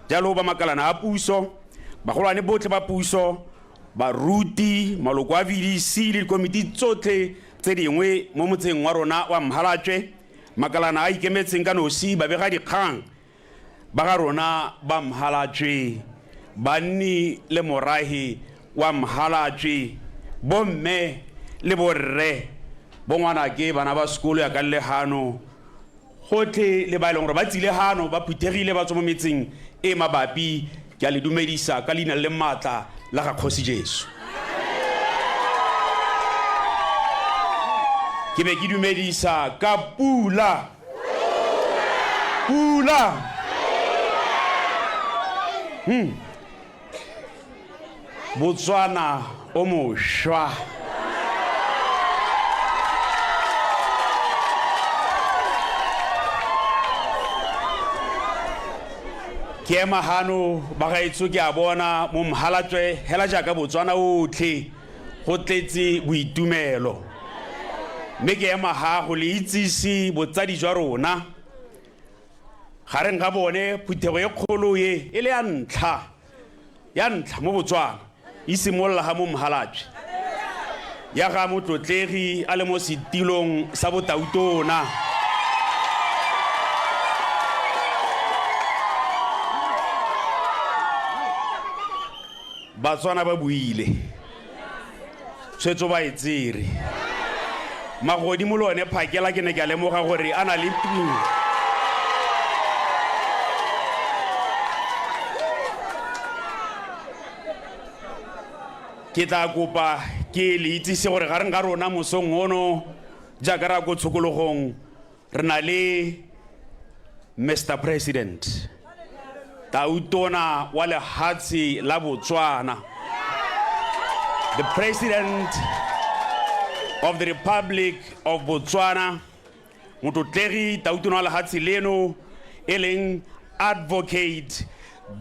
Jalo ba makalana a puso, bagolwane botlhe ba puso, baruti, maloko a VDC le dikomiti tsotlhe tse dingwe mo motseng wa rona wa Mhalatšwe, makalana a ikemetseng ka nosi, babegadikgang ba ga rona ba Mhalatšwe, banni le morahe wa Mhalatšwe, bomme le borre, bongwanake, bana ba sekolo ya ka le gano, gotlhe le ba e leng gore ba tsile gano ba phuthegile ba tswa mo metseng e mabapi, ke a le dumedisa ka leina le maatla la ga Kgosi Jesu. Ke be ke dumedisa ka pula. Pula. Botswana o mošwa. Ke ema gano bagaetsho ke a bona mo Mhalatswe hela jaaka Botswana otlhe go tletse boitumelo. Mme ke ema ga go le itsise botsadi jwa rona. Gareng ga bone phuthego e kgolo e e le ya ntlha ya ntlha mo Botswana e simolola ga mo Mhalapye ya ga motlotlegi a le mo setilong sa botautona. Batswana ba buile, tshwetso ba e tsere. Magodimo le one phakela ke ne ke a lemoga gore a na le tumo. Ke tla kopa ke le itsise gore gareng ga rona mosong ono jaaka ra ko tshokologong re na le Mr President, Tautona wa lehatshe la Botswana, the President of the Republic of Botswana, motlotlegi Tautona wa lehatshe leno e leng Advocate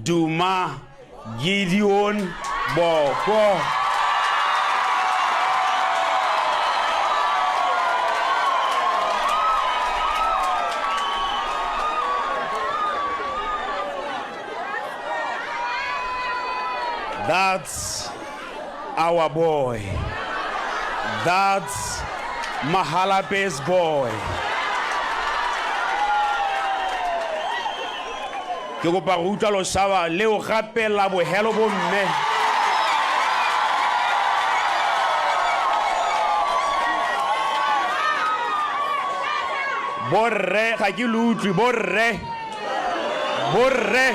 Duma Gideon Boko. That's our boy. That's Mahalape's boy. Ke kopa go utlwa losaba leo gape la bohelo bomme. Borre ga ke lo utlwe borre. Borre.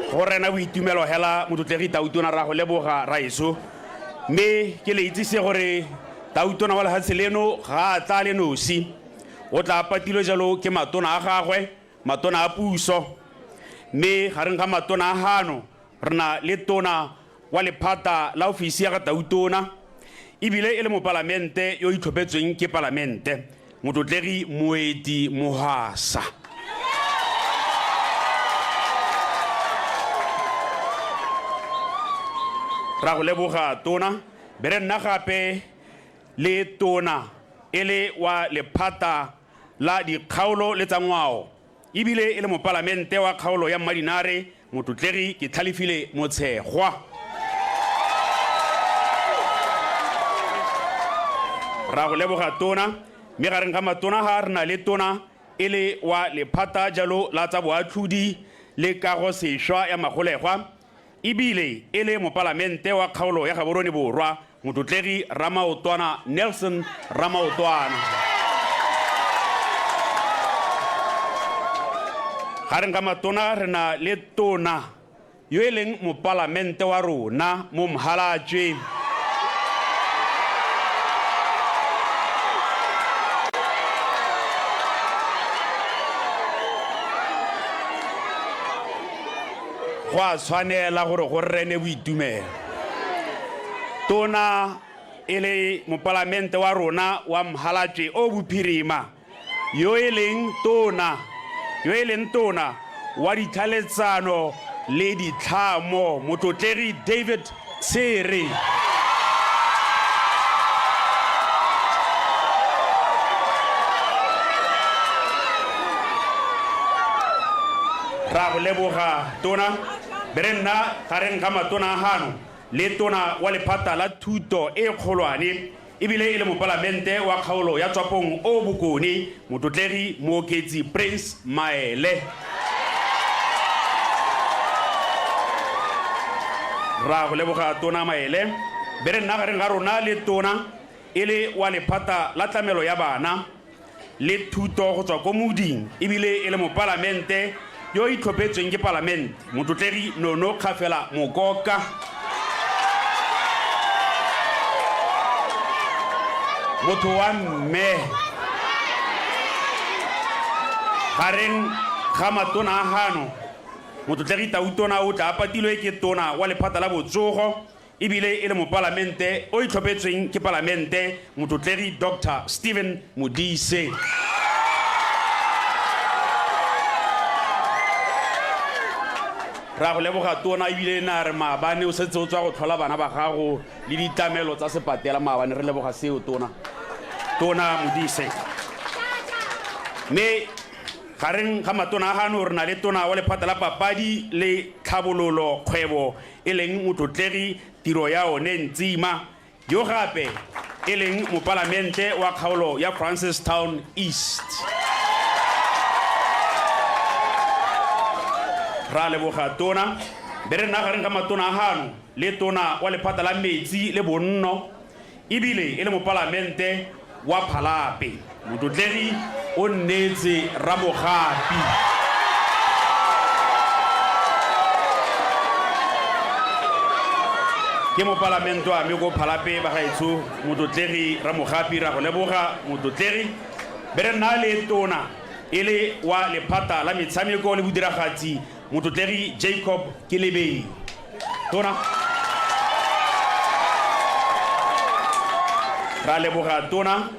Go rena boitumelo hela motlotlegi Tautona ra go leboga raeso. Mme ke le itsise gore Tautona wa lefatshe leno ga a tla le nosi. O tla patilwe jalo ke matona a gagwe, matona a puso. Mme gareng ga matona a gano re na le tona wa lephata la ofisi ya ga Tautona, ebile e le mopalamente yo itlhophetsweng ke palamente, motlotlegi Moeti Mohwasa. Ra go leboga tona. Be re nna gape le tona e le wa lephata la dikgaolo le tsa ngwao ebile e le mopalamente wa kgaolo ya Mmadinare, motlotlegi Ketlhalefile Motshegwa. Ra go leboga tona, mme gareng ga matona ga re na le tona e le wa lephata jalo la tsa boatlhodi le kago sešwa ya magolegwa, ebile e le mopalamente wa kgaolo ya Gaborone Borwa, motlotlegi Ramaotwana Nelson Ramaotwana. Gareng ga matona re na le tona yo e leng mopalamente wa rona mo Mhalatšwe. Go a tshwanela gore go rene boitumelo. Tona e le mopalamente wa rona wa Mhalatšwe o Bophirima, yo e leng tona, yo e leng tona wa ditlhaletsano le ditlhamo, motlotlegi David Tshere. Ra go leboga tona. Be re nna gareng ga matona a gano le tona wa lephata la thuto e kgolwane ebile e le mopalamente wa kgaolo ya Tswapong o Bokone, Motlotlegi Mooketsi Prince Maele. Ra go leboga tona Maele. Be re nna gareng ga rona le tona e le wa lephata la tlamelo ya bana le thuto go tswa ko moding ebile e le mopalamente yo o itlhophetsweng ke palamente, Motlotlegi Nono Kgafela Mokoka. Motho wa mme gareng ga matona a gano, Motlotlegi Tautona o tla a patilwe ke tona wa lephata la botsogo ebile e le mopalamente o itlhophetsweng ke palamente, Motlotlegi Doctor Stephen Modise. Ra go leboga tona, ebile na re maabane o setse o tswa go tlhola bana ba gago le ditlamelo tsa sepatela maabane, re leboga seo tona. Tona Modise. Mme gareng ga matona a gano re na le tona wa lephata la papadi le tlhabololo kgwebo e leng motlotlegi tiro ya one Ntsima, yo gape e leng mopalamente wa kgaolo ya Francistown East. Ra leboga tona. Be re nna gareng ga matona a gano le tona wa lephata la metsi le bonno ebile e le mopalamente wa Phalape, Motlotlegi o nneetse Ramogapi. Ke mopalamente wa me ko Phalape bagaetsho, Motlotlegi Ramogapi, ra go leboga Motlotlegi. Be re nna le tona e le wa lephata la metshameko le bodiragatsi, Motlotlegi Jacob Kelebeng. Tona. Ra leboga tona,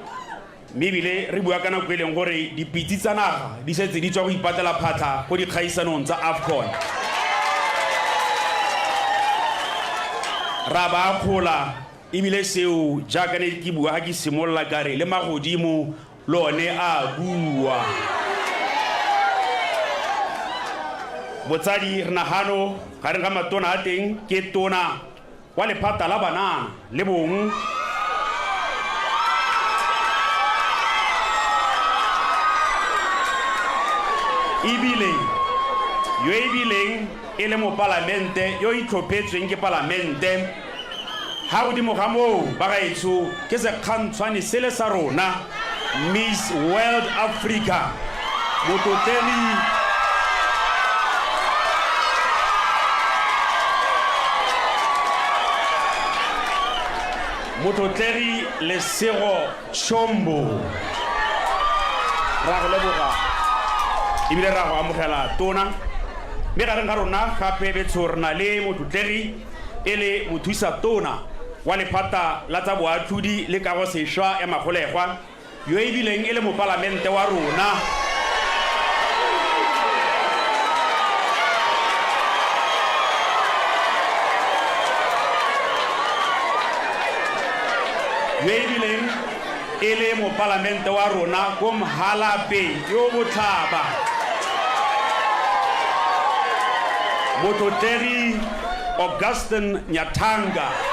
mme ebile re bua ka nako e leng gore dipitse tsa naga di setse di tswa go ipatlela phatlha ko dikgaisanong tsa AFCON. Ra ba akgola ebile seo jaaka ne ke bua ga ke simolola ka re le magodimo le one a bua. Botsadi re nagano gareng ga matona a teng ke tona wa lephata la banana le bong ebile yo ebileng e le mopalamente yo itlhophetsweng ke palamente. Ga godimo ga moo, bagaetsho, ke sekgantshwane sele sa rona, Miss World Africa, Motlotlegi Motlotlegi Lesego Chombo. Ra go leboga ebile ra go amogela tona. Mme gareng ga rona gape betsho re na le motlotlegi e le mothusa tona wa lephata la tsa boatlhodi le kago sešwa ya magolegwa, yo e bileng e le mopalamente wa rona. Yo e bileng e le mopalamente wa rona ko Mhalape yo Botlhaba, Motlotlegi Augustine Nyathanga.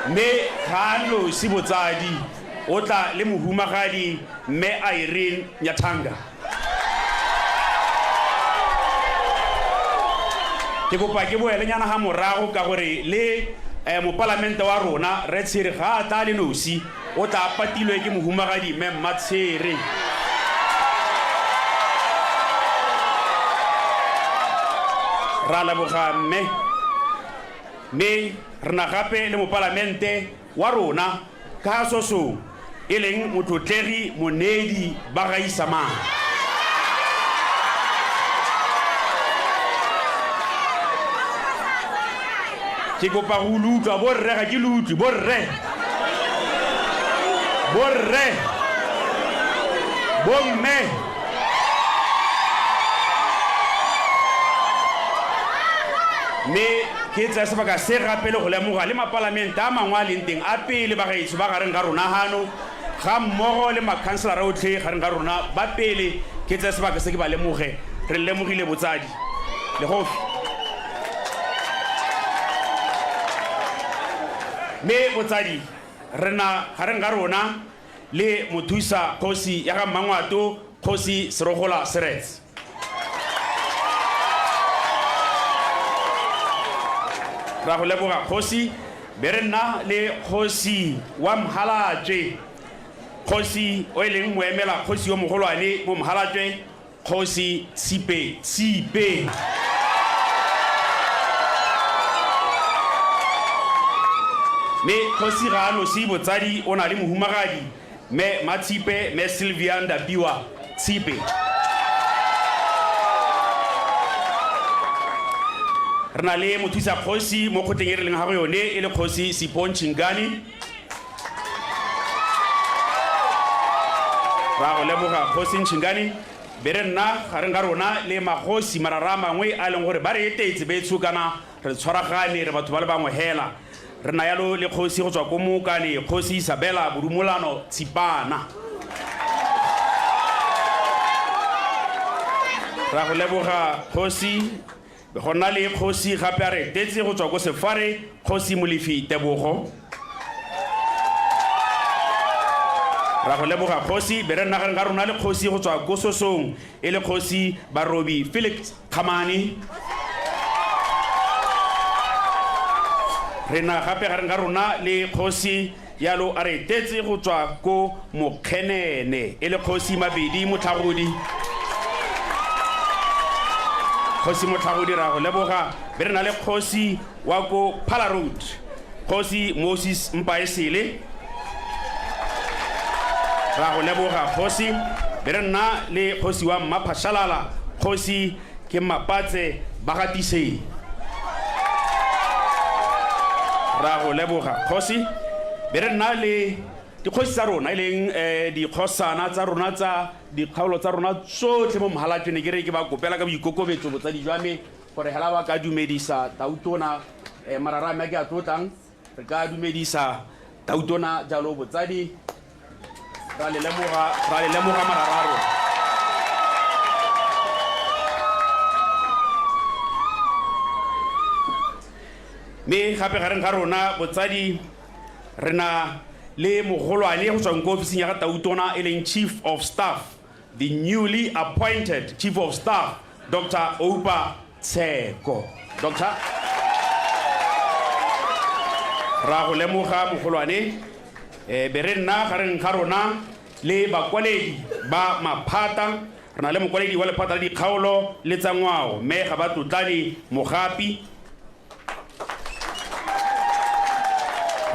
Mme ga a nosi botsadi, o tla le mohumagadi Mme Irene Nyathanga. Ke kopa ke boelenyana ga morago ka gore le mopalamente wa rona Rre Tshere ga a tla le nosi, o tla a patilwe ke mohumagadi Mme Mmatshere. Ra leboga mme. Mme re na gape le mopalamente wa rona ka sosong e leng Motlotlegi Moneedi Bagaisamang. Ke kopa go lo utlwa borre, ga ke lo utlwe borre, borre, bomme. Mme ke tsaya sebaka se gape le go lemoga le mapalamente a mangwe a leng teng a pele bagaetsho ba gareng ga rona gano. Ga mmogo le makhanselara otlhe gareng ga rona ba pele ke tseye sebaka se ke ba lemoge. Re lemogile botsadi. Legofi. Mme botsadi re na gareng ga rona le mothusa kgosi ya ga Mmangwato, Kgosi Serogola Seretse. Ra go leboga kgosi, be re nna le kgosi wa Mhalatšwe, kgosi o e leng moemela kgosi yo mogolwane mo Mhalatšwe, Kgosi Tshipe Tshipe. Mme kgosi ga a nosi botsadi, o na le mohumagadi, Mme Matshipe, Mme Sylvia Ndapiwa Tshipe. Re na le mothusa kgosi mo kgotleng e re leng ga go yone e le Kgosi Sipho Ntšhingane. Ra go leboga Kgosi Ntšhingane. Be re nna gareng ga rona le magosi marara a mangwe a e leng gore ba re etetse betsho kana re tshwaragane re batho ba le bangwe hela. Re na yalo le kgosi go tswa ko Mookane, Kgosi Isabella Bodumolano Tshipana. Ra go leboga kgosi. Be go nna le kgosi gape a re etetse go tswa ko Sefare, Kgosi Molefi Tebogo. Ra go leboga kgosi. Be re nna gareng ga rona le kgosi go tswa ko Sosong, e le Kgosi Barobi Felix Kgamane. Re na gape gareng ga rona le kgosi yalo a re etetse go tswa ko Mokgenene, e le Kgosi Mabedi Motlhagodi. Kgosi Motlhagodi ra go leboga. Be re na le kgosi wa ko Phala Road, Kgosi Moses Mpaesele. Ra go leboga kgosi. Be re nna le kgosi wa Mmaphashalala, Kgosi ke Mapatse Bagatiseng. Ra go leboga kgosi. Be re nna le dikgosi tsa rona e leng dikgosana tsa rona tsa dikgaolo tsa rona tsotlhe mo Mohalatšwe. Ne ke re ke ba kopela ka boikokobetso botsadi jwa me gore hela ba ka dumedisa tautona marara a me a ke a tlotlang. Re ka dumedisa tautona jalo botsadi. Ra le lemoga, ra le lemoga marara a rona. Mme gape gareng ga rona botsadi re na le mogolwane go tswang ko ofising ya ga tautona e leng Chief of Staff, the newly appointed Chief of Staff, Doctor Oupa Tsheko. Doctor, ra go lemoga mogolwane. Be re nna gareng ga rona le bakwaledi ba maphata. Re na le mokwaledi wa lephata la dikgaolo le tsa ngwao, mme ga ba tlotlane Mogapi.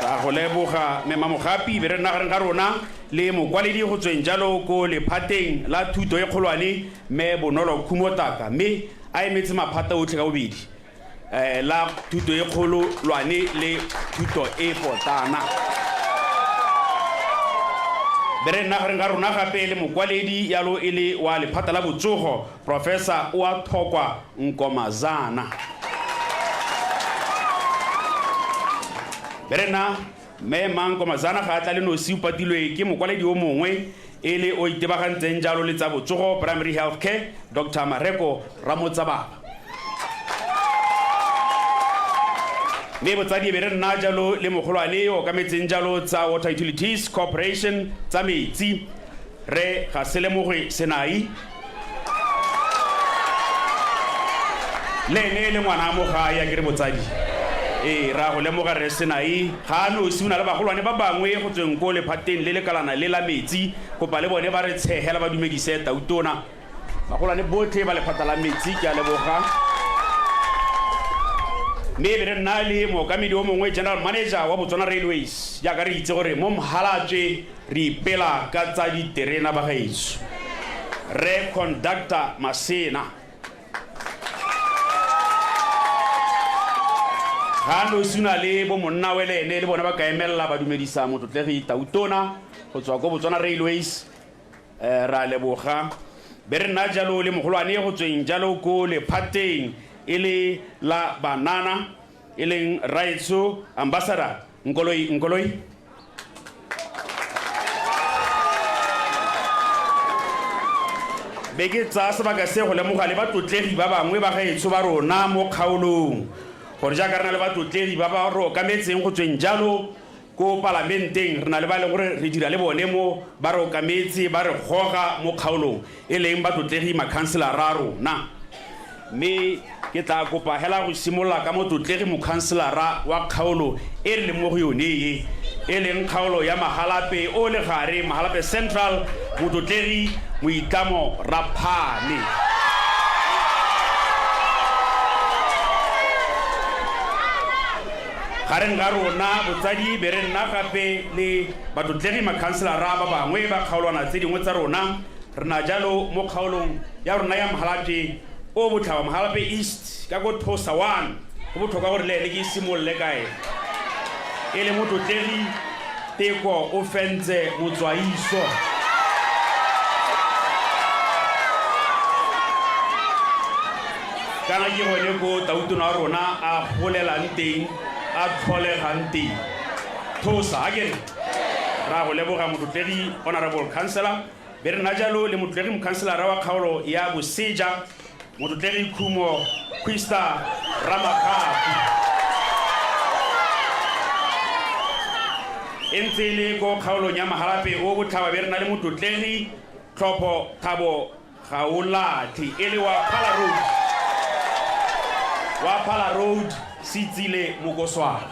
Ra go leboga mme Mamogapi. Be re nna gareng ga rona le mokwaledi go tsweng jalo ko lephateng la thuto e kgolwane, mme Bonolo Khumotaka, mme a emetse maphata otlhe ka bobedi, la thuto e kgololwane le thuto e potlana. Be re nna gareng ga rona gape le mokwaledi yalo e le wa lephata la botsogo, Professor Oathokwa Nkomazana. Be re nna Mme Mang Nkomazana ga a tla le nosi, o patilwe ke mokwaledi o mongwe e le o itebagantseng jalo le tsa botsogo, Primary Health Care, Doctor Mareko Ramotsababa. Mme botsadi e be re nna jalo le mogolwane yo okametseng jalo tsa Water Utilities Corporation tsa metsi, Rre Gaselemogwe Senai. Le ene e le ngwana mo gae, a ke re botsadi? Ee, ra go lemoga Rre Senai. Ga a nosi, o na le bagolwane ba bangwe go tsweng ko lephateng le lekalana le la metsi. Kopa le bone ba re tshegela ba dumedise Tautona. Bagolwane botlhe ba lephata la metsi, ke a leboga. Mme e be re nna le mookamedi o mongwe, General Manager wa Botswana Railways, jaaka re itse gore mo Mhalapye re ipela ka tsa diterena bagaetsho, Rre Conductor Masena. Ga a nosi, o na le bo monnawe le ene, le bone ba ka emelela ba dumedisa motlotlegi Tautona go tswa ko Botswana Railways. Ra leboga. Be re nna jalo le mogolwane go tsweng jalo ko lephateng e le la banana e leng Raetsho Ambassador Nkoloi Nkoloi. Be ke tsaya sebaka se go lemoga le batlotlegi ba bangwe ba gaetsho ba rona mo kgaolong, gore jaaka re na le batlotlegi ba ba re okametseng go tsweng jalo ko palamenteng, re na le ba e leng gore re dira le bone mo, ba re okametse, ba re goga mo kgaolong, e leng batlotlegi makhanselara a rona. Mme ke tla kopa hela go simolola ka motlotlegi mokhanselara wa kgaolo e re leng mo go yone e, e leng kgaolo ya Mahalapye o le gare, Mahalapye Central, motlotlegi Moitlamo Raphane. Gareng ga rona botsadi be re nna gape le batlotlegi makhanselara ba bangwe ba kgaolwana tse dingwe tsa rona. Re na jalo mo kgaolong ya rona ya Mahalapye o Botlhaba, Mahalapye East, ka ko Thosa 1. Go botlhokwa gore le ene ke simolole ka ene. E le motlotlegi Teko o fentse motswaiso. Kana ke gone ko tautona wa rona a golelang teng, a tlholegang teng. Thosa, a kere? Ra go leboga motlotlegi Honourable Councillor. Be re nna jalo le motlotlegi mokhanselara wa kgaolo ya Boseja, motlotlegi Khumo Quista Ramagapu. E ntse e le ko kgaolong ya Mahalapye o Botlhaba be re na le motlotlegi Tlhopho Thabo Gaolathe e le wa Phala Road, wa Phala Road Setsile Mokoswana.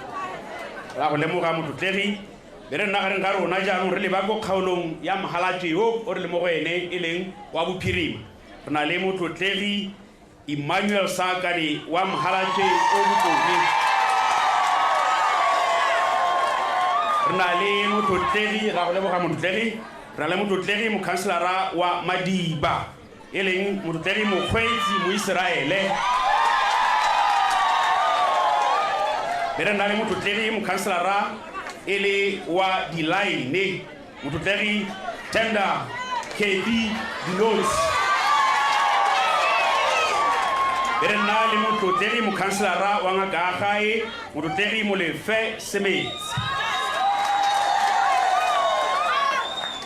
Ra go lemoga motlotlegi. Be re nna gareng ga rona jaanong re leba ko kgaolong ya Mhalatšwe yo o re le mo go ene e leng wa Bophirima. Re na le motlotlegi Emmanuel Saakane wa Mhalatšwe o Bokone. Re na le motlotlegi, ra go leboga motlotlegi, re na le motlotlegi mokhanselara wa Madiba e leng motlotlegi Mokgweetsi Moiseraele. Be re na le motlotlegi mokhanselara e le wa Dilaene, motlotlegi Tender Kathy Dinosi. Be re nna le motlotlegi mokhanselara wa Ngakaagae, motlotlegi Molefe Semetse.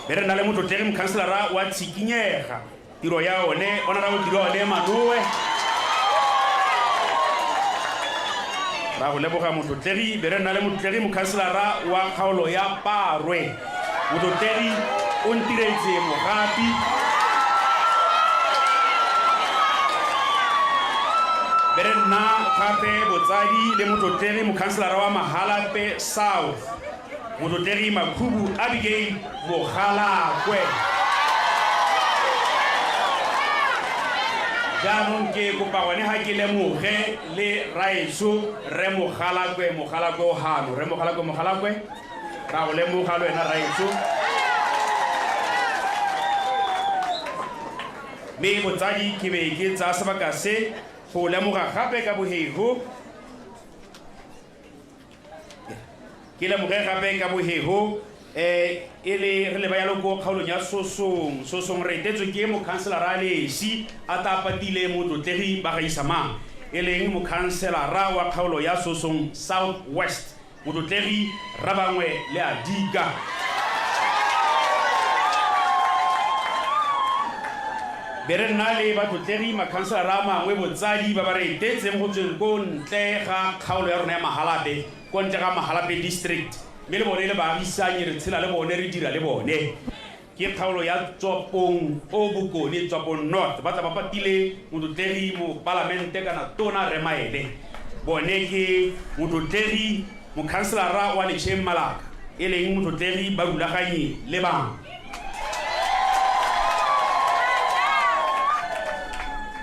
Be re nna le motlotlegi mokhanselara wa Tshikinyega, tiro ya one Honorable tiro one Manoe. Ra go leboga motlotlegi. Be re nna le motlotlegi mokhanselara wa kgaolo ya Parwe, motlotlegi o ntiretse Mogapi. Be re nna gape botsadi le motlotlegi mokhanselara wa Mahalapye South, motlotlegi Makhubu Abigail Mogalakwe. Jaanong ke kopa gone ga ke lemoge le raetsho Rre Mogalakwe, Mogalakwe o hano. Rre Mogalakwe, Mogalakwe, ra go lemoga le wena raetsho. Mme botsadi ke be ke tsaya sebaka se go lemoga gape ka boheho. Ke lemoge gape ka boheho eh e le re leba yalo ko kgaolong ya Sosong. Sosong re etetswe ke mokhanselara a le esi a tla patile motlotlegi ba gaisamang, e leng mokhanselara wa kgaolo ya Sosong South West, motlotlegi Rabangwe le Adika. Be re nna le batlotlegi makhanselara a mangwe botsadi ba ba re etetseng go tsweng ko ntle ga kgaolo ya rona ya Mahalapye, ko ntle ga Mahalapye District, mme le bone le baagisanyi re tshela le bone, re dira le bone. Ke kgaolo ya Tswapong o Bokone, Tswapong North, ba tla ba patile motlotlegi mopalamente kana tona Rre Maele. Bone ke motlotlegi mokhanselara wa Lecheng Malaka e leng motlotlegi Barulaganyi Lebang.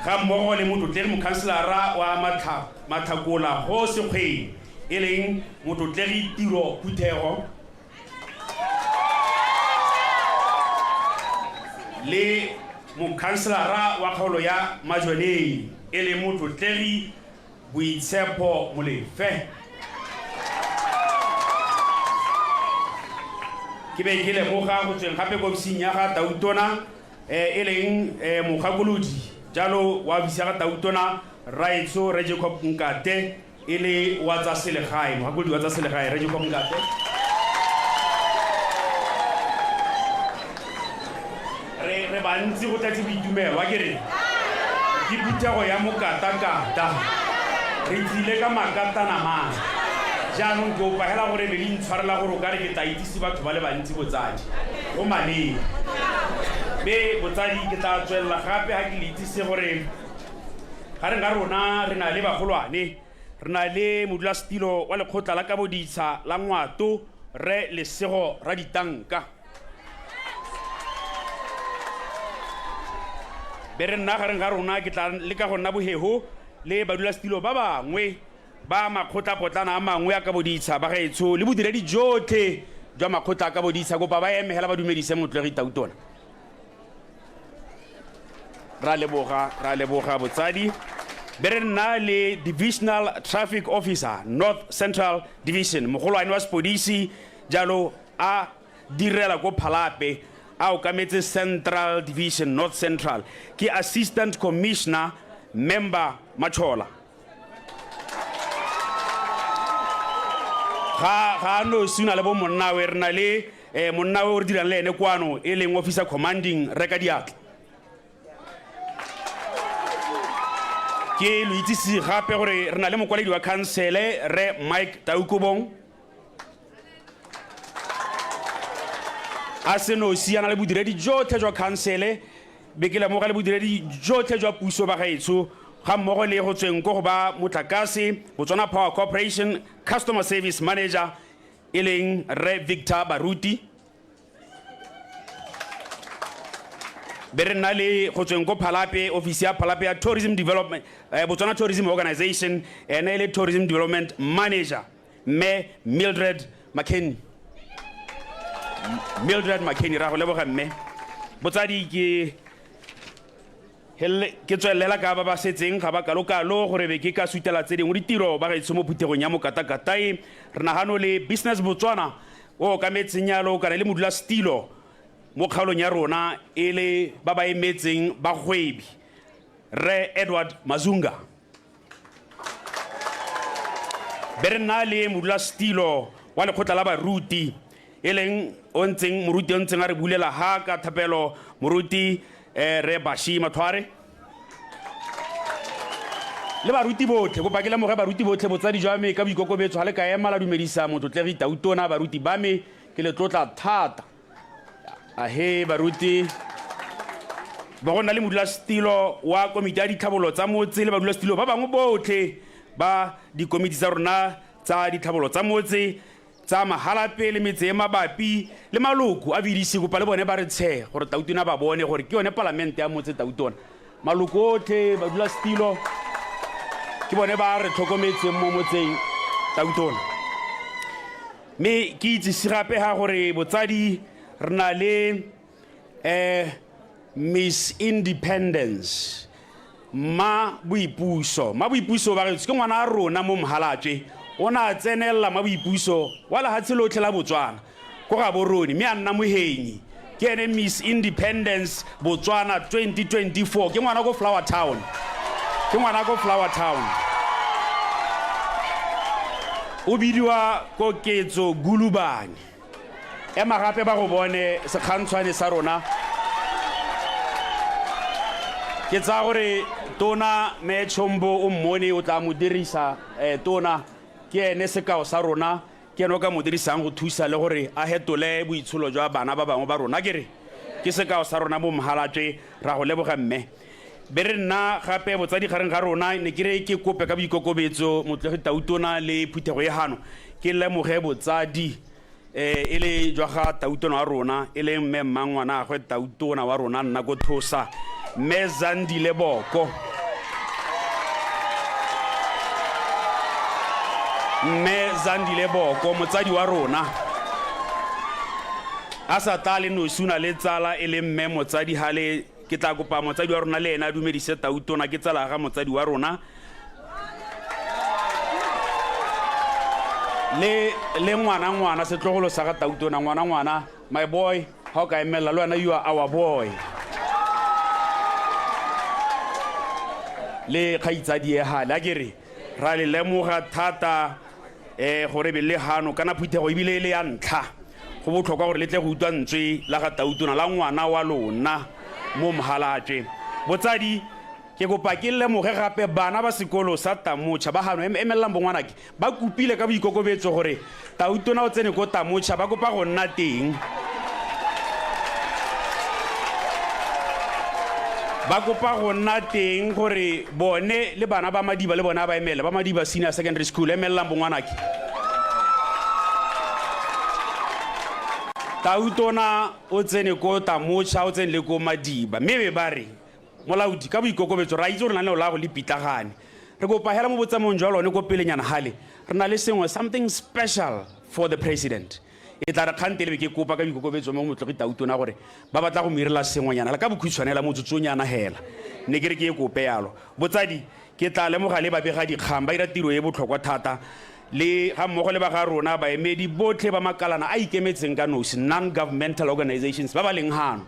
Ga mmogo le motlotlegi mokhanselara wa Matlhakola go Sekgweng e leng motlotlegi Tiro Phuthego le mokhanselara wa kgaolo ya Majwaneng e leng motlotlegi Boitshepo Molefe. Ke be ke lemoga go tsweng gape ko ofising ya ga Tautona e leng mogakolodi jalo wa ofisi ya ga Tautona Raetsho Rre Jacob Nkate e le wa tsa selegae, mogakolodi wa tsa selegae Rre Jacob Nkate. Re re bantsi. bantsi, go tletse boitumelo, a ke re ke phuthego ya mokatakata, re tlile ka makatana mang. Jaanong ke opa hela gore be le intshwarela gore o ka re ke tla itsise batho ba le bantsi botsadi go maleng. Be botsadi, ke tla tswelela gape ga ke le itsise gore gareng ga rona re na le bagolwane, re na le modulasetilo wa lekgotla la kaboditsha la Ngwato, Rre Lesego Raditanka. Be re nna gareng ga rona, ke tla leka go nna boheho le badulasetilo ba bangwe ba makgotlapotlana a mangwe a kaboditsha ba gaetsho le bodiredi jotlhe jwa makgotla a kaboditsha. Kopa ba eme hela ba dumedise Motlotlegi Tautona. Ra leboga, ra leboga botsadi. Be re nna le Divisional Traffic Officer, North Central Division, mogolwane wa sepodisi jalo a direla ko Phalape, a okametse Central Division, North Central, ke Assistant Commissioner Member Machola. Ga ga a nosi, o na le bo monnawe, re na le monnawe o re dirang le ene kwano, e leng Officer Commanding Reka Diatla. Ke lo itsise gape gore re na le mokwaledi wa khansele, Rre Mike Taukobong. A se nosi, a na le bodiredi jotlhe jwa khansele, be ke lemoga le bodiredi jotlhe jwa puso ba gaetsho, ga mmogo le go tsweng ko go ba motlakase, Botswana Power Corporation, Customer Service Manager, e leng Rre Victor Baruti. Be re nna le go tsweng ko Phalape, ofisi ya Phalape ya Tourism Development, Botswana Tourism Organization, ene e le Tourism Development Manager, Mme Mildred McKenny. Mildred McKenny, ra go leboga mme. Botsadi, ke ke tswelela ka ba ba setseng ga ba kalokalo gore be ke ka sutela tse dingwe ditiro ba gaetsho mo phuthegong ya mokatakatae. Re nagano le Business Botswana o okametseng yalo kana le modulasetilo mo kgaolong ya rona, e le ba ba emetseng bagwebi, Rre Edward Mazunga. Be re nna le modulasetilo wa lekgotla la baruti, e leng o ntseng moruti o ntseng a re bulela ha ka thapelo, moruti Rre Bashi Matlhware, le baruti botlhe. Kopa ke lemoge baruti botlhe, botsadi jwa me, ka boikokobetso, ga le ka ema la dumedisa motlotlegi Tautona, baruti ba me, ke le tlotla thata. Ahe baruti. Ba go nna le modulasetilo wa komiti ya ditlhabolo tsa motse le badulasetilo ba bangwe botlhe ba dikomiti tsa rona tsa ditlhabolo tsa motse tsa Mahalape le metse e mabapi, le maloko a VDC, kopa le bone ba re tshe gore Tautona ba bone gore ke yone palamente ya motse Tautona. Maloko otlhe, badulasetilo ke bone ba re tlhokometseng mo motseng Tautona. Mme ke itsise gape ga gore botsadi re na le Miss Independence, Mma Boipuso. Mma Boipuso ba gaetsho ke ngwana a rona mo Mhalatšwe, o ne a tsenelela Mma Boipuso wa lehatshe lotlhe la Botswana ko Gaborone mme a nna mohenyi. Ke ene Miss Independence Botswana 2024, ke ngwana ko Flower Town. Ke ngwana ko Flower Town. O bidiwa Koketso Gulubane. Ema gape ba go bone, sekgantshwane sa rona. Ke tsaya gore Tona Me Chombo o mmone, o tla mo dirisa. Tona ke ene sekao sa rona, ke ene o ka mo dirisang go thusa le gore a hetole boitsholo jwa bana ba bangwe ba rona. Ke re ke sekao sa rona mo Mhalatšwe, ra go leboga mme. Be re nna gape botsadi gareng ga rona, ne ke re ke kope ka boikokobetso Motlotlegi Tautona le phuthego e hano, ke lemoge botsadi e le jwa ga Tautona wa rona, e leng mme mmangwanaagwe Tautona wa rona nna ko Thosa, Mme Zandile Boko. Mme Zandile Boko, motsadi wa rona, a sa tla le nosi, o na le tsala e leng mme motsadi hale. Ke tla kopa motsadi wa rona le ene a dumedise Tautona, ke tsala ya ga motsadi wa rona. Le le ngwana ngwana, setlogolo sa ga Tautona, ngwana ngwana, my boy, ha o ka emelela le wena, you are our boy. Le kgaitsadi e gale, a ke re ra le lemoga thata gore be le hano kana phuthego ebile e le ya ntlha. Go botlhokwa gore le tle go utlwa ntswe la ga Tautona la ngwana wa lona. mo Mhalatšwe. Botsadi, ke kopa ke lemoge gape bana ba sekolo sa Tamocha ba gano, emelelang bongwanake, ba kopile ka boikokobetso gore Tautona o tsene ko Tamocha, ba kopa go nna teng. Ba kopa go nna teng gore bone le bana ba Madiba le bone a ba emele, ba Madiba Senior Secondary School, emelelang bongwanake. Tautona o tsene ko Tamocha, o tsene le ko Madiba, mme be ba re, Molaodi, ka boikokobetso, re a itse gore lenaneo la gago le pitlagane. Re kopa hela mo botsamaong jwa lone ko pelenyana gale, re na le sengwe, something special for the president. E tla re kgante le be ke kopa ka boikokobetso mo go Motlogi Tautona gore ba batla go mo irela sengwenyana hela ka bokhutshwane hela motsotsonyana hela. Ne ke re ke e kope yalo. Botsadi, ke tla lemoga le babega dikgang ba ira tiro e botlhokwa thata le ga mmogo le ba ga rona baemedi botlhe ba makalana a ikemetseng ka nosi, non-governmental organizations, ba ba leng hano.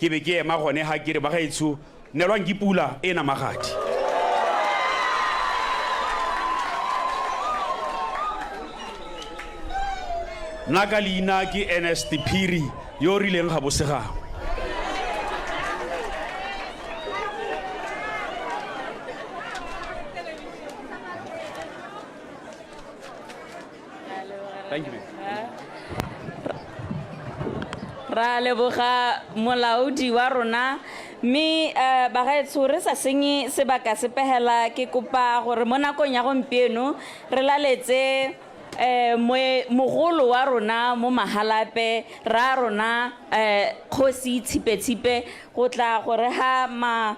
Ke be ke ema gone ha ke re, Bagaetsho, nelwang ke pula e namagadi. Nna ka leina ke Ernest Phiri yo o rileng ga bo se gangwe. Thank you, ma'am. Ra leboga molaodi wa rona mme um bagaetsho re sa senye sebaka sepegela ke kopa gore mo nakong ya gompieno re laletse um mogolo wa rona mo Mahalape ra rona um Kgosi Tshipetshipe go tla go re ha ma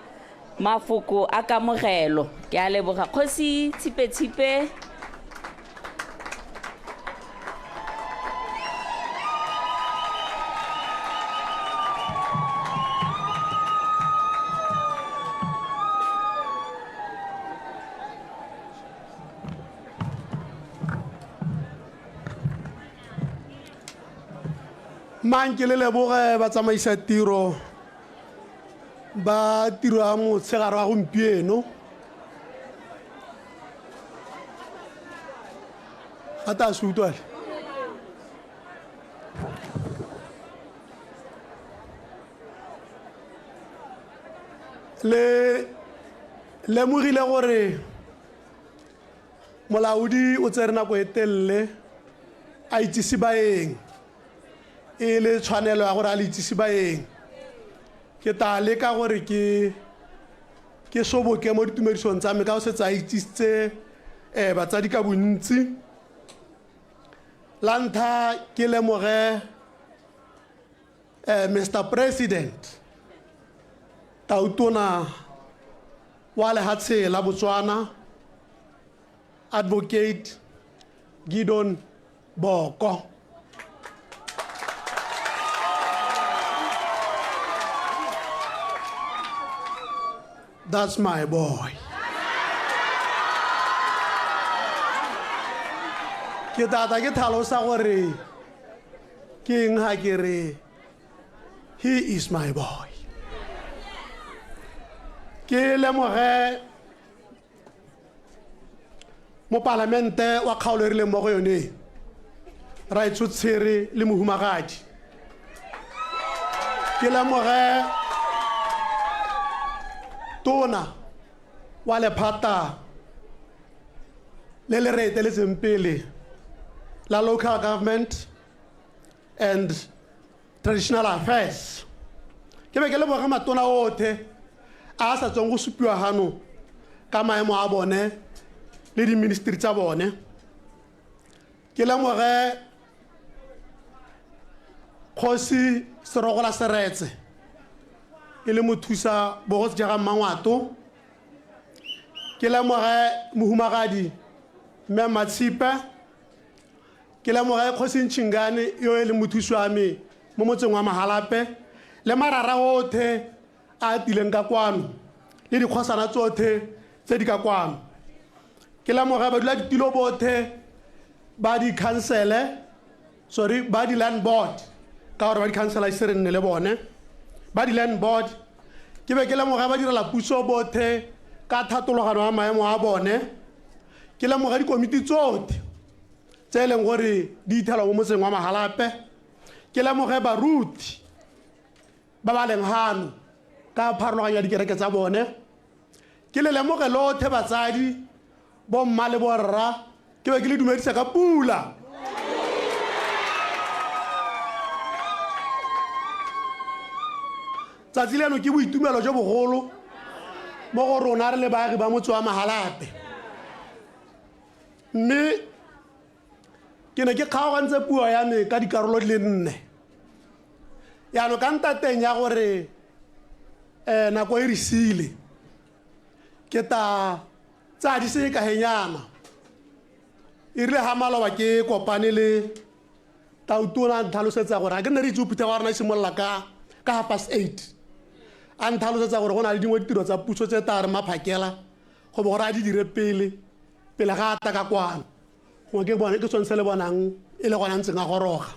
mafoko a kamogelo. Ke a leboga Kgosi Tshipetshipe. Mang ke le leboge batsamaisa tiro ba tiro ya motshegare wa gompieno. Ga ta se utlwale. Le lemogile gore molaodi o tsere nako e telele a itsise baeng, e le tshwanelo ya gore a le itsise baeng. Ke tla leka gore ke ke soboke mo ditumedisong tsa me ka o setse a itsisitse batsadi ka bontsi. La ntlha ke lemoge Mr President Tautona wa lehatshe la Botswana Advocate Gideon Boko. That's my boy. Ke tata ke tlhalosa gore ke eng ha ke re he is my boy. Ke lemoge mopalamente wa kgaolo e rileng mo go yone, Raetsho Tshere le mohumagadi. Ke lemoge tona wa lephata le le re eteletseng pele la local government and traditional affairs. Ke be ke leboge matona othe a a sa tswang go supiwa gano ka maemo a bone le di-ministry tsa bone. Ke lemoge Kgosi Serogola Seretse e le mothusa bogosi ja ga Mmangwato. Ke lemoge mohumagadi Mme Matshipe. Ke lemoge Kgosi Ntšhingane yo e leng mothusi wa me mo motseng wa Mahalape le marara othe a a tileng ka kwano le dikgosana tsothe tse di ka kwano. Ke lemoge badula ditilo bothe ba di-council, sorry, ba di-land board, ka gore ba di-council a ise re nne le bone, ba di-land board. Ke be ke lemoge ba direla puso bothe ka thatologano ya maemo a bone. Ke lemoge dikomiti tsothe tse e leng gore di ithelwa mo motseng wa Mahalape. Ke lemoge baruti ba ba leng hano. Ka pharologanyo ya dikereke tsa bone. Ke le lemoge lothe batsadi, bomma le borra, ke be ke le dumedisa ka pula. Tsatsi leno ke boitumelo jo bogolo mo go rona re le baagi ba motse wa Mahalapye. Mme ke ne ke kgaogantse puo ya me ka dikarolo di le nne. Yaanong ka ntateng ya gore um nako e re siile, ke ta tsaya di se kahenyana. E rile ga maloba ke kopane le Tautona a ntlhalosetsa gore, ga ke nne re itse o phuthego ya rona e simolola ka 8:30. A ntlhalosetsa gore go na le dingwe ditiro tsa puso tse tla re maphakela go bo gore a di dire pele, pele ga a tla ka kwano. Gongwe ke bone ke sone se le bonang e le gona ntseng a goroga.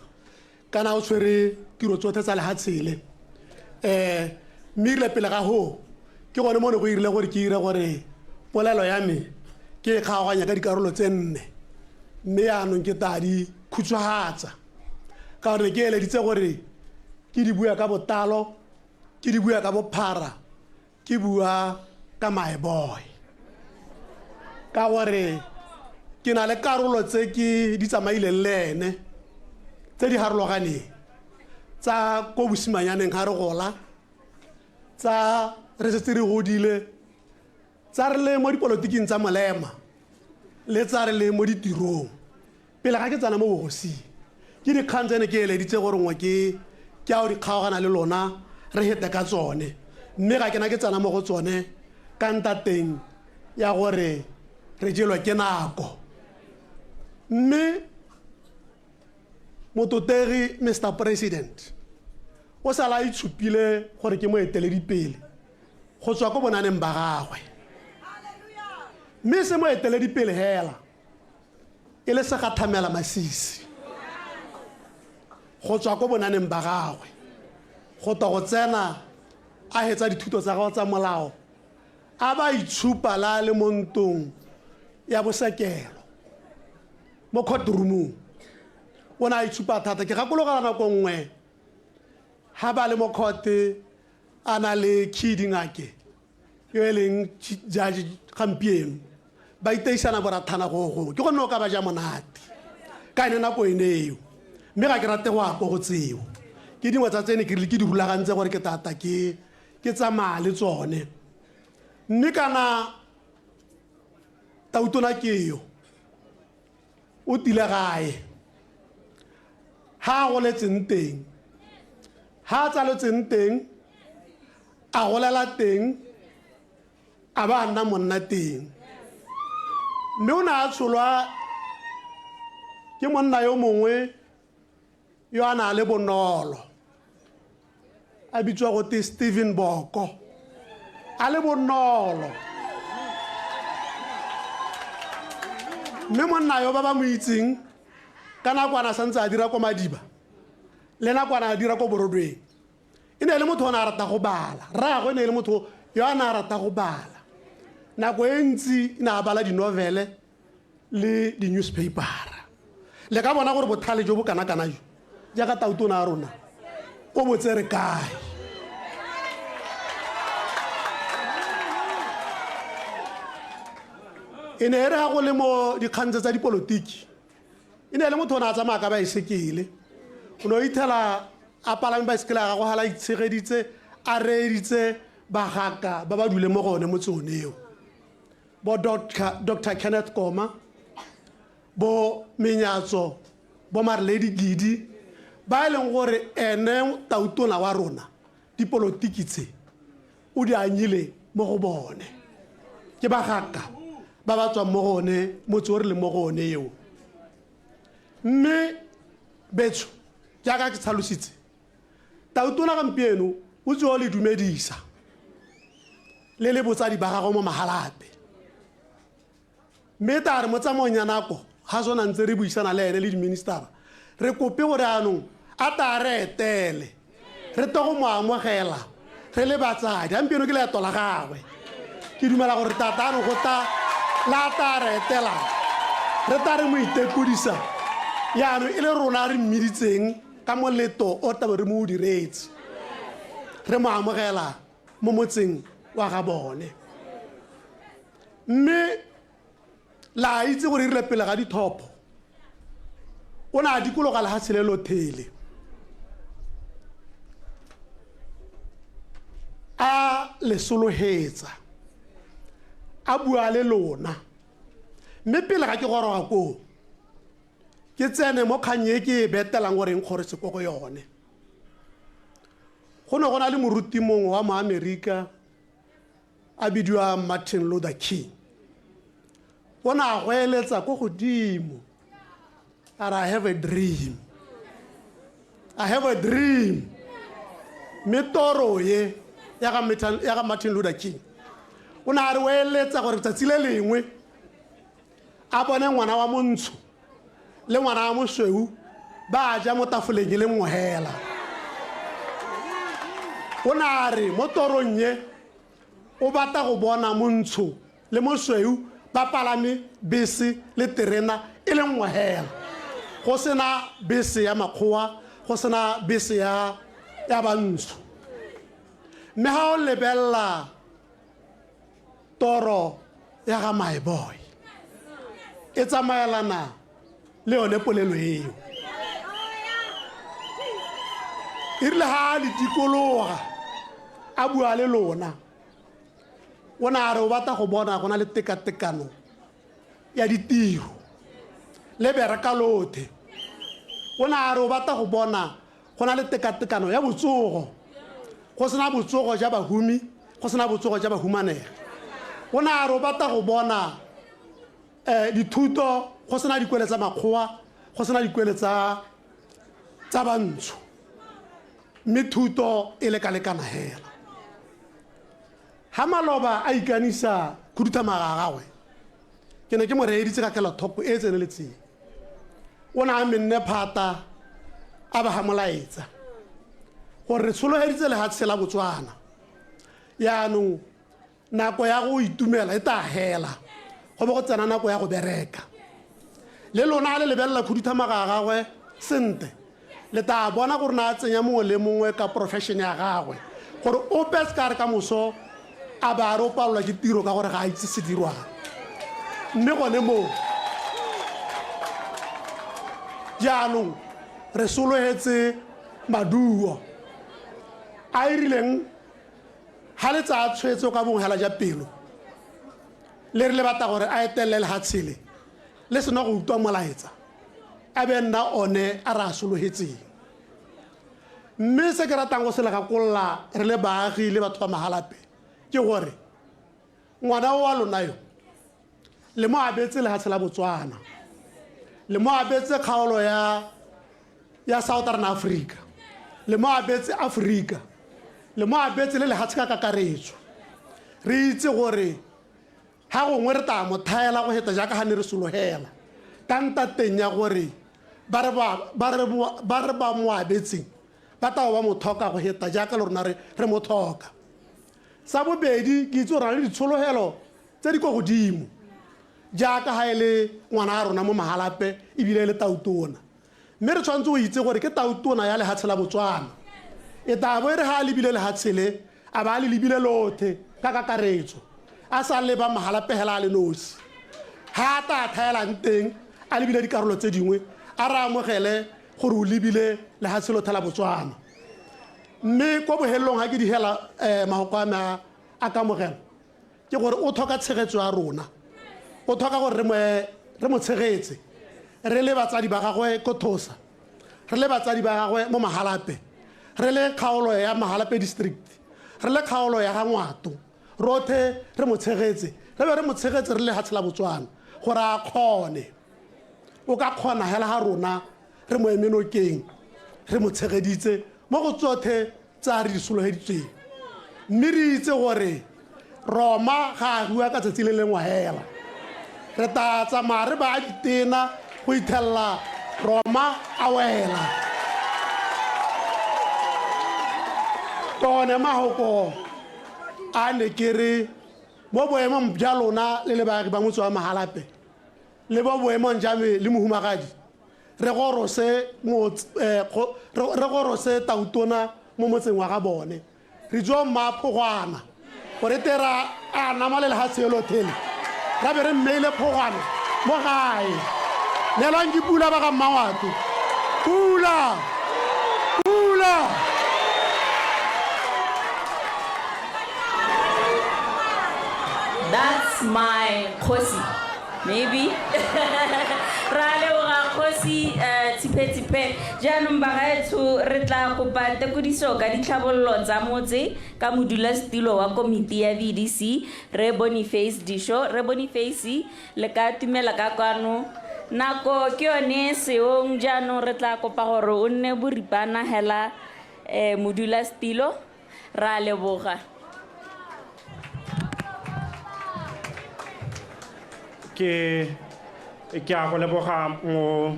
Kana o tshwere tiro tsotlhe tsa lehatshe le. Mme erile pele ga hoo, ke gone mo ne go irile gore ke ire gore polelo ya me ke e kgaoganya ka dikarolo tse nne. Mme yaanong ke tla di khutshwahatsa. Ka gore ke eleditse gore ke di bua ka bottalo, ke di bua ka bophara, ke bua ka my boy. Ka gore ke na le karolo tse ke di tsamaileng le ene, tse di harologaneng, tsa ko bosimanyaneng ga re gola, tsa re setse re godile, tsa re le mo dipolotiking tsa molema, le tsa re le mo ditirong. Pele ga ke tsena mo bogosing, ke dikgang tse ne ke eleditse gore nngwe ke ke a o di kgaogana le lona re hete ka tsone. Mme ga ke na ke tsena mo go tsone ka ntateng ya gore re jelwe ke nako. Mme mototegi Mr President o sala a itshupile gore ke moeteledipele go tswa ko bonaneng ba gagwe. Mme se moeteledipele hela e le segathamela masisi go tswa ko bonaneng ba gagwe go twa go tsena a hetsa dithuto tsa gagwe tsa molao a ba itshupa la le mo ntong ya bosekelo mo courtroomong. O ne a itshupa thata. Ke gakologela nako nngwe ha ba le mo court a na le Key Dingake yo e leng judge gampieno, ba iteisana borathana go gongwe, ke gonne o ka ba ja monate ka ene nako ene eo. Mme ga ke rate go ya ko go tseo, ke dingwe tsa tsene ke rile ke di rulagantse gore ke tata ke tsamaya le tsone. Mme kana Tautona ke yo o tile gae ha a goletseng teng, ha a tsaletseng teng, a golela teng, a ba a nna monna teng. Mme o ne a tsholwa ke monna yo mongwe yo a na le bonolo, a bitswa gote Stephen Boko, a le bonolo. Mme monna yo ba ba mo itseng ka nakwana santse a dira ko Madiba le nakwana a dira ko Borodweng, e ne e le motho o ne a rata go bala. Rraagwe e ne e le motho yo a ne a rata go bala. Nako e ntsi e ne a bala dinovele le di-newspapera. Le ka bona gore bothale jo bo kana-kana jo jaaka Tautona a rona o bo tsere kae. E ne e re ga go le mo dikgang tse tsa dipolotiki, e ne e le motho o ne a tsamaya ka baesekele. O ne o ithela a palame baesekele ya gagwe gala a itshegeditse, a reeditse bagaka ba ba dule mo go one motse one eo, bo Doctor Kenneth Koma, bo Menyatso, bo Marlady Gidi, ba e leng gore ene Tautona wa rona dipolotiki tse o di anyile mo go bone. Ke bagaka ba ba tswang mo go one motse o re leng mo go one eo. Mme betsho, jaaka ke tlhalositse, Tautona gampieno o tseo le dumedisa le le botsadi ba gagwe mo Mahalapye. Mme ta re mo tsamaong ya nako ga sona ntse re buisana le ene le diministara, re kope gore anong a ta re etele, re tle go mo amogela re le batsadi. Gampieno ke leeto la gagwe. Ke dumela gore tata anong go ta la ta re etela, re ta re mo itekodisa. Yaanong e le rona re mmiditseng ka moleto o tlabe re mo o diretse, re mo amogela. mo motseng wa ga bone. Mme la itse gore e rile pele ga dithopho o ne a dikologa lehatshe le lothele a le solohetsa a bua le lona. Mme pele ga ke goroga koo, ke tsene mo kgang e ke e betelang gore eng kgoretse ko go yone. Go ne go na le moruti mongwe wa moAmerika a bidiwa Martin Luther King. O ne a goeletsa ko godimo a re, I have a dream, I have a dream. Mme toro ye ya ga Martin Luther King, o ne a re o eletsa gore tsatsi le lengwe a bone ngwana wa montsho le ngwana wa mosweu ba ja mo tafoleng e le nngwe hela. O ne a re mo torong ye o batla go bona montsho le mosweu ba palame bese le terena e le nngwe hela, go sena bese ya makgowa, go sena bese ya bantsho. Mme ga o lebelela toro ya ga my boy e tsamaelana le yone polelo eo. E rile ga a le dikologa a bua le lona, o ne a re o batla go bona go na le tekatekano ya ditiro le bereka lothe. O ne a re o batla go bona go na le tekatekano ya botsogo, go sena botsogo ja bahumi, go sena botsogo ja bahumanegi. O ne a re o batla go bona dithuto, go sena dikwele tsa makgowa, go sena dikwele tsa bantsho, mme thuto e lekalekana hela. Ha maloba a ikanisa khuduthamaga ga gagwe, ke ne ke mo reeditse ka kelothoko e e tseneletseng. O ne a menne phata a ba ga molaetsa gore re tshologeditse lehatshe la Botswana. Yaanong nako ya go itumela e tla hela, go bo go tsena nako ya go bereka. Le lona le lebelela khuduthamaga ga gagwe sente, le tla bona gore na a tsenya mongwe le mongwe ka profession ya gagwe, gore ope se ka re ka moso a ba a re o palelwa ke tiro ka gore ga a itse se dirwang. Mme gone moo jaanong re sologetse maduo a e rileng ga le tsaya tshwetso ka bongwe hela ja pelo, le re le batla gore a etelele lehatshe le le sena go utlwa molaetsa, a be nna one a re a sologetseng. Mme se ke ratang go se le gakolola re le baagi le batho ba Mahalapye ke gore ngwana o wa lona yo le mo abetse lehatshe la Botswana, le mo abetse kgaolo ya Southern Africa, le mo abetse Africa, le mo abetse le lehatshe ka kakaretso. Re itse gore ha gongwe re tla mo thaela go heta jaaka ga ne re sologela ka ntateng ya gore ba re ba mo abetseng ba tla ba mo thoka go heta jaaka le rona re mo thoka. Sa bobedi, ke itse gore na le ditshologelo tse di ko godimo jaaka ga e le ngwana a rona mo Mahalapye ebile e le tautona. Mme re tshwanetse go itse gore ke tautona ya lehatshe la Botswana. E tla bo e re ga a lebile lehatshe le, a ba a le lebile lothe ka kakaretso, a sa leba Mahalapye hela a le nosi. Ha a tla thaelang teng a lebile dikarolo tse dingwe, a re amogele gore o lebile lehatshe lothe la Botswana. Mme ko bohelelong ga ke digela mahoko a me a kamogelo, ke gore o tlhoka tshegetso ya rona, o tlhoka gore re mo tshegetse re le batsadi ba gagwe ko Thosa, re le batsadi ba gagwe mo Mahalapye, re le kgaolo ya Mahalapye district, re le kgaolo ya ga Ngwato, rothe re mo tshegetse, re be re mo tshegetse re le lehatshe la Botswana gore a kgone. O ka kgona hela ga rona re mo eme nokeng, re mo tshegeditse mo go tsothe tse a re di sologeditsweng. Mme re itse gore Roma ga a rua ka tsatsi le lengwe hela. Re tla tsamaya re ba ditena go ithella Roma a wela. Ke one mahoko a ne ke re mo boemong bja lona le le baagi ba motse wa Mahalapye, le bo boemong ja me le mohumagadi, re gorose tautona mo motseng wa ga bone. Re tsoa mmaphogwana gore te ra a nama le lehatshe elo thele ra be re mmeile phogwana mo gae. Neelwang ke pula ba ga Mmangwato. Pula! Pula! That's my kgosi. Maybe. Ra leboga kgosi Tshipe Tshipe. Jaanong bagaetsho re tla kopa tekodiso ka ditlhabololo tsa motse ka modulasetilo wa komiti ya VDC Rre Boniface Disho. Rre Boniface le ka tumela ka kwano. Nako ke yone seong jaanong re tla kopa gore o nne boripana hela modulasetilo. Ra leboga. Ke ke a go leboga mo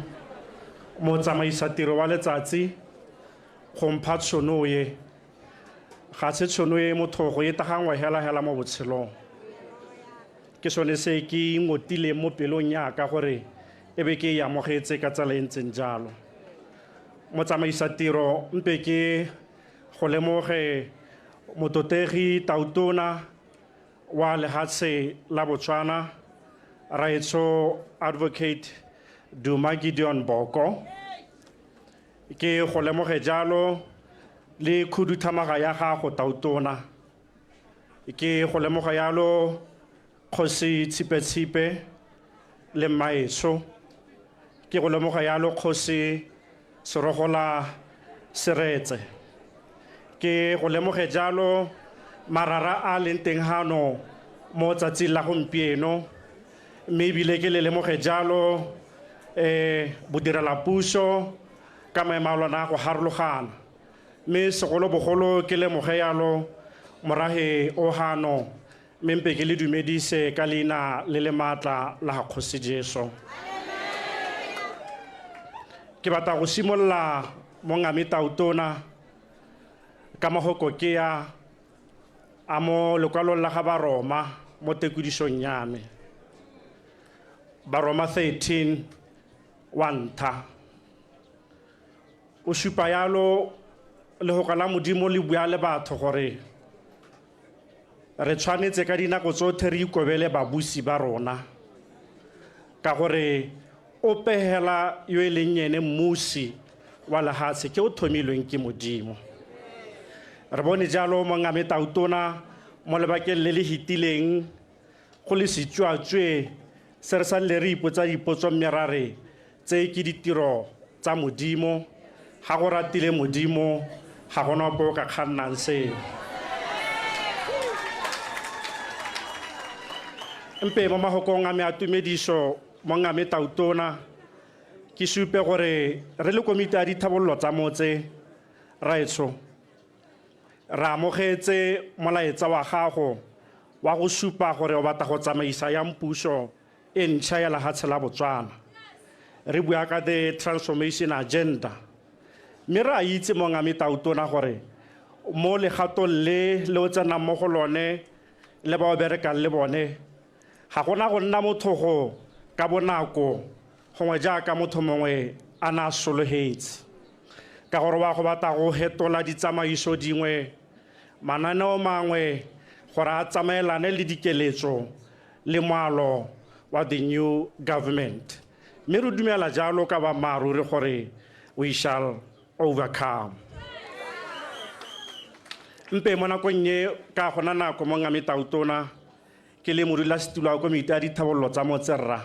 motsamaisatiro wa letsatsi go mpha tšhono e. Ga se tšhono e motho go e tagangwe hela hela mo botshelong. Ke sone se ke ngotileng mo pelong yaka gore e be ke e amogetse ka tsela e ntseng jalo. Motsamaisatiro mpe ke go lemoge mototegi tautona wa lehatshe la Botswana raetsho Advocate Duma Gideon Boko. Ke go lemoge jalo le khuduthamaga ya gago tautona. Ke go lemoga yalo kgosi Tshipe-Tshipe le mmaetsho. Ke go lemoga yalo kgosi Serogola Seretse. Ke go lemoge jalo marara a leng teng hano mo tsatsing la gompieno, mme ebile ke le lemoge jalo bodirelapuso ka maemo a lona a go harologana. Mme segolobogolo ke lemoge yalo morahe o hano, mme mpe ke le dumedise ka leina le le maatla la ga Kgosi Jesu. Ke batla go simolola mongame tautona ka mahoko ke ya a mo lekwalong la ga Baroma mo tekudisong ya me. Baroma 13 wa ntha. O supa yalo lehoko la Modimo le bua le batho gore re tshwanetse ka dinako tsotlhe re ikobele babusi ba rona, ka gore ope hela yo e leng ene mmusi wa lehatshe ke o thomilweng ke Modimo. Re bone jalo mongame tautona mo lebakeng le le hitileng go le setswatswe se re sa le re ipotsa dipotso mme ra re tse ke ditiro tsa Modimo, ga go ratile Modimo ga gona ope o ka kgannang seo. Mpe mo mahokong a me a tumediso mongame tautona ke supe gore re le komiti ya dithabololo tsa motse raetsho re amogetse molaetsa wa gago wa go supa gore o batla go tsamaisa yang puso e ntšha ya lehatshe la Botswana. Re bua ka the transformation agenda. Mme re a itse mongame tautona gore mo legatong le le o tsenang mo go lone le ba o berekang le bone ga gona go nna mothogo ka bonako gongwe jaaka motho mongwe a na sologetse, ka gore wa go batla go hetola ditsamaiso dingwe, mananeo mangwe gore a tsamaelane le dikeletso le moalo wa the new government. Mme re dumela jalo ka boammaaruri gore we shall overcome. Mpe mo nakong e ka gona nako mongame tautona ke le modulasetulo wa komiti ya dithabololo tsa motse rra,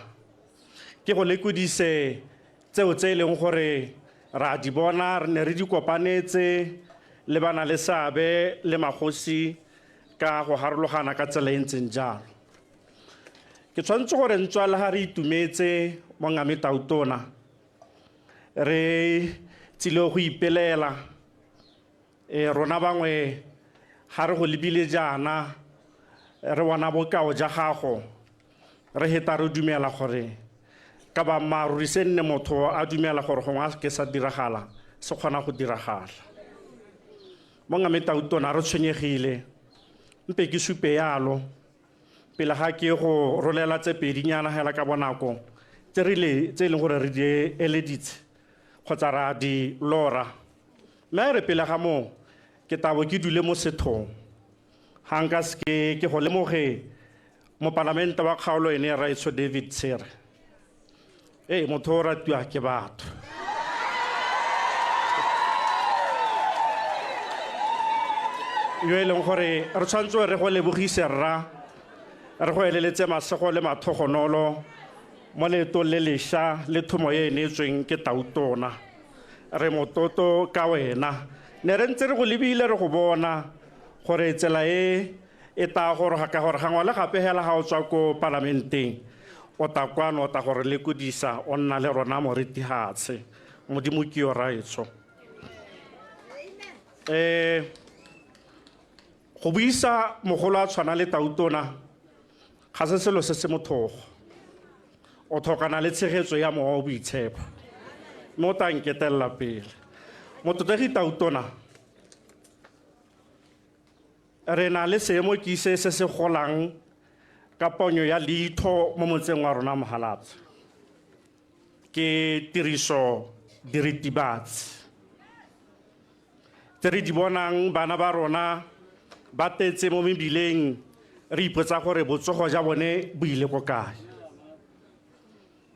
ke go lekodise tseo tse e leng gore ra di bona, re ne re di kopanetse le bana le seabe le magosi ka go harologana ka tsela e ntseng jalo. Ke tshwanetse gore ntswa le ga re itumetse mongame tautona re tsile go ipelela, rona bangwe ga re go lebile jaana re bona bokao ja gago re heta re dumela gore ka boammaaruri se nne motho a dumela gore gongwe a ke sa diragala se kgona go diragala. Mongame tautona re tshwenyegile, mpe ke supe yalo pele ga ke go rolela tse pedinyana hela ka bonako tse rile tse e leng gore re di eleditse kgotsa ra di lora. Mme a re pele ga moo ke Ke tabo ke dule mo sethong. Ga nka seke ke go lemoge mopalamente wa kgaolo ene Raetsho David Tshere. Ee, motho o ratiwa ke batho. Yo e leng gore re tshwanetse re go lebogise rra, re go eleletse masego le mathogonolo mo leetong le lešwa le thomo e e neetsweng ke Tautona. Re motlotlo ka wena. Ne re ntse re go lebile re go bona gore tsela e e tla goroga ka gore gangwe le gape hela ga o tswa ko palamenteng o ta kwano o ta gore lekodisa o nna le rona moritihatshe. Modimo ke yo raetsho. Go buisa mogolo a tshwana le Tautona ga se selo se se mothogo. O tlhokana le tshegetso ya mowa o boitshepo mme o tla nketelela pele. Motlotlegi Tautona, re na le seemo ke se se se golang ka ponyo ya leitho mo motseng wa rona Mohalatse. Ke tiriso diritibatsi tse re di bonang bana ba rona ba tetse mo mebileng, re ipotsa gore botsogo ja bone bo ile ko kae.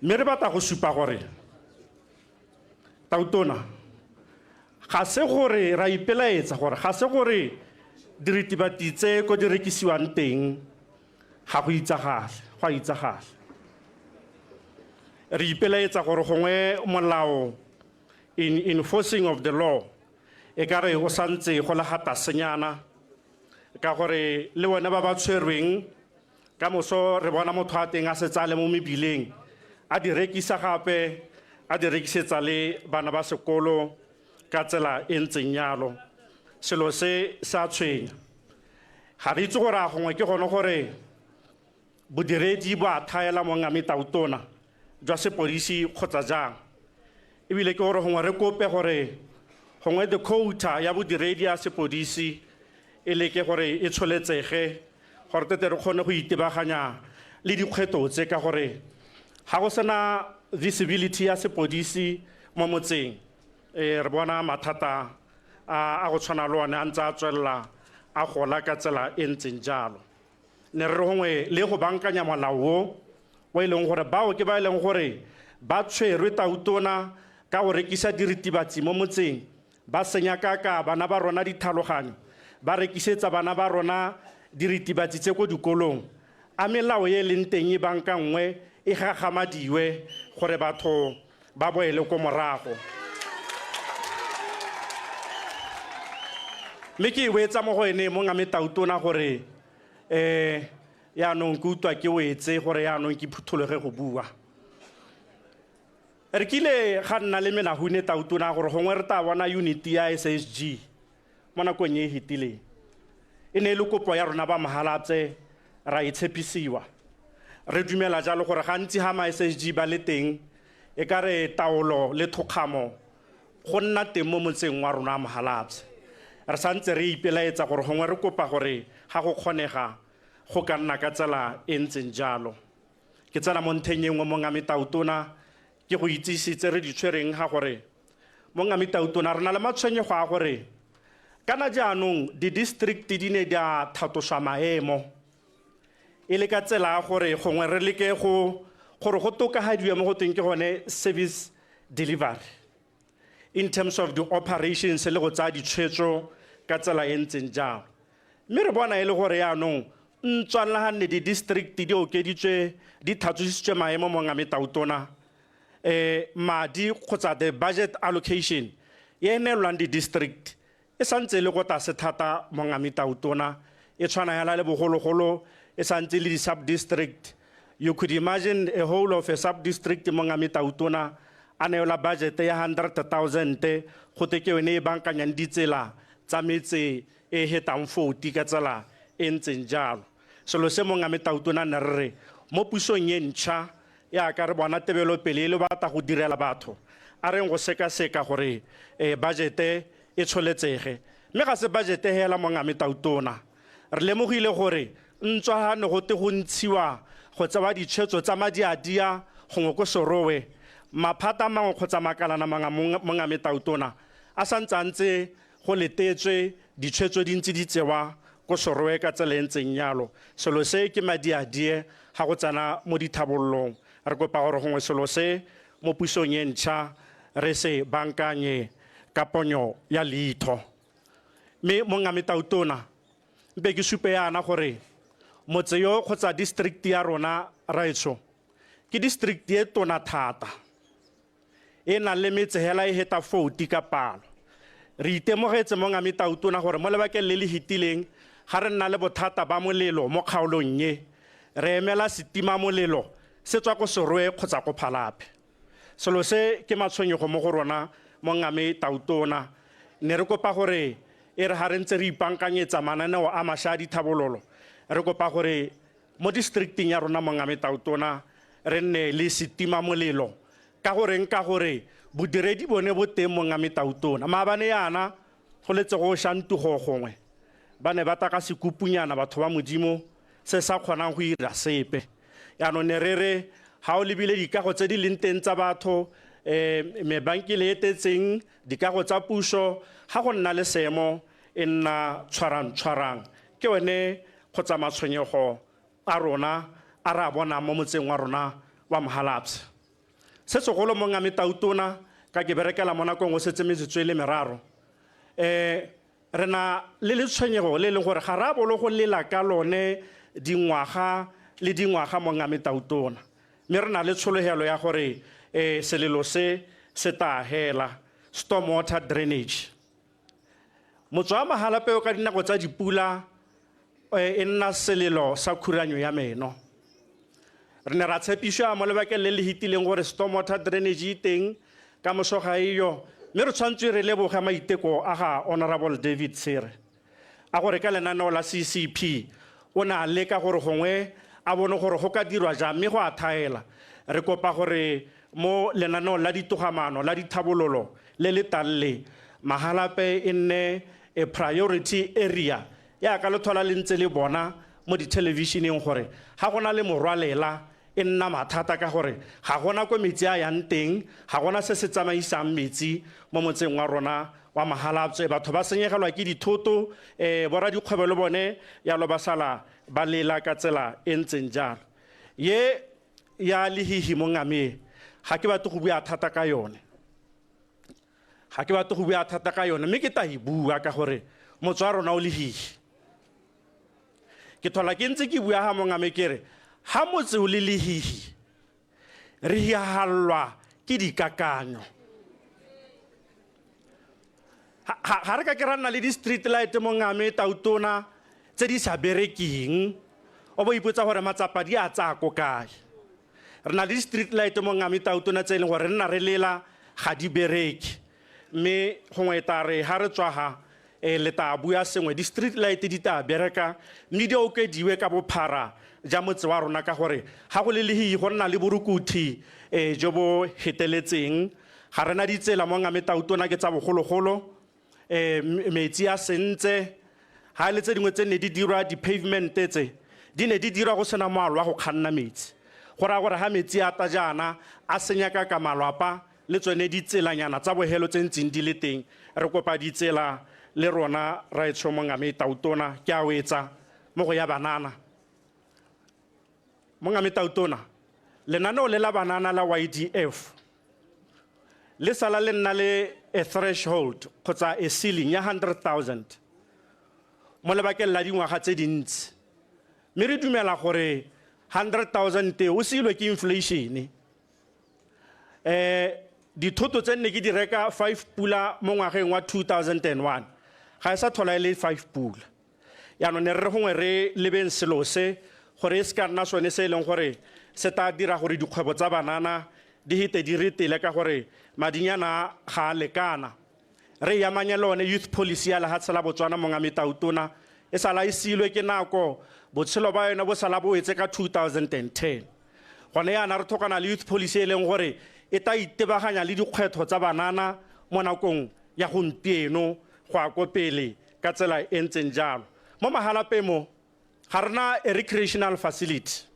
Mme re batla go supa gore Tautona, ga se gore ra ipelaetsa gore ga se gore diritibatsi tse ko di rekisiwang teng ga go itsagale, go a itsagale. Re ipelaetsa gore gongwe molao in enforcing of the law e ka re o santse go le gatasenyana, ka gore le bone ba ba tshwerweng ka moso re bona motho a teng a setse a le mo mebileng a di rekisa gape a di rekisetsa le bana ba sekolo ka tsela e ntseng yalo. Selo se se a tshwenya. Ga re itse gore a gongwe ke gone gore bodiredi bo a thaela mo ngame Tautona jwa sepodisi kgotsa jang. Ebile ke gore gongwe re kope gore gongwe the quota ya bodiredi ya sepodisi e leke gore e tsholetsege gore tete re kgone go itebaganya le dikgwetlho tse, ka gore ga go sena visibility ya sepodisi mo motseng, re bona mathata a go tshwana le one a ntse a tswelela a gola ka tsela e ntseng jalo. Ne re re gongwe le go bankanya molao o o e leng gore bao ke ba e leng gore ba tshwerwe Tautona ka go rekisa diritibatsi mo motseng, ba senya kaka bana ba rona ditlhaloganyo, ba rekisetsa bana ba rona diritibatsi tse ko dikolong. A melao e leng teng e bankanngwe e gagamadiwe gore batho ba boele ko morago. Mme ke e wetsa mo go ene mo ngame Tautona gore yaanong ke utlwa ke wetse gore yaanong ke phuthologe go bua. Re kile ga nna le menahune Tautona gore gongwe re tla bona unit ya SSG mo nakong e e fetileng. E ne e le kopo ya rona ba Mahalapye, ra e tshepisiwa. Re dumela jalo gore gantsi ga ma SSG ba le teng e ka re taolo le thokgamo go nna teng mo motseng wa rona Mahalapye. Re santse re ipelaetsa gore gongwe re kopa gore ga go kgonega go ka nna ka tsela e ntseng jalo. Ke tsena mo ntlheng e nngwe mo ngame Tautona, ke go itsise tse re di tshwereng ga gore mo ngame Tautona re na le matshwenyego a gore kana jaanong di-district di ne di a thatoswa maemo e le ka tsela ya gore gongwe re leke go gore go tokagadiwe mo go teng ke gone service delivery in terms of the operations le go tsaya ditshwetso ka tsela e ntseng jalo. Mme re bona e le gore yaanong ntswa le ga nne di-district di okeditswe di tlhatsositswe maemo mo ngame Tautona, madi kgotsa the budget allocation e e neelwang di-district e santse e le ko tlase thata mo ngame Tautona, e tshwana hela le bogologolo, e santse le di-sub-district. You could imagine a whole of a sub-district mo ngame Tautona a neelwa budget ya 100,000 go te ke yone e bankanyang ditsela tsa metse e hetang 40 ka tsela e ntseng jalo. Selo se mo ngame Tautona ne re re mo pusong e ntšha yaka re bona tebelopele e le batla go direla batho, a reng go sekaseka gore budget e tsholetsege. Mme ga se budget hela mo ngame Tautona. Re lemogile gore ntswa ga ne go te go ntshiwa go tsewa ditshwetso tsa madiadia gongwe ko Serowe, maphata mangwe kgotsa makalana mangwe mo ngame Tautona a santse a ntse go letetswe Ditshwetso di ntse di tsewa ko Serowe ka tsela e ntseng yalo. Selo se ke madiadie ga go tsena mo dithabololong. Re kopa gore gongwe selo se mo pusong e ntšha re se bankanye ka ponyo ya leitho. Mme mongame Tautona, mpe ke supe yana gore motse yo kgotsa district ya rona raetsho ke district e tona thata e nang le metse hela e heta 40 ka palo. Re itemogetse mongame Tautona gore mo lebakeng le le hitileng ga re nna le bothata ba molelo mo kgaolong e, re emela setima molelo se tswa ko Serowe kgotsa ko Phalape. Selo se ke matshwenyego mo go rona mongame Tautona. Ne re kopa gore e re ga re ntse re ipankanyetsa mananeo a mašwa a dithabololo, re kopa gore mo districting ya rona mongame Tautona re nne le setima molelo. Ka goreng? Ka gore bodiredi bone bo teng mongame Tautona. Maabane yana go letse go shantugo gongwe ba ne ba taka sekupunyana batho ba Modimo se sa kgonang go ira sepe. Yaanong ne re re ga o lebile dikago tse di leng teng tsa batho, mebankele e tetseng, dikago tsa puso, ga go nna le seemo e nna tshwarang-tshwarang. Ke one kgotsa matshwenyego a rona a re a bonang mo motseng wa rona wa Mhalapye. Se segolo mongame Tautona, ka ke berekela mo nakong o setse metsotso e le meraro, re na le letshwenyego le e leng gore ga re a bolo go lela ka lone dingwaga le dingwaga mongame Tautona. Mme re na le tshologelo ya gore selelo se se tla hela, storm water drainage. Motse wa Mahalapye ka dinako tsa dipula e nna selelo sa khuranyo ya meno. Re ne ra tshepišwa mo lebakeng le le hitileng gore storm water drainage e teng, ka moso ga eyo, mme re tshwanetse re leboge maiteko a ga Honorable David Tshere a gore ka lenaneo la CCP o ne a leka gore gongwe a bone gore go ka dirwa jang, mme go a thaela. Re kopa gore mo lenaneong la ditogamaano la dithabololo le le tang le, Mahalapye e nne a priority area, yaka le thola le ntse le bona mo dithelebišeneng gore ga go na le morwalela e nna mathata ka gore ga gona ko metsi a yang teng, ga gona se se tsamaisang metsi mo motseng wa rona wa Mahalapye. Batho ba senyegelwa ke dithoto, boradikgwebo le bone yalo ba sala ba lela ka tsela e ntseng jalo. Ye ya lehihi mongame ga ke batle go bua thata ka yone. Ga ke batle go bua thata ka yone, mme ke tla e bua ka gore motse wa rona o lehihi. Ke thola ke ntse ke bua ga mongame ke re ga motse o le lehihi re hiahallwa ke dikakanyo. Ga re ka ke ra nna le di-street light mongame Tautona tse di sa berekeng, o bo ipotsa gore matsapa di a tsaya ko kae. Re na le di-street light mongame Tautona tse e leng gore re nna re lela ga di bereke, mme gongwe ta re ga re tswa ga le tla bua sengwe, di-street light di tla bereka mme di okediwe ka bophara ja motse wa rona, ka gore ga go le lehihi go nna le borukuthi jo bo heteletseng. Ga rena ditsela mongame Tautona ke tsa bogologolo, metsi a sentse, ga le tse dingwe tse ne di dirwa di-pavement tse di ne di dirwa go sena moalo wa go kganna metsi. Go raya gore ga metsi a ta jaana a senyaka ka malwapa le tsone ditselanyana tsa bohelo tse ntseng di le teng. Re kopa ditsela le rona raetsho mongame Tautona. Ke a wetsa mo go ya banana mongame Tautona. Lenaneo le la banana la YDF le sala le nna le a threshold kgotsa a ceiling ya 100,000 mo lebakeng la dingwaga tse dintsi, mme re dumela gore 100,000 e o seilwe ke inflation. Dithoto tse nne ke di reka 5 pula mo ngwageng wa 2001 ga e sa thola e le 5 pula. Yaanong ne re re gongwe re lebeng selo se gore e se ka nna sone se e leng gore se tla dira gore dikgwebo tsa banana di hete di retele, ka gore madinyana ga a lekana. Re yamanye le one youth policy ya lehatshe la Botswana mongame Tautona, e sala e siilwe ke nako, botshelo ba yone bo sala bo wetse ka 2010. Gone yana re tlhokana le youth policy e leng gore e tla itebaganya le dikgwetlho tsa banana mo nakong ya gompieno go ya ko pele ka tsela e ntseng jalo. Mo Mahalapye mo ga rena a recreational facility.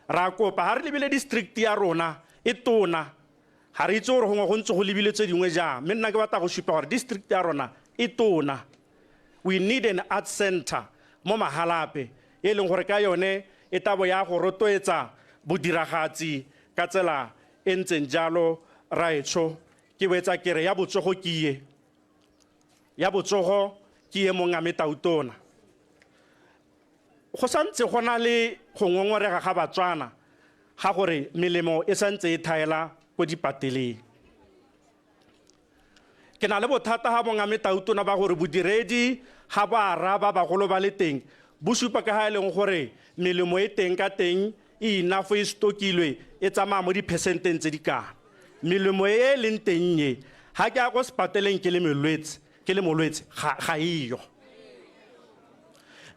Ra kopa ga re lebile district ya rona e tona, ga re itse gore gongwe go ntse go lebile tse dingwe jang, mme nna ke batla go supa gore district ya rona e tona. We need an art center mo Mahalapye e leng gore ka yone e tabo ya go rotloetsa bodiragatsi ka tsela e ntseng jalo. Raetsho, ke boetsa kere ya botsogo ke ye, ya botsogo ke ye mongame tautona. Go santse go na le go ngongorega ga Batswana ga gore melemo e santse e thaela ko dipateleng. Ke na le bothata ga mongame tautona ba gore bodiredi ga ba araba bagolo ba le teng, bo supa ka ga e leng gore melemo e teng ka teng e enough, e stokilwe, e tsamaya mo diphesenteng tse di kana. Melemo e e leng teng e, ga ke ya ko sepateleng ke le molwetse, ke le molwetse, ga eyo.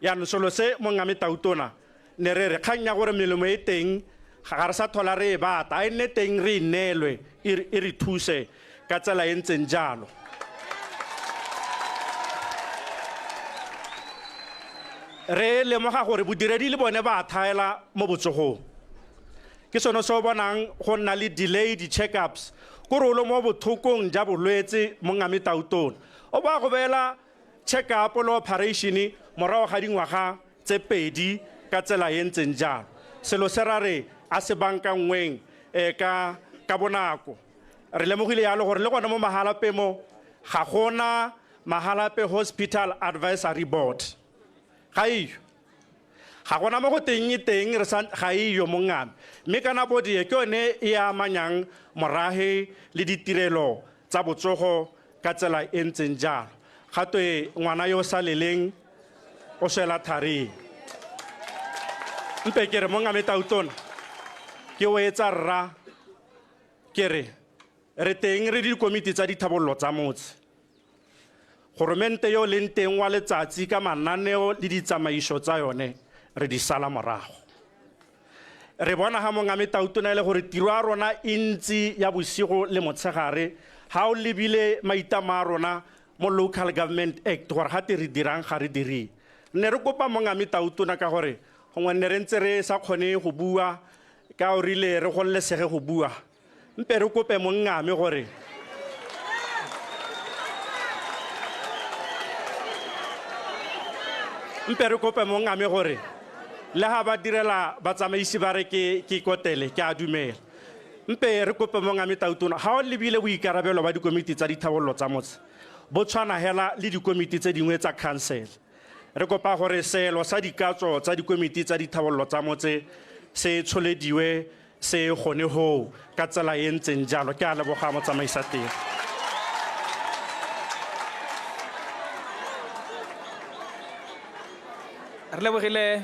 Yaanong selo se mongame tautona ne re re kgang ya gore melemo e teng ga re sa thola re e bata, a e nne teng re e neelwe e re thuse ka tsela e ntseng jalo. Re lemoga gore bodiredi le bone ba thaela mo botsogong. Ke sone se o bonang go nna le delayed check-ups, kore o le mo bothokong ja bolwetse mongame tautona, o ba go beela check-up le operation morago ga dingwaga tse pedi ka tsela e ntseng jalo. Selo se ra re a se bankanngweng ka bonako. Re lemogile yalo gore le gone mo Mahalapye mo ga gona Mahalapye Hospital Advisory Board. Ga eyo. Ga gona mo go teng e teng re sa ga eyo mongame. Mme kana body e ke yone e amanyang morahe le ditirelo tsa botsogo ka tsela e ntseng jalo. Ga twe ngwana yo sa leleng o swela tharing. Mpe ke re mongame tautona ke o etsa rra, ke re re teng re dikomiti tsa dithabollo tsa motse. Goromente yo leng teng wa letsatsi ka mananeo le ditsamaiso tsa yone re di sala morago. Re bona ga mongame tautona e le gore tiro ya rona e ntsi ya bosigo le motshegare, ga o lebile maitamo a rona mo Local Government Act gore ga te re dirang ga re direng. Ne re kopa mongame tautona ka gore gongwe ne re ntse re sa kgone go bua ka o rile re gololesege go bua. Mpe re kope mongame gore mpe re kope mongame gore le ga ba direla batsamaisi ba re ke kotele, ke a dumela. Mpe re kope mongame tautona ga o lebile boikarabelo ba dikomiti tsa dithabollo tsa motse bo tshwana hela le dikomiti tse dingwe tsa council. Re kopa gore seelo sa dikatso tsa dikomiti tsa dithabollo tsa motse se tsholediwe se gone hoo ka tsela e ntseng jalo. Ke a leboga motsamaisa teng. Re lebogile,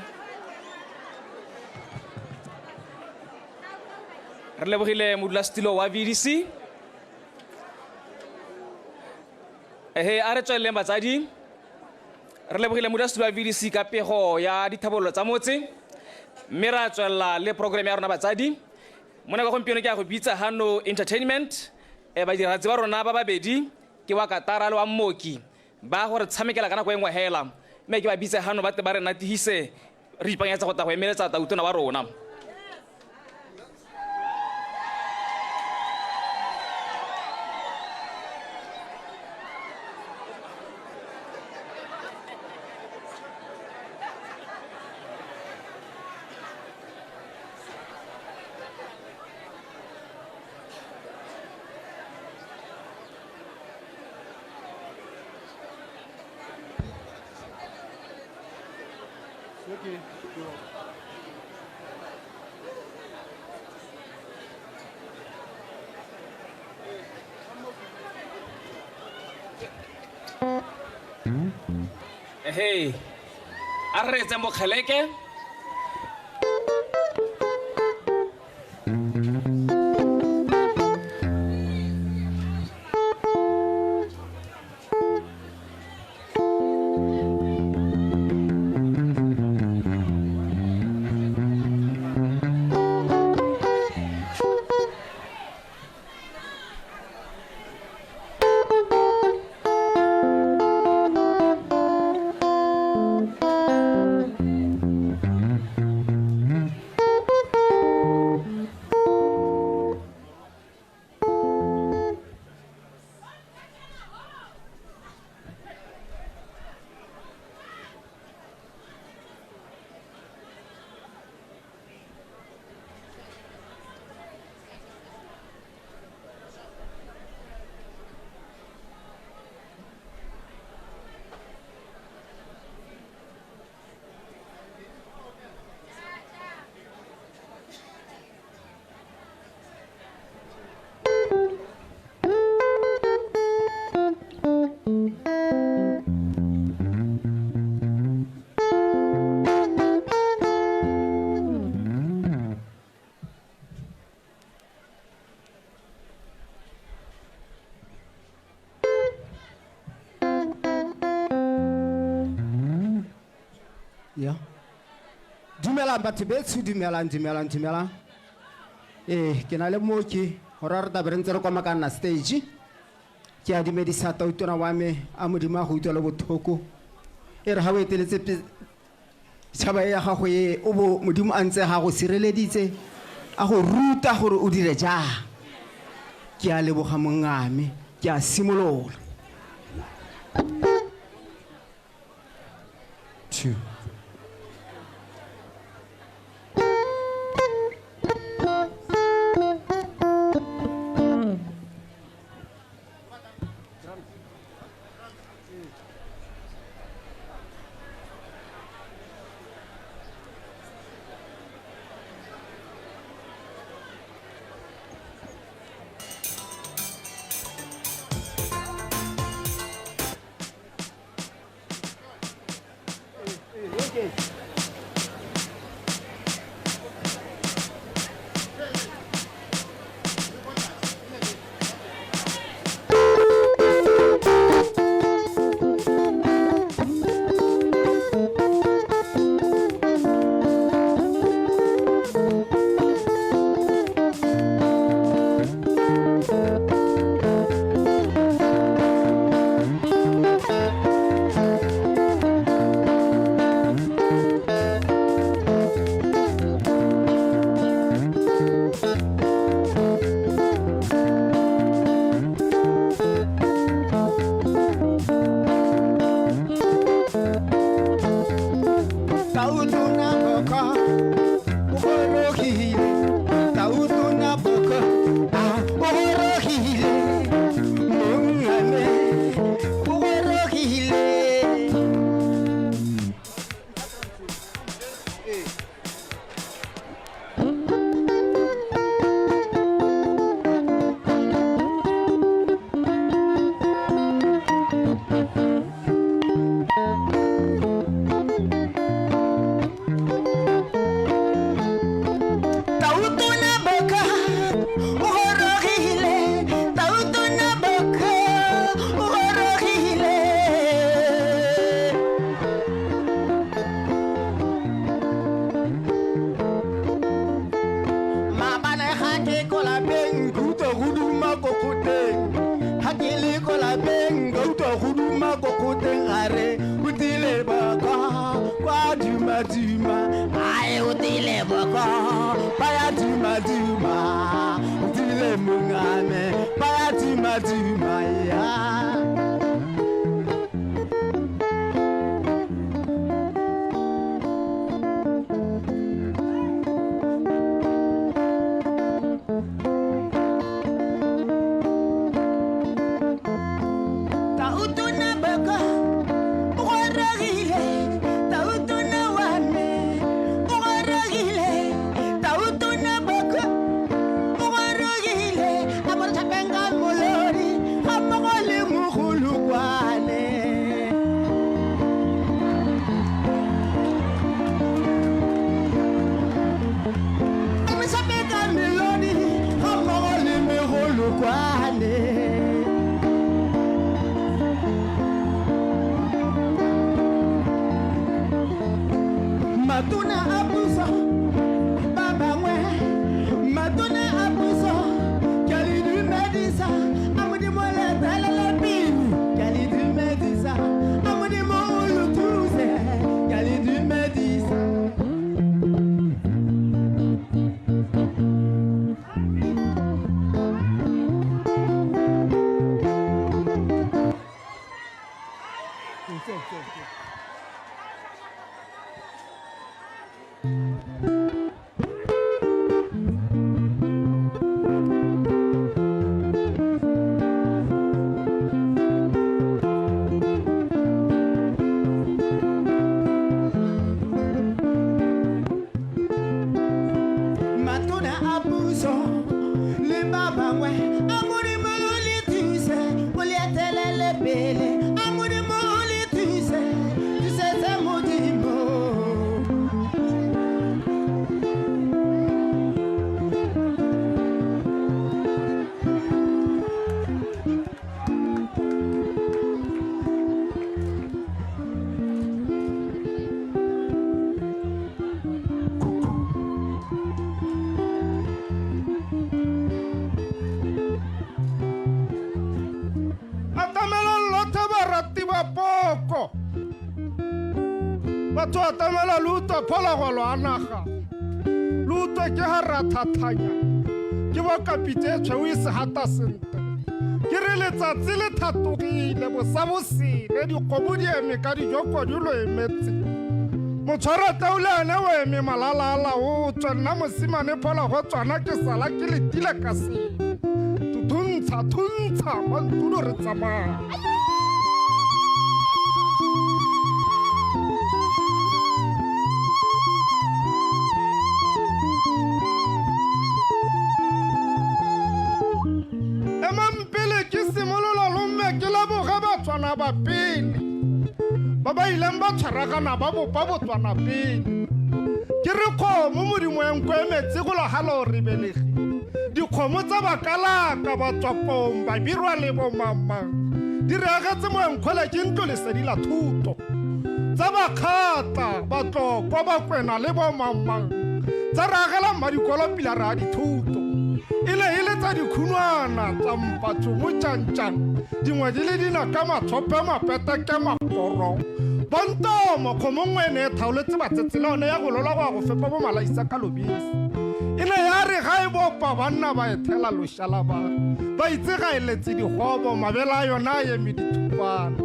re lebogile modulasetilo wa VDC. Ehe, a re tsweleleng batsadi. Re lebogile modulasetilo wa VDC ka pego ya dithabollo tsa motse, mme ra tswelela le program ya rona batsadi. Mo nako gompieno ke a go bitsa hano entertainment, badiragatsi ba rona ba babedi ke wa Katara le wa Mmoki ba gore tshamekela ka nako e nngwe hela, mme ke ba bitse hano ba tle ba re natihise re ipakanyetsa go tla go emeletsa tautona wa rona. Hey, a re reetseng bokgeleke. Ya. Dumelang batho betsho, dumelang, dumelang, dumelang. Ee, ke na le mooki gore re tabe re ntse re komakanna stage. Ke a dumedisa tautona wa me, a Modimo a go utlwele botlhoko. E re ga o eteletse tšhaba e ya gago e, o bo Modimo a ntse ga go sireleditse, a go ruta gore o dire jang. Ke a leboga mongame, ke a simolola. Two. Tautona boko, o gorogile. Tautona boko, a o gorogile. Mongame, o gorogile. Tautona boko, o gorogile. Tautona boko, o gorogile. Maabane ga ke ko lapeng, ke utlwa go duma ko kgoteng. Ga ke le ko lapeng, ka utlwa go duma ko kgoteng, a re o tile boko kwa duma-duma. Ae, o tile boko ba ya duma-duma, o tile mongame ba ya duma-duma ya. Tautona boko, o gorogile. Tautona wa me, o gorogile. Tautona boko, o gorogile. A mo re tlhapeng ka molodi, ga mmogo le mogolokwane. A mo tlhapeng ka melodi, ga mmogo le megolokwane. Matona a puso ba bangwe, matona a puso, ke a le dumedisa, a Modimo le etelele pele. Ke a le dumedisa, a Modimo o lo thuse. Ke a le dumedisa. Matona a puso le ba bangwe, a Modimo o le thuse, o le etelele pele. Batho atamela lo utlwa phologolo a naga. Lo utlwe ke ga rathathanya. Ke bo kapitse e tshweu e segata sentle. Ke re letsatsi le thatogile bosa bosele dikgomo di eme ka dijoko di lo emetse. Motshwaratau le ene o eme malala a laotswe nna mosimane phologo tswana ke sala ke letile ka sele. Thuntsha thuntsha mantulo re tsamaya. Emang pele ke simolola lomme ke leboge Batswana ba pele ba ba ileng ba tshwaragana ba bopa Botswana pele. Ke re kgomo Modimo ya nko e metsi go logalo re belege. Dikgomo tsa Bakalaka, Batswapong, Babirwa le bomamang di re agetse moenkgole ke ntlo lesedi la thuto. Tsa Bakgatla, Batlokwa, Bakwena le bomamang tsa re agela mmadikolo pilara ya dithuto. E ne e le tsa dikhunwana tsa mpatso mo tšantšang dingwe di le dinaka matshope mapeteke makoro. Bontomo kgomo nngwe e ne e thaoletse batsetse le one ya go lola go ya go fepa bo malaisa ka lobese. E ne ya re ga e bopa banna ba e thela lošala ba ba itse ga e letse digobo mabele a yona a eme dithupana.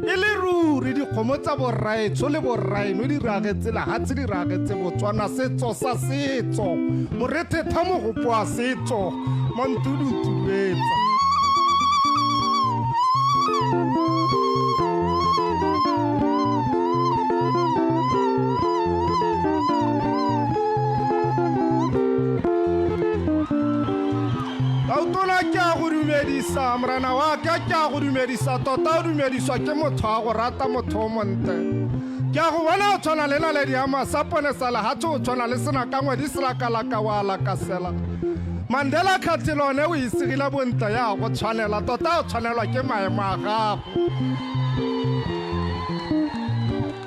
E le ruri dikgomo tsa borraetsho le borraeno di ragetse lehatshe di ragetse Botswana setso sa setso morethetha mogopo wa setso mantudutuduetsa. Tautona ke a go dumedisa morena wa ka ke a go dumedisa tota o dumediswa ke motho a go rata motho o montle. Ke a go bona o tshwana le naledi ya masapone sa lehatshe o tshwana le senakangwedi selakalaka wa lakasela. Mandela Khathelo one o isigile bontle ya go tshwanela tota o tshwanelwa ke maemo a gago.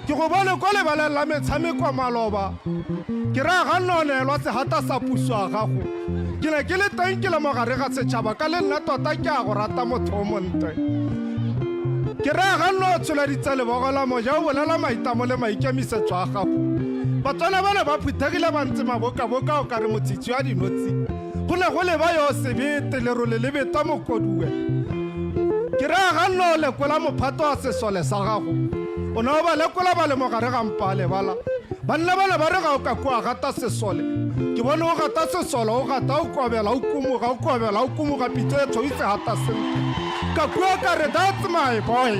Ke go bone kwa lebaleng la metshameko maloba. Ke raya ga nna o neelwa segata sa puso ya gago. Ke ne ke le teng ke le mo gare ga setšhaba ka le nna tota ke a go rata motho o montle. Ke raya ga nna o tsholeditse lebogo la moja o bolela maitamo le maikemisetso a gago. Batswana ba ne ba phuthegile ba ntse mabokaboka o kare motshitshi wa dinotshi. Go ne go leba yo sebete lerole le beta mokoduwe. Ke raya ga nna o lekola mophato wa sesole sa gago. O ne o ba lekola ba le mo gare ga mpa lebala. Banna ba ne ba re ga o ka kwa gata sesole. Ke bone o gata sesole o gata o kobela o kumoga o kobela o kumoga pitso e tshweu se gata sentle. Ka kua ka re that's my boy.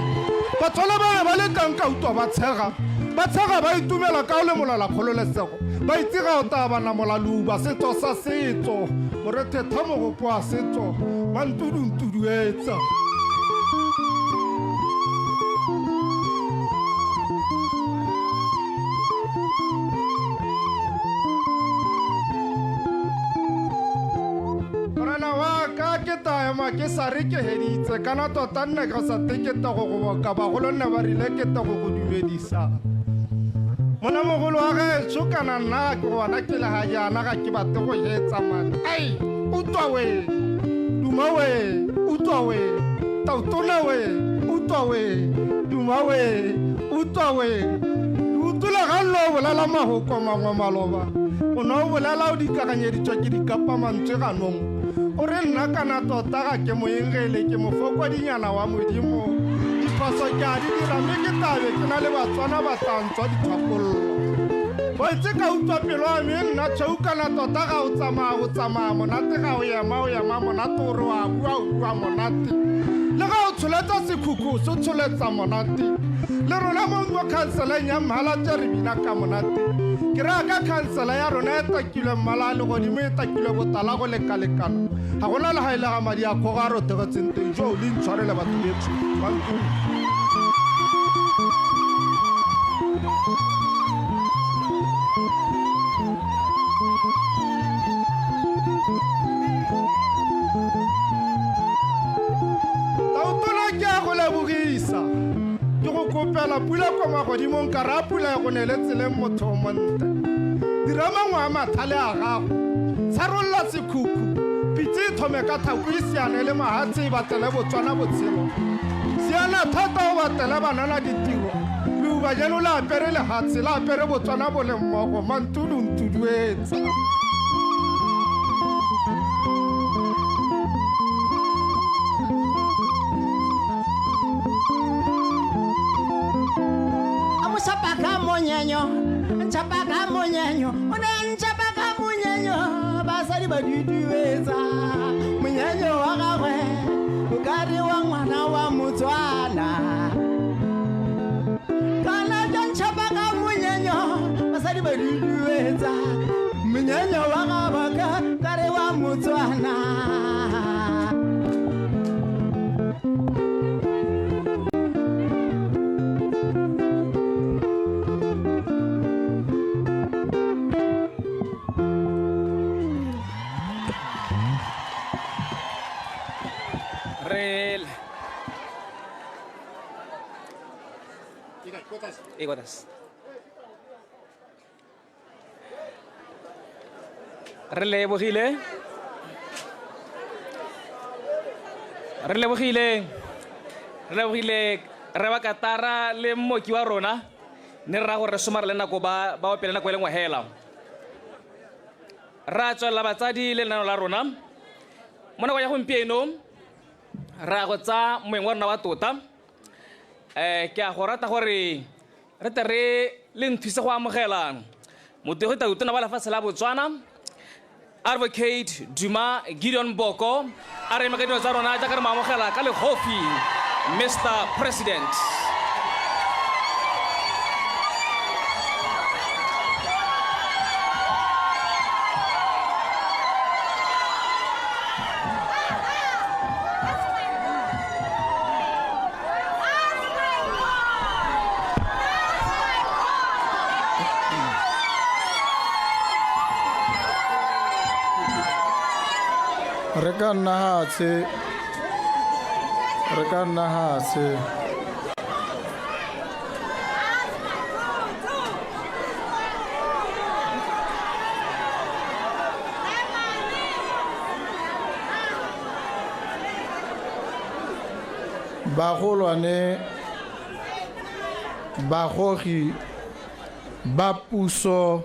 Batswana ba be ba le teng ka utlwa ba tshega. Ba tshega ba itumela ka o le molela kgololesego. Ba itse ga o taya ba namola leuba setso sa setso. Morethetha mogopo wa setso mantuduntuduetsa. Morena wa ka ke taema ke sa re ke heditse kana tota nne ka sa tekete go go boka bagolo nne ba rile ke te go go dumedisa. Monamogolo wa gaetsho kana nna ke gona ke le ga jaana ga ke batle go hetsa mane. Ai, utlwa we, duma we, utlwa we, tautona we, utlwa we, duma we, utlwa we. Ke utlwile ga nne o bolela mahoko mangwe maloba. O ne o bolela o dikaganyeditswe ke dikapa mantswe ganong. O re nna kana tota ga ke moengele ke mofokodinyana wa Modimo. Diphoso ke a di dira mme ke tlabe ke na le Batswana ba tla ntswa ditshwapollo. Wa itse ka utlwa pelo ya me e nna tshweu kana tota ga o tsamaya o tsamaya monate ga o ema o ema monate o re wa bua o bua monate. Le ga o tsholetsa sekhukhu se tsholetsa monate. Le rona mo mo khanseleng ya Mmalatse re bina ka monate. Ke raya ka khansela ya rona e takilwe mmala a legodimo e takilwe botala go lekalekana. Ga gona le ga e le ga madi a kgogo a rotegetseng teng jo le intshwarele batho betsho. Tautona ke a go lebogisa. Ke go kopela pula kwa magodimong ka raya pula e go neele tseleng motho o montle. Dira mangwe a mathale a gago. Tsharolola sekhukhu. Pitse e thome ka thako e siane le mahatshe e batlele Botswana botshelo. Siana thata o batlele banana ditiro. Bajeno le apere lehatshe le apere Botswana bo le mmogo mantudu ntuduetsa. Chapaka monyenyo, chapaka monyenyo, o ne nchapaka monyenyo, basadi ba duduetsa monyenyo wa gagwe o ka re wa ngwana wa Motswana. Kana jwa nchapaka monyenyo, basadi ba duduetsa monyenyo wa gagwe ka re wa Motswana. Re lebogile, re lebogile, re lebogile re ba katara le mmoki wa rona ne re ra gore re somare le nako ba ba opele nako e le nngwe hela. Ra tswelela batsadi le lenano la rona mo nako ya gompieno ra go tsa moeng wa rona wa tota. Ke a go rata gore re tle re le nthuse go amogela motho tautona wa lefatshe la Botswana, Advocate Duma Gideon Boko. A re eme ka dino tsa rona jaaka re mo amogela ka legofi, Mr President. Re ka nna hatshe, re ka nna hatshe. Bagolwane, bagogi ba puso,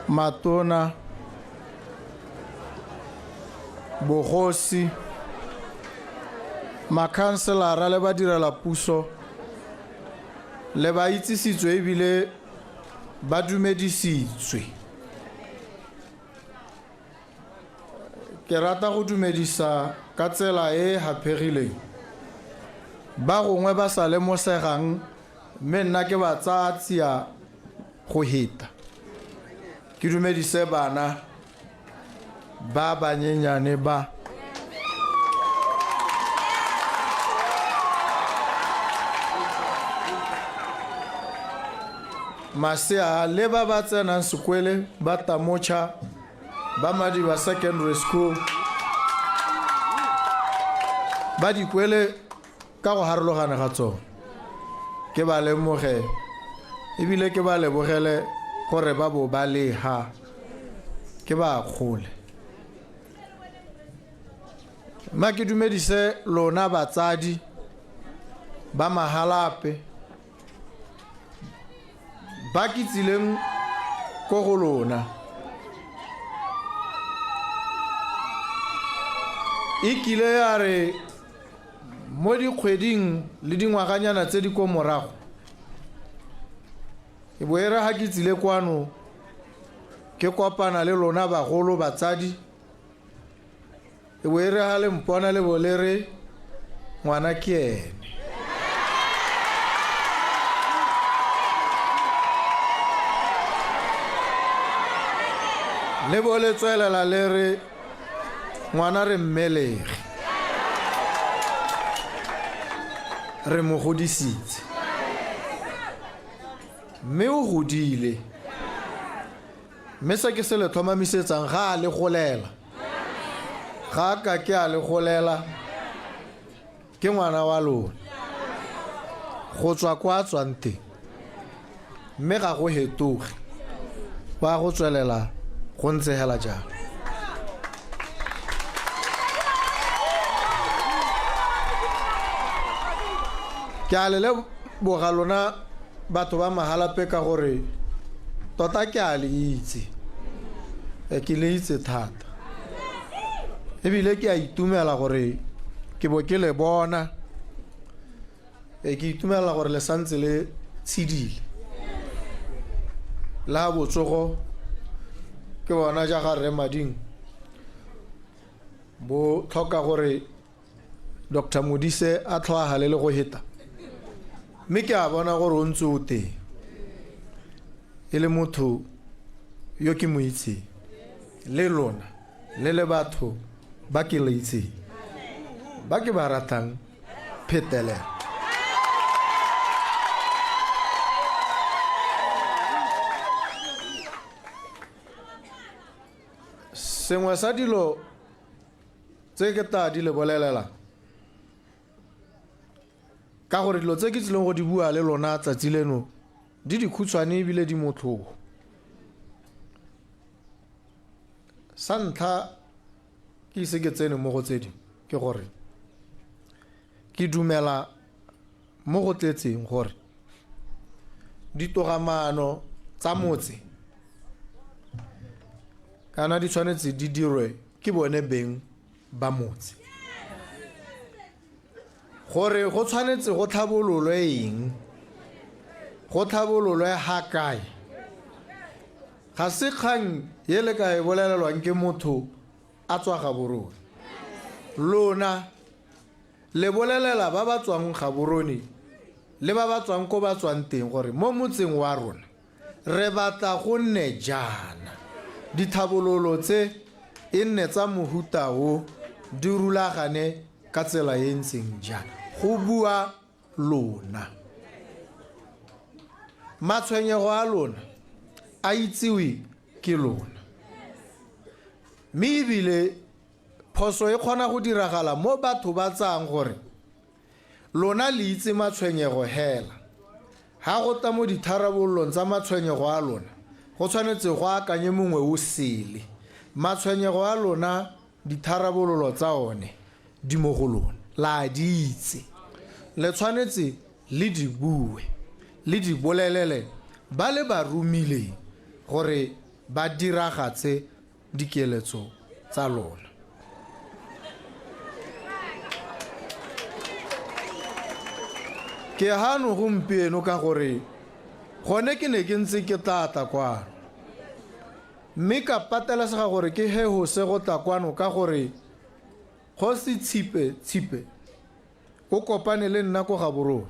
matona, bogosi, makhanselara le badirela puso le ba itsisitswe ebile ba dumedisitswe. Ke rata go dumedisa ka tsela e e haphegileng ba gongwe ba sa lemosegang, mme nna ke ba tsaya tsia go heta. Ke dumedise bana ba banyenyane ba. Masea le ba ba tsenang sekwele ba Tamocha ba Madiba Secondary School ba dikwele ka go harologana ga tsone. Ke ba lemoge ebile ke ba lebogele gore ba bo ba le ha, ke ba kgole. Mma ke dumedise lona batsadi ba Mahalape ba ke tsileng ko go lona. E kile ya re mo dikgweding le dingwaganyana tse di ko morago, e bo e re ha ke tsile kwano ke kopana le lona bagolo batsadi, e bo e re ha le mpona le bo le re ngwana ke ene. Le bo le tswelela le re ngwana re mmelege, re mo godisitse, mme o godile. Mme se ke se le tlhomamisetsang, ga a le golela, ga a ka ke a le golela, ke ngwana wa lona go tswa kwa a tswang teng, mme ga go hetoge, ba go tswelela go ntse hela jalo. Ke a le Leboga lona batho ba Mahalapye ka gore tota ke a le itse. Ke le itse thata. Ebile ke a itumela gore ke bo ke le bona. Ke itumela gore le santse le tshedile. La botsogo ke bona ja ga Rre Mading bo tlhoka gore Dr. Modise a tlhoagale le go heta. Mme ke a bona gore o ntse o teng e le motho yo ke mo itseng, le lona le le batho ba ke le itseng, ba ke ba ratang phetelela. Sengwe sa dilo tse ke tla di le bolelela, ka gore dilo tse ke tsileng go di bua le lona tsatsi leno di dikhutshwane ebile di motlhogo. Sa ntlha ke ise ke tsene mo go tse dingwe ke gore ke dumela mo go tletseng gore ditogamaano tsa motse kana di tshwanetse di dirwe ke bone beng ba motse, gore go tshwanetse go tlhabololwe eng, go tlhabololwe ga kae. Ga se kgang e le ka e bolelelwang ke motho a tswa Gaborone. Lona le bolelela ba ba tswang Gaborone le ba ba tswang ko ba tswang teng gore mo motseng wa rona re batla go nne jaana, dithabololo tse e nne tsa mohuta o, di rulagane ka tsela e ntseng jaana. Go bua lona. Matshwenyego a lona a itsewe ke lona. Mme ebile phoso e kgona go diragala mo batho ba tsayang gore lona le itse matshwenyego hela. Ha go tla mo ditharabololong tsa matshwenyego a lona, go tshwanetse go akanye mongwe o sele. Matshwenyego a lona, ditharabololo tsa one di mo go lona, la di itse. Le tshwanetse le di bue, le di bolelele ba le ba romileng gore ba diragatse dikeletso tsa lona. Ke hano gompieno ka gore gone ke ne ke ntse ke tla tla kwano, mme ka patelesega gore ke hehose go tla kwano ka gore Kgosi Tshipe Tshipe o kopane le nna ko Gaborone.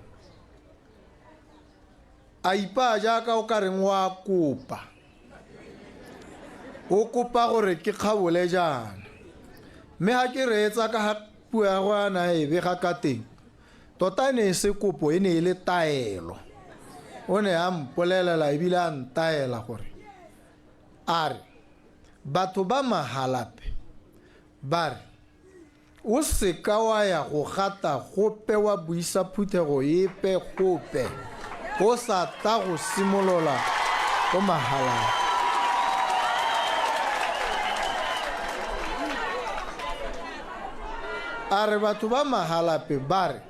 A ipaa jaaka o ka reng wa kopa. O kopa gore ke kgabole jaana. Mme ha ke reetsa ka ga puo ya go a na e bega ka teng, tota e ne e se kopo, e ne e le taelo. O ne a mpolelela ebile a ntaela gore a re batho ba Mahalapye ba re o seka wa ya go gata gope wa buisa phuthego epe gope o sa tla go simolola ko Mahalapye. A re batho ba Mahalapye ba re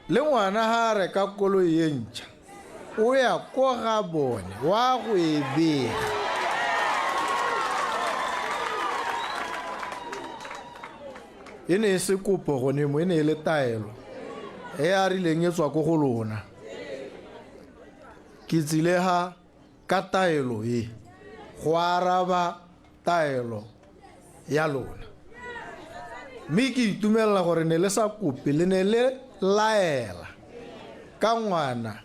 le ngwana ha a reka koloi e ntšha o ya ko ga bone wa go e bega. E ne e se kopo gone mo, e ne e le taelo e a rileng e tswa ko go lona. Ke tsile ha ka taelo e go araba taelo ya lona. Mme ke itumelela gore ne le sa kope, le ne le laela ka ngwana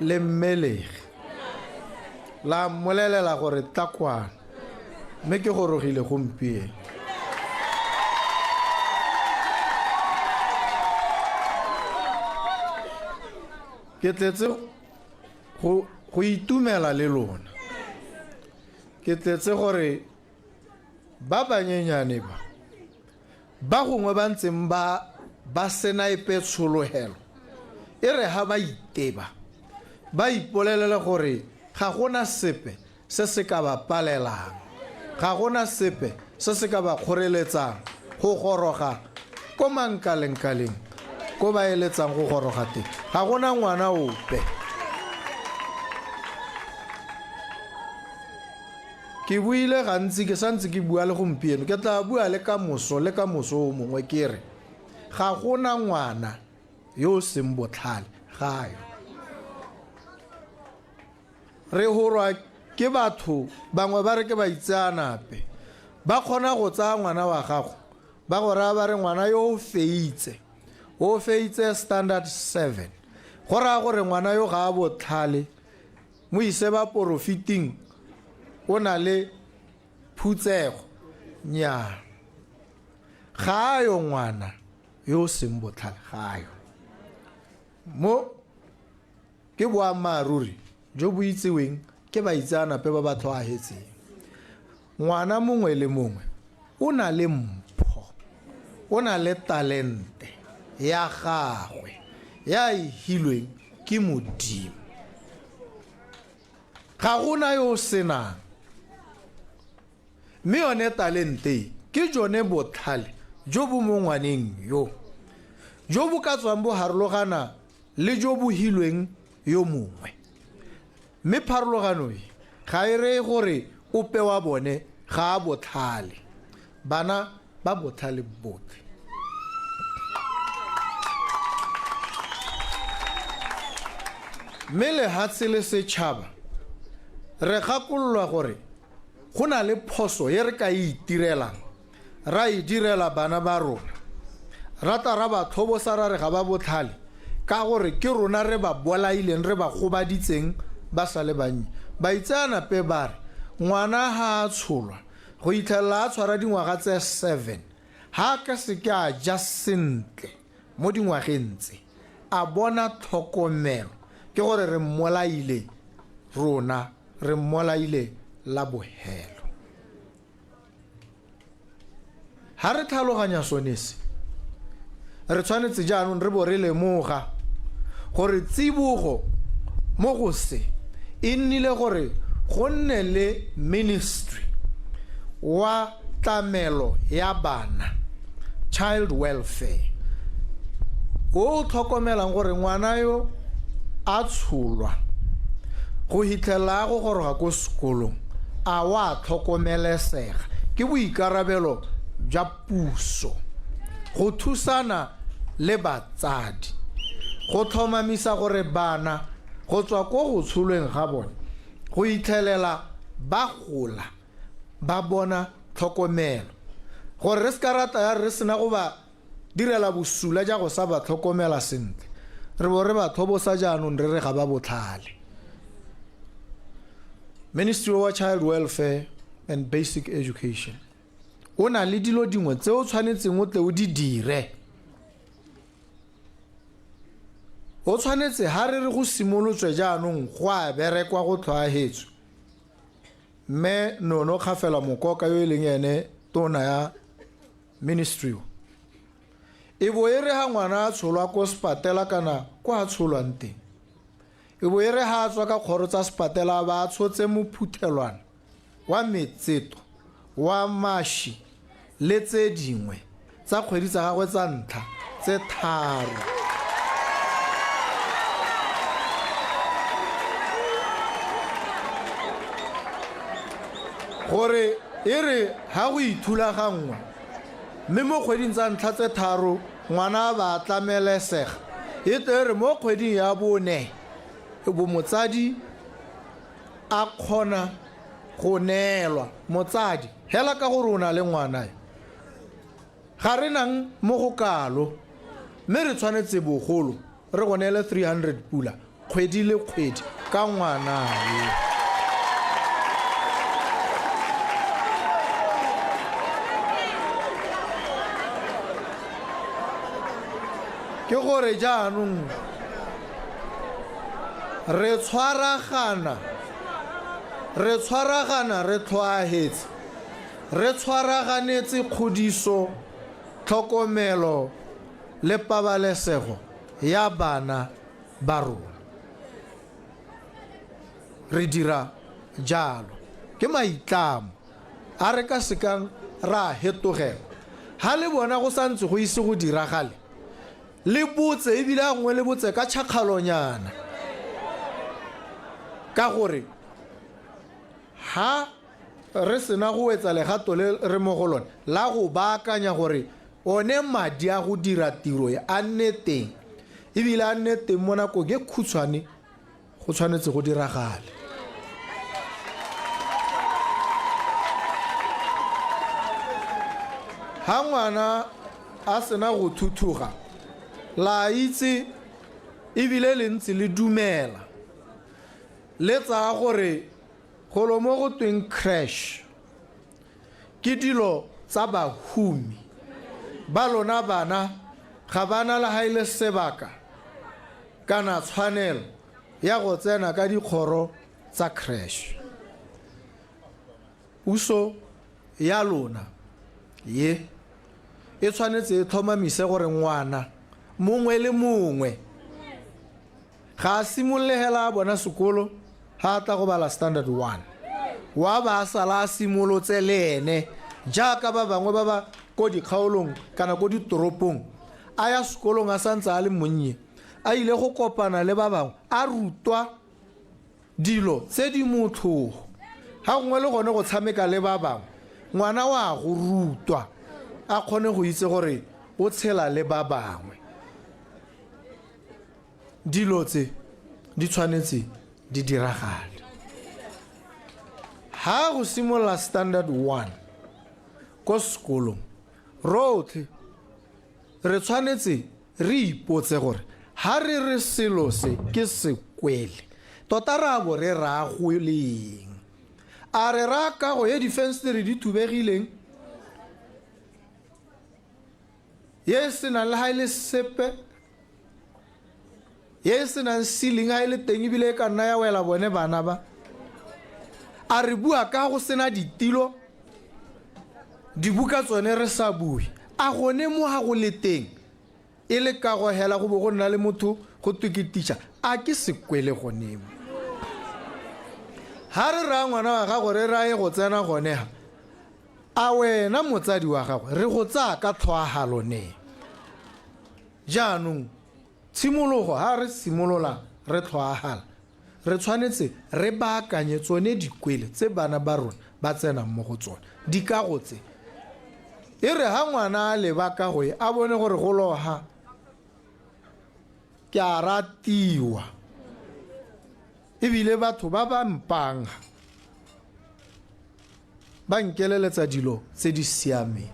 le mmelegi, la mmolelela gore tla kwano, mme ke gorogile gompieno. Ke tletse go itumela le lona. Ke tletse gore ba banyenyane ba ba gongwe ba ntseng ba sena epe tshologelo, e re ha ba iteba ba ipolelele gore ga gona sepe se se ka ba palelang, ga gona sepe se se ka ba kgoreletsang go goroga ko mankalengkaleng ko ba eletsang go goroga teng. Ga gona ngwana ope. Ke buile gantsi, ke santse ke bua le gompieno, ke tla bua le ka moso le ka moso o mongwe, ke re ga gona ngwana yo o seng botlhale, ga yo. Re horwa ke batho bangwe ba re ke baitseanape, ba kgona go tsaya ngwana wa gago ba go raya ba re ngwana yo o feitse, o feitse standard 7, go raya gore ngwana yo ga a botlhale, mo ise ba porofiting, o na le phutsego. Nnyaa, ga a yo ngwana yo o seng botlhale, ga a yo. Mo ke boammaaruri jo bo itseweng ke baitseanape ba ba tlhoahetseng. Ngwana mongwe le mongwe o na le mpho, o na le talente ya gagwe ya e hilweng ke Modimo. Ga gona yo o senang. Mme yone talente e ke jone botlhale jo bo mo ngwaneng yo, jo bo ka tswang bo harologana le jo bo hilweng yo mongwe. Mme pharologano e ga e reye gore ope wa bone ga a botlhale. Bana ba botlhale botlhe. Mme lehatshe le setšhaba re gakololwa gore go na le phoso e re ka e itirelang, ra e direla bana ba rona, ra tla ra ba tlhobosa ra re ga ba botlhale ka gore ke rona re ba bolaileng, re ba gobaditseng ba sa le bannye. Baitseanape ba re ngwana ha a tsholwa go itlhelela a tshwara dingwaga tse 7, ha a ka seke a ja sentle mo dingwageng tse, a bona tlhokomelo, ke gore re mmolaile rona, re mmolaile la bohelo. Ha re tlhaloganya sone se, re tshwanetse jaanong re bo re lemoga gore tsibogo mo go se e nnile gore go nne le ministry wa tlamelo ya bana, child welfare, o o tlhokomelang gore ngwana yo a tsholwa go hitlhelela a go goroga ko sekolong a wa tlhokomelesega. Ke boikarabelo jwa puso go thusana le batsadi go tlhomamisa gore bana go tswa ko go tsholweng ga bone go itlhelela ba gola ba bona tlhokomelo, gore re seka ra tla ya re sena go ba direla bosula ja go sa ba tlhokomela sentle, re bo re ba tlhobosa jaanong re re ga ba botlhale. Ministry wa Child Welfare and Basic Education o na le dilo dingwe tse o tshwanetseng o tle o di dire. O tshwanetse ha re re go simolotswe jaanong go a berekwa go tlhoahetswe, Mme Nono Kgafela Mokoka yo e leng ene tona ya ministry o, e bo e re ha ngwana a tsholwa ko sepatela kana kwa a tsholwang teng, e bo e re ha a tswa ka kgoro tsa sepatela a ba a tshotse mophuthelwana wa metseto, wa mashi le tse dingwe tsa kgwedi tsa gagwe tsa ntlha tse tharo. Gore e re ha go ithulaganngwa mme mo kgweding tsa ntlha tse tharo ngwana a ba a tlamelesega, e tle e re mo kgweding ya bone e bo motsadi a kgona go neelwa. Motsadi hela ka gore o na le ngwana yo, ga re nang mo go kalo, mme re tshwanetse bogolo re go neele 300 pula kgwedi le kgwedi ka ngwana yo. Ke gore jaanong re tshwaragana, re tshwaragana re tlhoahetse, re tshwaraganetse kgodiso, tlhokomelo le pabalesego ya bana ba rona. Re dira jalo ke maitlamo a re ka sekang ra a hetogela. Ha le bona go santse go ise go diragale, Le botse ebile a gongwe le botse ka tšhakgalonyana ka gore ha re sena go wetsa legato le re mo go lone la go baakanya gore one madi a go dira tiro e a nne teng ebile a nne teng mo nakong e khutshwane go tshwanetse go diragale. Ha ngwana a sena go thuthuga la itse ebile le ntse le dumela le tsaya gore golo mo go tweng crash ke dilo tsa bahumi ba lona bana ga bana le ga e le sebaka kana tshwanelo ya go tsena ka dikgoro tsa crash. Puso ya lona ye e tshwanetse e tlhomamise gore ngwana mongwe le mongwe ga a simolole hela a bona sekolo ga a tla go bala standard 1 wa ba a sala a simolotse le ene jaaka ba bangwe ba ba ko dikgaolong kana ko ditoropong a ya sekolong a santse a le monnye a ile go kopana le ba bangwe a rutwa dilo tse di motlhogo ga gongwe le gone go tshameka le ba bangwe ngwana wa go rutwa a kgone go itse gore o tshela le ba bangwe. Dilo tse di tshwanetse di diragale. Ha go simolola standard 1 ko sekolong rotlhe re tshwanetse re ipotse gore ha re re selo se ke sekwele tota re a bo re raya go leng. A re raya kago e difensetere di thubegileng ye e senang le ga e le sepe ye e senang ceiling ga e le teng ebile e ka nna ya wela bone bana ba. A re bua ka go sena ditilo dibuka tsone re sa bue a gone mo ga go le teng e le kago hela go bo go nna le motho go twe ke teacher a ke sekwele gone mo. Ha re raya ngwana wa gago re raye go tsena gone ha a wena motsadi wa gagwe re go tsaya ka tlhoahalo ne. Jaanong tshimologo ha re simolola re tlhoahala re tshwanetse re baakanye tsone dikwele tse bana ba rona ba tsenang mo go tsone dikago tse e re ha ngwana a leba kago e a bone gore go loha ke a ratiwa ebile batho ba ba mpang ba nkeleletsa dilo tse di siameng.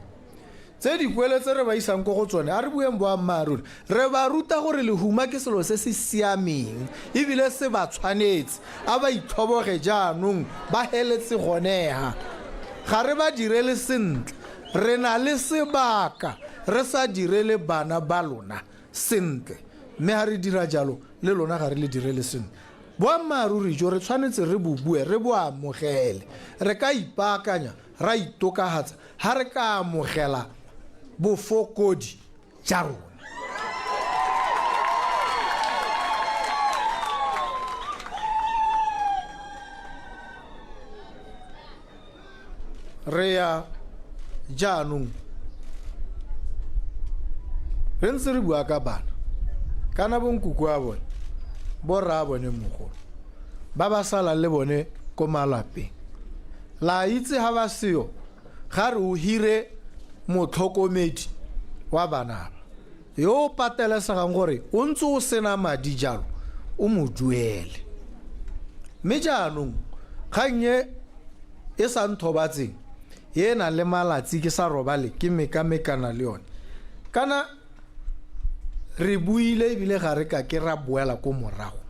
Tse dikwele tse re ba isang ko go tsone a re bueng boammaaruri re ba ruta gore lehuma ke selo se se siameng ebile se ba tshwanetse a ba itlhoboge jaanong ba heletse gonega ga re ba direle sentle re na le sebaka re sa direle bana ba lona sentle mme ga re dira jalo le lona ga re le direle sentle. Boammaaruri jo re tshwanetse re bo bue re bo amogele. Re ka ipaakanya ra itokagatsa ga re ka amogela bofokodi ja rona. Re ya jaanong re ntse re bua ka bana kana bonkuku a bone borra bone mogolo ba ba salang le bone ko malapeng la itse ha ba seo ga re o hire motlhokomedi wa bana ba yo o patelesegang gore o ntse o sena madi jalo o mo duele. Mme jaanong kgang e e sa nthobatseng e nang le malatsi ke sa robale ke mekamekana le yone kana re buile ebile ga re ka ke ra boela ko morago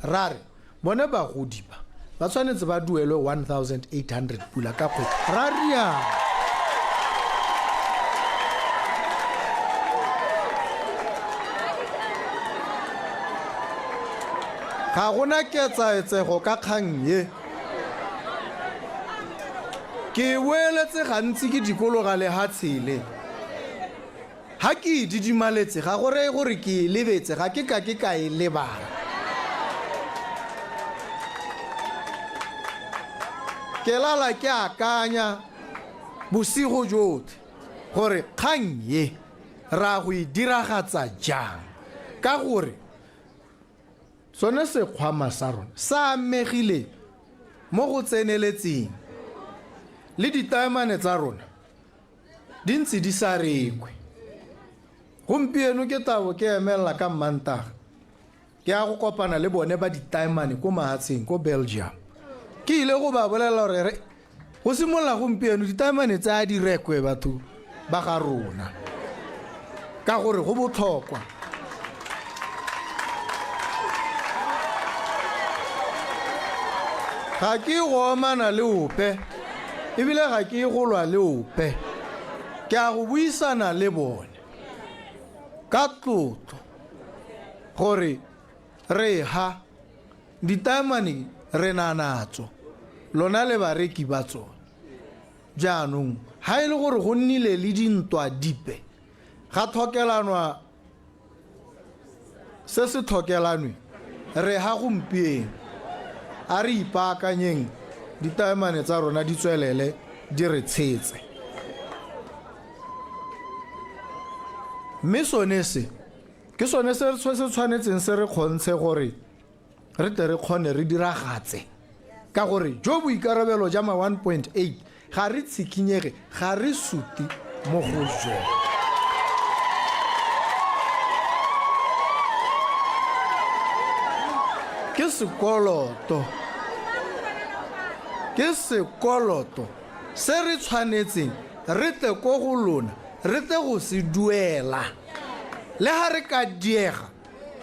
ra re bone bagodi ba ba tshwanetse ba duelwe 1800 pula ka kgwedi ra rialo. Ga gona ketsaetsego ka kgang ye. Ke e boeletse gantsi ke dikologa lehatshe le. Ha ke e didimaletse ga go reye gore ke e lebetse, ga ke ka ke ka e lebala. Ke lala ke akanya bosigo jotlhe gore kgang ye ra go e diragatsa jang ka gore sone sekgwama sa rona sa amegile mo go tseneletseng le ditaemane tsa rona di ntse di sa rekwe. Gompieno ke tabo ke emelela ka Mmantaga ke ya go kopana le bone ba ditaemane ko mahatsheng ko Belgium. Ke ile go ba bolelela gore re go simolola gompieno ditaemane tse a di rekwe batho ba ga rona ka gore go botlhokwa. Ga ke go omana le ope ebile ga ke go lwa le ope, ke a go buisana le bone ka tlotlo gore re ha ditaemane re na natso lona le bareki ba tsone. Jaanong ha e le gore go nnile le dintwa dipe ga tlhokelanwa se se tlhokelanwe, re ha gompieno a re ipaakanyeng ditaemane tsa rona di tswelele di re tshetse. Mme sone se ke sone se se tshwanetseng se re kgontshe gore re tle re kgone re diragatse, ka gore jo boikarabelo ja ma 1.8 ga re tshikinyege, ga re suti mo go jone. Ke sekoloto, ke sekoloto se re tshwanetseng re tle ko go lona re tle go se duela. Le ha re ka diega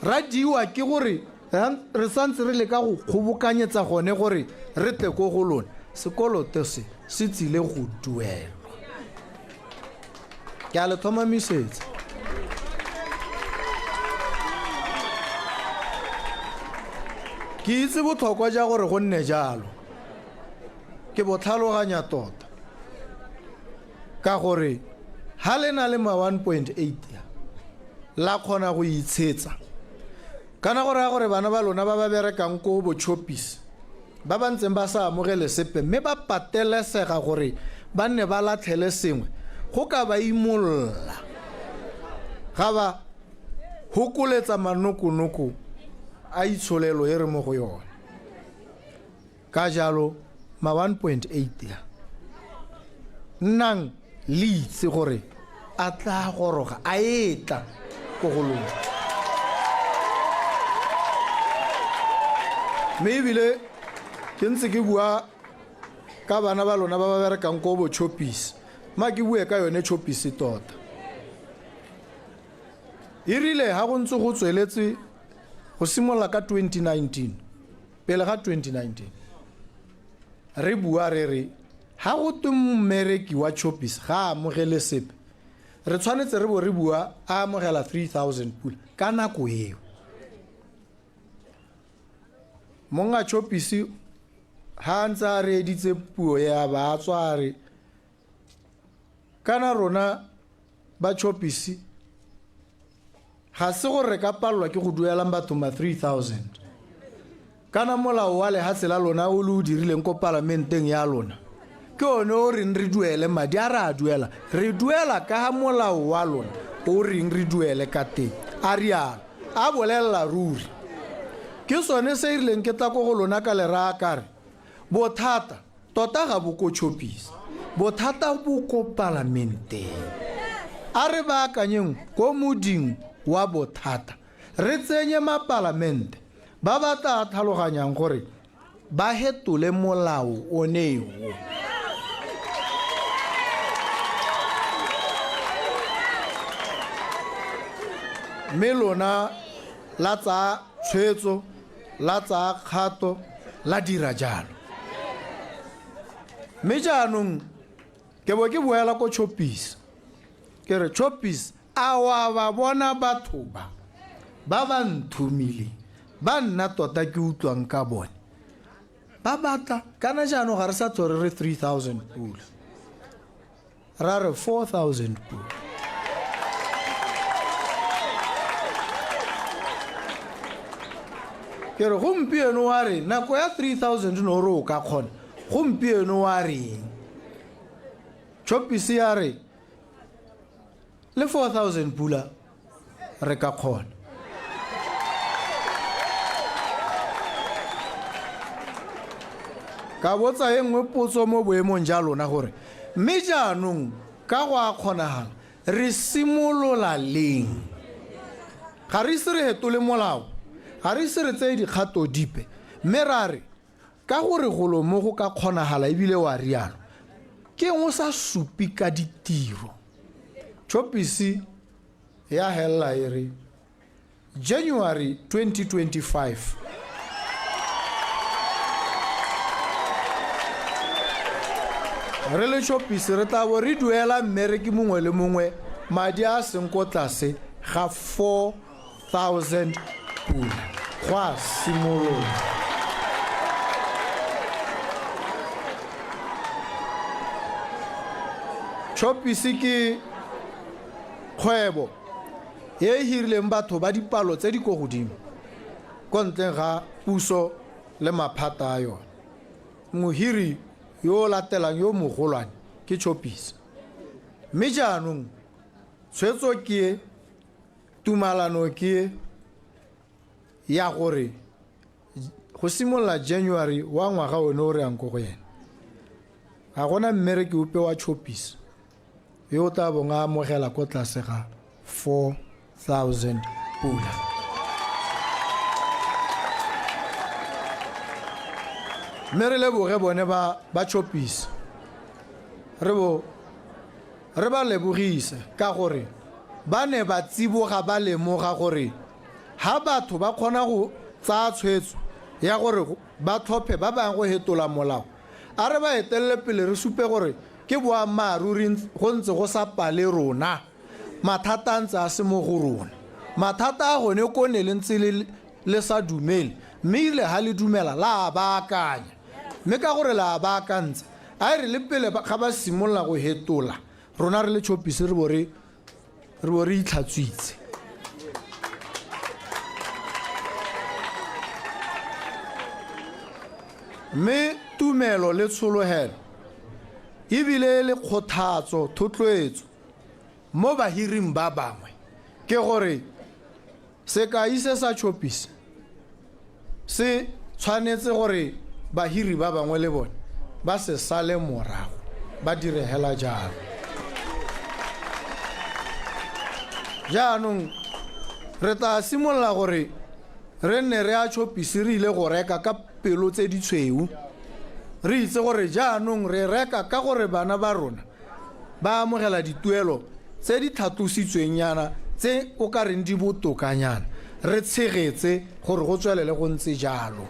ra diwa ke gore re santse re leka go kgobokanyetsa gone gore re tle ko go lona, sekoloto se se tsile go duelwa. Ke a le tlhomamisetsa. Ke itse botlhokwa ja gore go nne jalo, ke bo tlhaloganya tota, ka gore ha le na le ma 1.8 ya la kgona go itshetsa, kana go raya gore bana ba lona ba ba berekang ko bo Choppies ba ba ntseng ba sa amogele sepe mme ba patelesega gore ba nne ba latlhele sengwe go ka ba imolola ga ba hokoletsa manokonoko a itsholelo e re mo go yone. Ka jalo ma 1.8 ya nnang le itse gore a tla goroga a etla ko go lona. Mme ebile ke ntse ke bua ka bana ba lona ba ba berekang ko bo Choppies, ma ke bue ka yone Choppies tota. E rile ha go ntse go tsweletse go simolola ka 2019, pele ga 2019, re bua re re ha go twe mmereki wa Choppies ga a amogele sepe, re tshwanetse re bo re bua a amogela 3000 pula ka nako eo. Monga Choppies ha a ntse a reeditse puo ya ba a tswa a re kana rona ba Choppies ga se gore re ka palelwa ke go duelang batho ma 3000, kana molao wa lehatshe la lona o le o dirileng ko palamenteng ya lona ke one o reng re duele madi a re a duela, re duela ka ga molao wa lona o reng re duele ka teng. A rialo a bolelela ruri. Ke sone se e rileng ke tla ko go lona ka le raya ka re bothata tota ga bo ko Choppies, bothata bo ko palamenteng. A re baakanyeng ko moding wa bothata, re tsenye mapalamente ba ba tla tlhaloganyang gore ba hetole molao oneo. Mme lona la tsaya tshwetso, la tsaya kgato, la dira jalo. Mme jaanong ke bo ke boela ko Choppies, ke re Choppies, a wa ba bona batho ba ba ba nthomileng, ba nna tota ke utlwang ka bone, ba batla kana jaanong ga re sa tlhole re 3000 pula, ra re 4000 pula. Ke re gompieno wa re nako ya 3000 no re o ka kgona, gompieno wa reng? Choppies ya re Le 4000 pula re ka kgona. Ka botsa e nngwe potso mo boemong ja lona gore mme jaanong ka go a kgonagala re simolola leng? Ga re ise re hetole molao, ga re ise re tseye dikgato dipe, mme ra re ka gore golo mo go ka kgonagala ebile wa rialo, ke eng o sa supe ka ditiro? Choppies ya helela e re January 2025. Re le Choppies re tla bo re duela mmereki mongwe le mongwe madi a a seng ko tlase ga 4000 pula go a simolola. Choppies ke kgwebo e e hirileng batho ba dipalo tse di ko godimo ko ntleng ga puso le maphata a yone. Mohiri yo o latelang yo mogolwane ke Choppies. Mme jaanong tshwetso ke e, tumalano ke e ya gore go simolola January wa ngwaga one o re yang ko go ene, ga gona mmereki ope wa Choppies yo o tla bong a amogela ko tlase ga 4000 pula. Mme re leboge bone ba ba Choppies, re bo re ba lebogise ka gore ba ne ba tsiboga ba lemoga gore ha batho ba kgona go tsaya tshwetso ya gore ba tlhophe ba bangwe go hetola molao, a re ba etelele pele re supe gore ke boammaaruri go ntse go sa pale rona, mathata a ntse a se mo go rona. Mathata a gone ko ne le ntse le le sa dumele, mme erile ha le dumela la a baakanya. Mme ka gore le a baakantse, a e re le pele ga ba simolola go hetola, rona re le Choppies re bo re re bo re itlhatswitse. Mme tumelo le tshologelo ebile e le kgothatso, thotloetso mo bahiring ba bangwe ke gore sekai se sa Choppies se tshwanetse gore bahiri ba bangwe le bone ba se sale morago, ba dire hela jalo. Jaanong re tla simolola gore re nne re a Choppies re ile go reka ka pelo tse ditshweu, re itse gore jaanong re reka ka gore bana ba rona ba amogela dituelo tse di tlhatlositsweng nyana tse o ka reng di botokanyana, re tshegetse gore go tswelele go ntse jalo.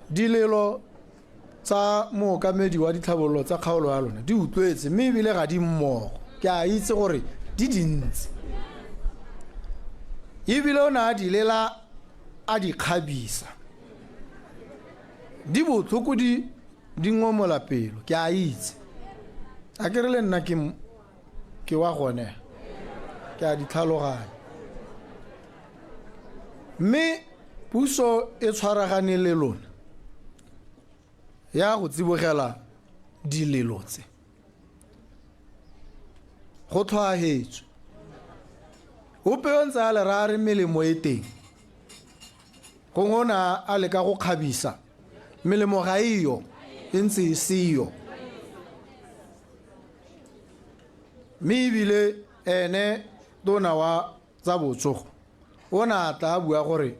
Dilelo tsa mookamedi wa ditlhabololo tsa kgaolo ya lona di utlwetse mme ebile ga di mmogo, ke a itse gore di dintsi ebile o ne a di lela a di kgabisa. Di botlhoko di di ngomola pelo, ke a itse. A ke re le nna ke ke wa gone, ke a di tlhaloganya. Mme puso e tshwaragane le lona ya go tsibogela dilelo tse. Go tlhwaahetswe. Ope yo ntse a le raya re melemo e teng. Gongwe o ne a leka go kgabisa. Melemo ga e yo, e ntse e seyo. Mme ebile ene tona wa tsa botsogo o ne a tla a bua gore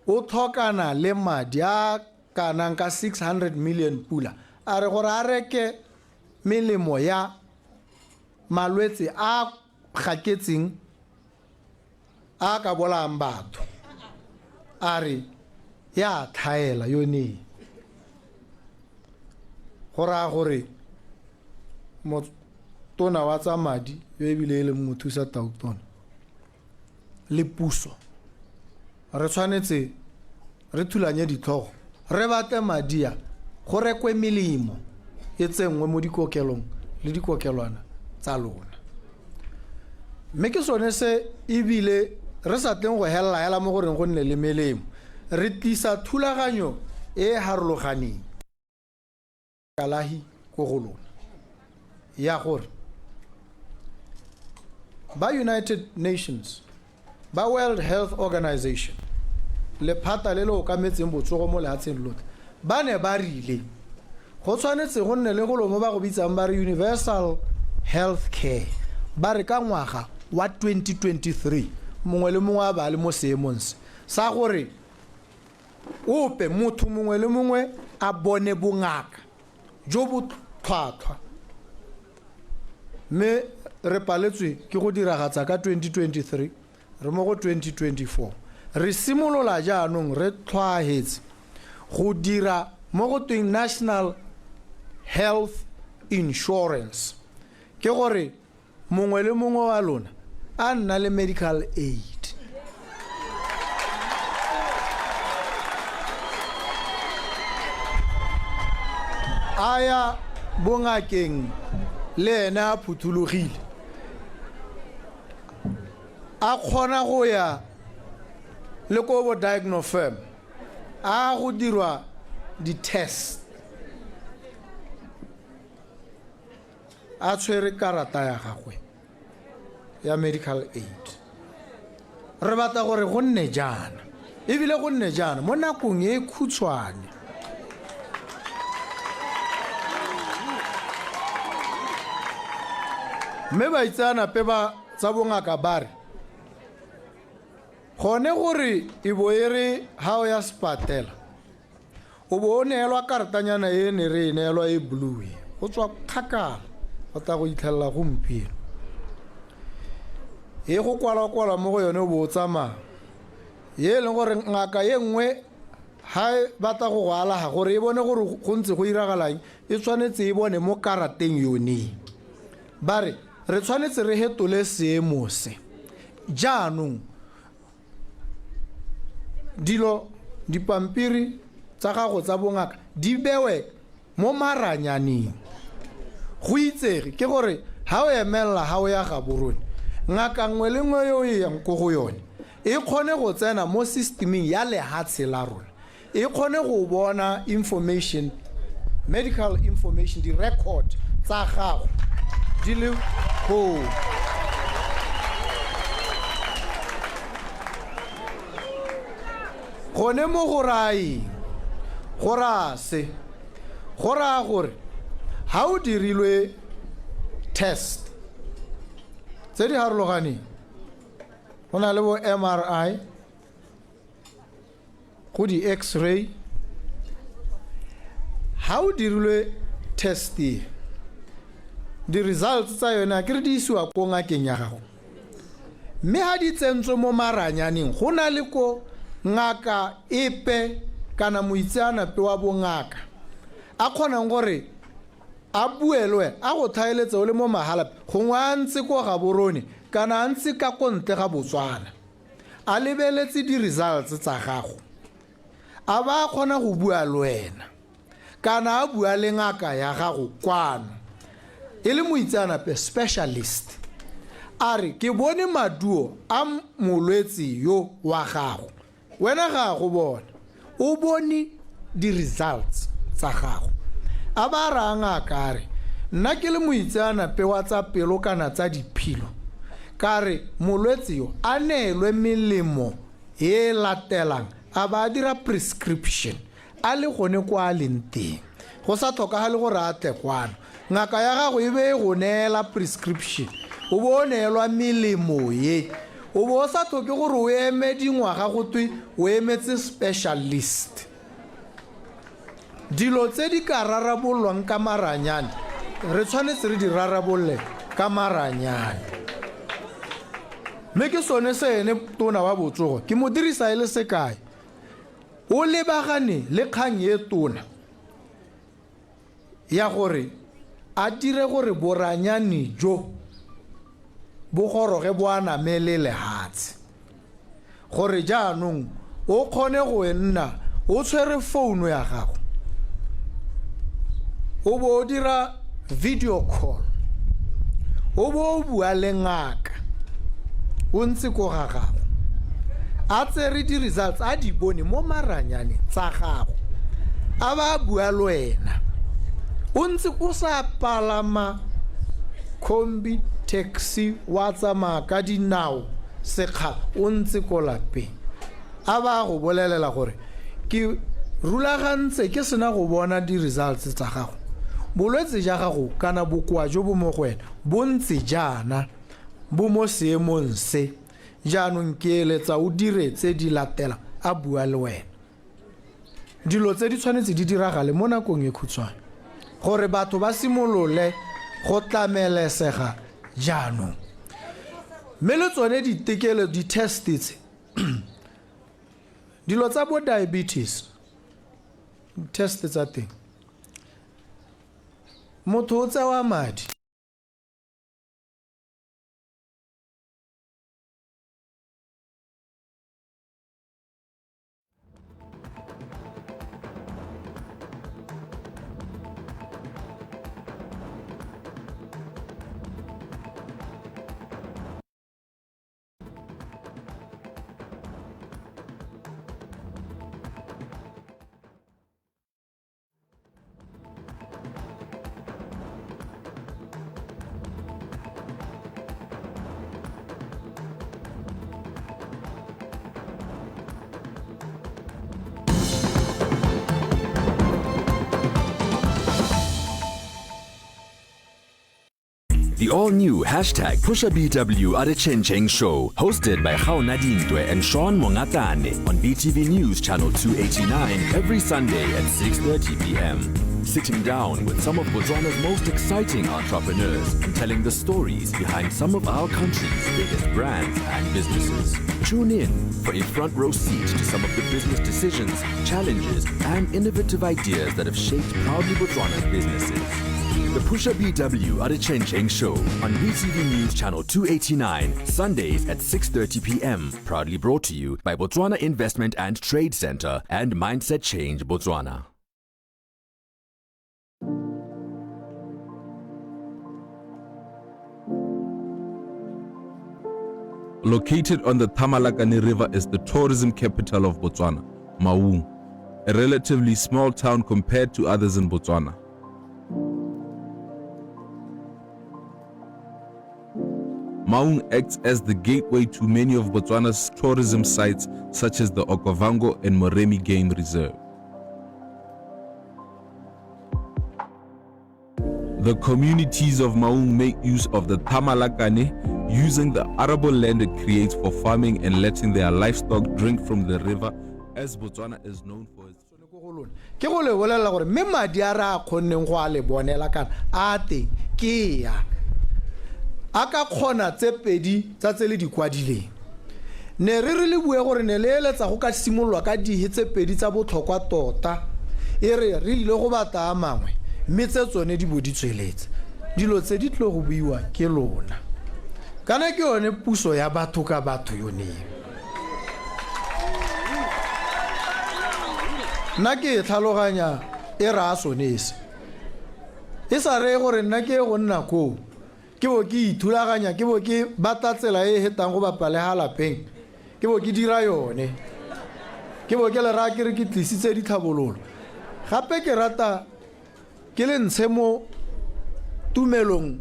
o tlhokana le madi a kanang ka 600 million pula, a re gore a reke melemo ya malwetse a gaketseng a ka bolayang batho, a re ya tlhaela yone. Go raya gore motona wa tsa madi yo ebile e leng mothusa tautona le puso re tshwanetse re thulanye ditlhogo, re batle madi a go rekwe melemo e tsenngwe mo dikokelong le dikokelwana tsa lona. Mme ke sone se ebile re sa tleng go helela hela mo goreng go nne le melemo, re tlisa thulaganyo e e harologaneng kalahi ko ko go lona ya gore ba United Nations, ba World Health Organization, lephata le le okametseng botsogo mo lehatsheng lotlhe, ba ne ba rile go tshwanetse go nne le golo mo ba go bitsang ba re universal health care, ba re ka ngwaga wa 2023 mongwe le mongwe a ba le mo seemong se sa gore ope motho mongwe le mongwe a bone bongaka jo bo tlhwatlhwa. Mme re paletswe ke go diragatsa ka 2023, re mo go 2024. Re simolola jaanong re tlhwaahetse go dira mo go tweng National Health Insurance, ke gore mongwe le mongwe wa lona a nna le medical aid. A ya bongakeng le ene a phuthologile, a kgona go ya le ko bo diagnofirm a go dirwa di-test, a tshwere karata ya gagwe ya medical aid. Re batla gore go nne jaana, ebile go nne jaana mo nakong e khutshwane. Mme baitseanape ba tsa bongaka ba re gone gore e bo e re ha o ya sepatela o bo o neelwa karatanyana e ne re e neelwa e blue e, go tswa kgakala go tla go itlhelela gompieno, e go kwala-kwala mo go yone o bo o tsamaya, ye e leng gore ngaka ye nngwe ha e batla go go alaga gore e bone gore go ntse go iragalang, e tshwanetse e bone mo karateng yone. Ba re re tshwanetse re hetole seemo se. Jaanong dilo dipampiri tsa gago tsa bongaka di bewe mo maranyaneng, go itsege ke gore ha o emelela ha o ya Gaborone, ngaka nngwe le nngwe yo e yang ko go yone e kgone go tsena mo systemeng ya lehatshe la rona, e kgone go bona information, medical information, di-record tsa gago di le koo. Gone mo go raya eng? Go raya se, go raya gore ha o dirilwe test tse di harologaneng, go na le bo MRI, go di-x-ray, ha o dirilwe test e, di-results tsa yone a ke re di isiwa ko ngakeng ya gago, mme ha di tsentswe mo maranyaneng go na le ko ngaka epe kana moitseanape wa bongaka a kgonang gore a bue le wena, a go tlhaeletse o le mo Mahalapye, gongwe a ntse ko Gaborone kana a ntse ka ko ntle ga Botswana, a lebeletse di-results tsa gago, a ba a kgona go bua le wena kana a bua le ngaka ya gago kwano e le moitseanape specialist, a re ke bone maduo a molwetse yo wa gago, wena ga go bona, o bone di-results tsa gago. A ba raya ngaka a re nna ke le moitseanape wa tsa pelo kana tsa diphilo, ka re molwetse yo a neelwe melemo e latelang, a ba a dira prescription a le gone kwa a leng teng, go sa tlhokagale gore a tle kwano. Ngaka ya gago e be e go neela prescription, o bo o neelwa melemo ye, o bo o sa tlhoke gore o eme dingwaga go twe o emetse specialist. Dilo tse di ka rarabololwang ka maranyane re tshwanetse re di rarabolole ka maranyane. Mme ke sone se ene tona wa botsogo ke mo dirisa e le sekai, o lebagane le kgang e tona ya gore a dire gore boranyane jo bo goroge bo anamele lehatshe, gore jaanong o kgone go nna o tshwere founu ya gago o bo o dira video call, o bo o bua le ngaka o ntse ko ga gago, a tsere di-results a di bone mo maranyaneng tsa gago, a ba a bua le wena. O ntse o sa palama khombi, taxi, wa tsamaya ka dinao sekgala, o ntse ko lapeng. A ba go bolelela gore ke rulagantse ke sena go bona di-results tsa gago, bolwetse ja gago kana bokoa jo bo mo go wena bo ntse jaana, bo mo seemong se, jaanong ke eletsa o dire tse di latela. A bua le wena. Dilo tse di tshwanetse di diragale mo nakong e khutshwane gore batho ba simolole go tlamelesega jaanong. Mme le tsone ditekelo, di-test tse, dilo tsa bo diabetes, test tsa teng, motho o tsewa madi. The all-new hashtag PushaBW Adechencheng Show, hosted by Gaona Dintwe and Sean Mongatane on BTV News Channel 289 every Sunday at 6:30 p.m. Sitting down with some of Botswana's most exciting entrepreneurs and telling the stories behind some of our country's biggest brands and businesses. Tune in for a front row seat to some of the business decisions, challenges, and innovative ideas that have shaped Proudly Botswana's businesses. The Pusha BW Adechencheng Show on BTV News Channel 289, Sundays at 6:30 p.m. Proudly brought to you by Botswana Investment and Trade Center and Mindset Change Botswana. Located on the Thamalakane River is the tourism capital of Botswana, Maun, a relatively small town compared to others in Botswana. Maun acts as the gateway to many of Botswana's tourism sites such as the Okavango and Moremi Game Reserve. The communities of Maun make use of the Thamalakane, using the arable land it creates for farming and letting their livestock drink from the river, as Botswana is known for its Ke go le bolelela gore mme madi a re a kgonneng go a le bonela kana a teng ke ya a ka kgona tse pedi tsa tse le di kwadileng. Ne re re le bue gore ne le eletsa go ka simololwa ka dihe tse pedi tsa botlhokwa tota, e re re ile go batla a mangwe mme tse tsone di bo di tsweletse. Dilo tse di tlo go buiwa ke lona. Kana ke yone puso ya batho ka batho yone eo. Nna ke e tlhaloganya e raya sone se. E sa reye gore nna ke ye go nna koo ke bo ke ithulaganya, ke bo ke batla tsela e e hetang go bapa le ga lapeng, ke bo ke dira yone, ke bo ke le raya ke re ke tlisitse ditlhabololo. Gape ke rata ke le ntshe mo tumelong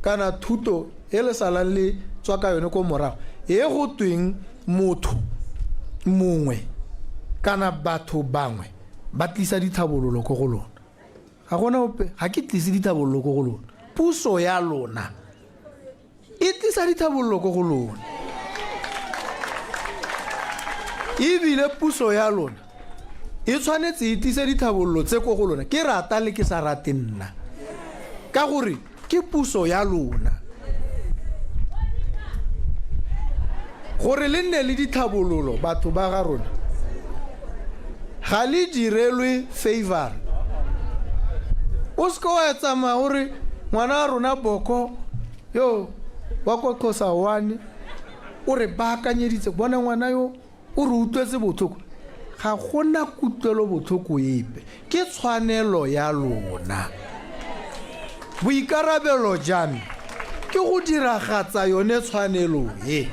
kana thuto e le salang le tswa ka yone ko morago, e go tweng motho mongwe kana batho bangwe ba tlisa ditlhabololo ko go lona. Ga gona ope, ga ke tlise ditlhabololo ko go lona. Puso ya lona e tlisa ditlhabololo ko go lona. Ebile puso ya lona e tshwanetse e tlise ditlhabololo tse ko go lona, ke rata le ke sa rate nna, ka gore ke puso ya lona. Gore le nne le ditlhabololo, batho ba ga rona, ga le direlwe favor. O seke wa tsamaya o re ngwana wa rona Boko yo wa ko Xhosa 1 o re baakanyeditse, bona ngwana yo o re utlwetse botlhoko. Ga gona kutlwelo botlhoko epe, ke tshwanelo ya lona. Boikarabelo jwa me ke go diragatsa yone tshwanelo e.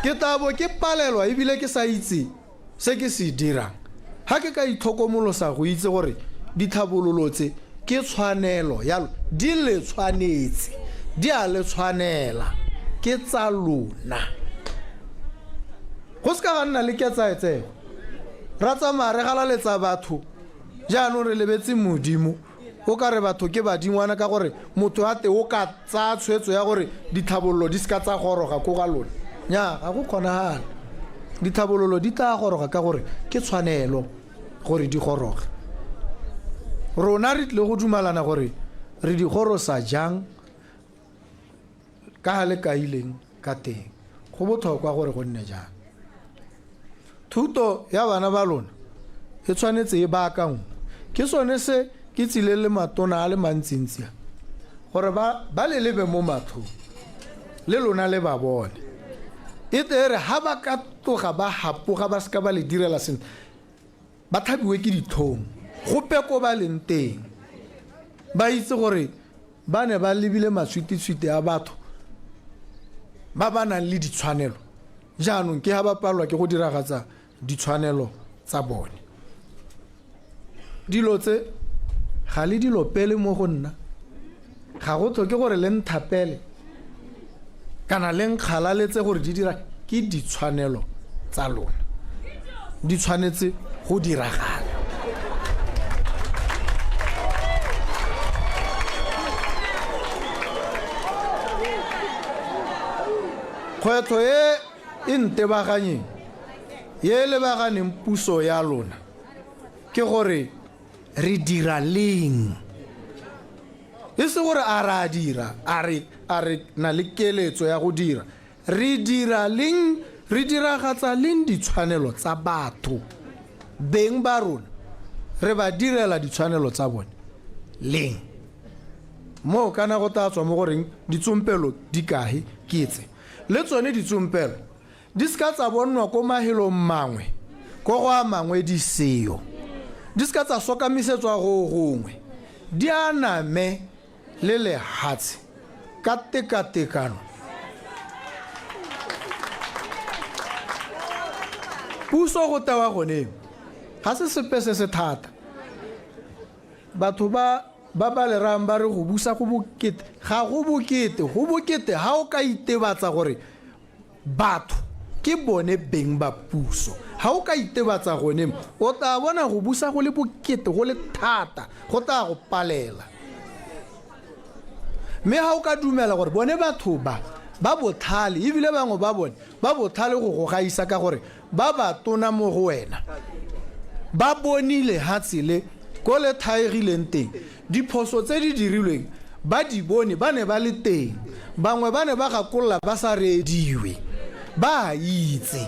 Ke tla bo ke palelwa ebile ke sa itse se ke se dirang ga ke ka itlhokomolosa go itse gore ditlhabololo tse Ke tshwanelo ya di le tshwanetse, di a le tshwanela, ke tsa lona. Go se ka ga nna le ketsaetsego, ra tsamaya re galaletsa batho, jaanong re lebetse Modimo. O ka re batho ke badingwana ka gore motho a te o ka tsaya tshwetso ya gore ditlhabololo di se ka tsa goroga ko ga lona. Nya, ga go kgonagale. Ditlhabololo di tla goroga ka gore ke tshwanelo gore di goroge. Rona re tlile go dumalana gore re di gorosa jang ka ga le kaileng ka teng. Go botlhokwa gore go nne jang. Thuto ya bana ba lona e tshwanetse e baakangwe. Ke sone se ke tsileng le matona a le mantsintsi a, gore ba ba le lebe mo matlhong, le lona le ba bone. E tle e re ha ba ka tloga ba hapoga ba seka ba le direla sentle, ba tlhabiwe ke ditlhong gope ko ba leng teng, ba itse gore ba ne ba lebile matshwititshwiti a batho ba ba nang le ditshwanelo, jaanong ke ha ba palelwa ke go diragatsa ditshwanelo tsa bone. Dilo tse ga le di lopele mo go nna, ga go tlhoke gore le nthapele kana le nkgalaletse gore di dira, ke ditshwanelo tsa lona, di tshwanetse go diragala. Kgwetlho e e ntebaganyeng, ye e lebaganeng puso ya lona, ke gore re dira leng. E se gore a re a dira, a re a re na le keletso ya go dira. Re dira leng, re diragatsa leng ditshwanelo tsa batho, beng ba rona, re ba direla ditshwanelo tsa bone leng? Moo kana go tla tswa mo goreng ditsompelo di kae ke tse. Le tsone ditsompelo di se ka tsa bonnwa ko mahelong mangwe, ko go a mangwe di seyo. Di se ka tsa sokamisetswa go gongwe, di aname le lehatshe ka tekatekano. Puso go tewa gone ga se sepe se se thata. Batho ba ba ba lerang ba re go busa go bokete, ga go bokete, go bokete ha o ka itebatsa gore batho ke bone beng ba puso. Ha o ka itebatsa gone, o tla bona go busa go le bokete, go le thata, go tla go palela. Mme ha o ka dumela gore bone batho ba ba botlhale, ebile bangwe ba bone ba botlhale go go gaisa ka gore ba ba tona mo go wena, ba bonile ha tsele ko le thaegileng teng, diphoso tse di dirilweng ba di bone, ba ne ba le teng, bangwe ba ne ba gakolola ba sa reediwe, ba a itse.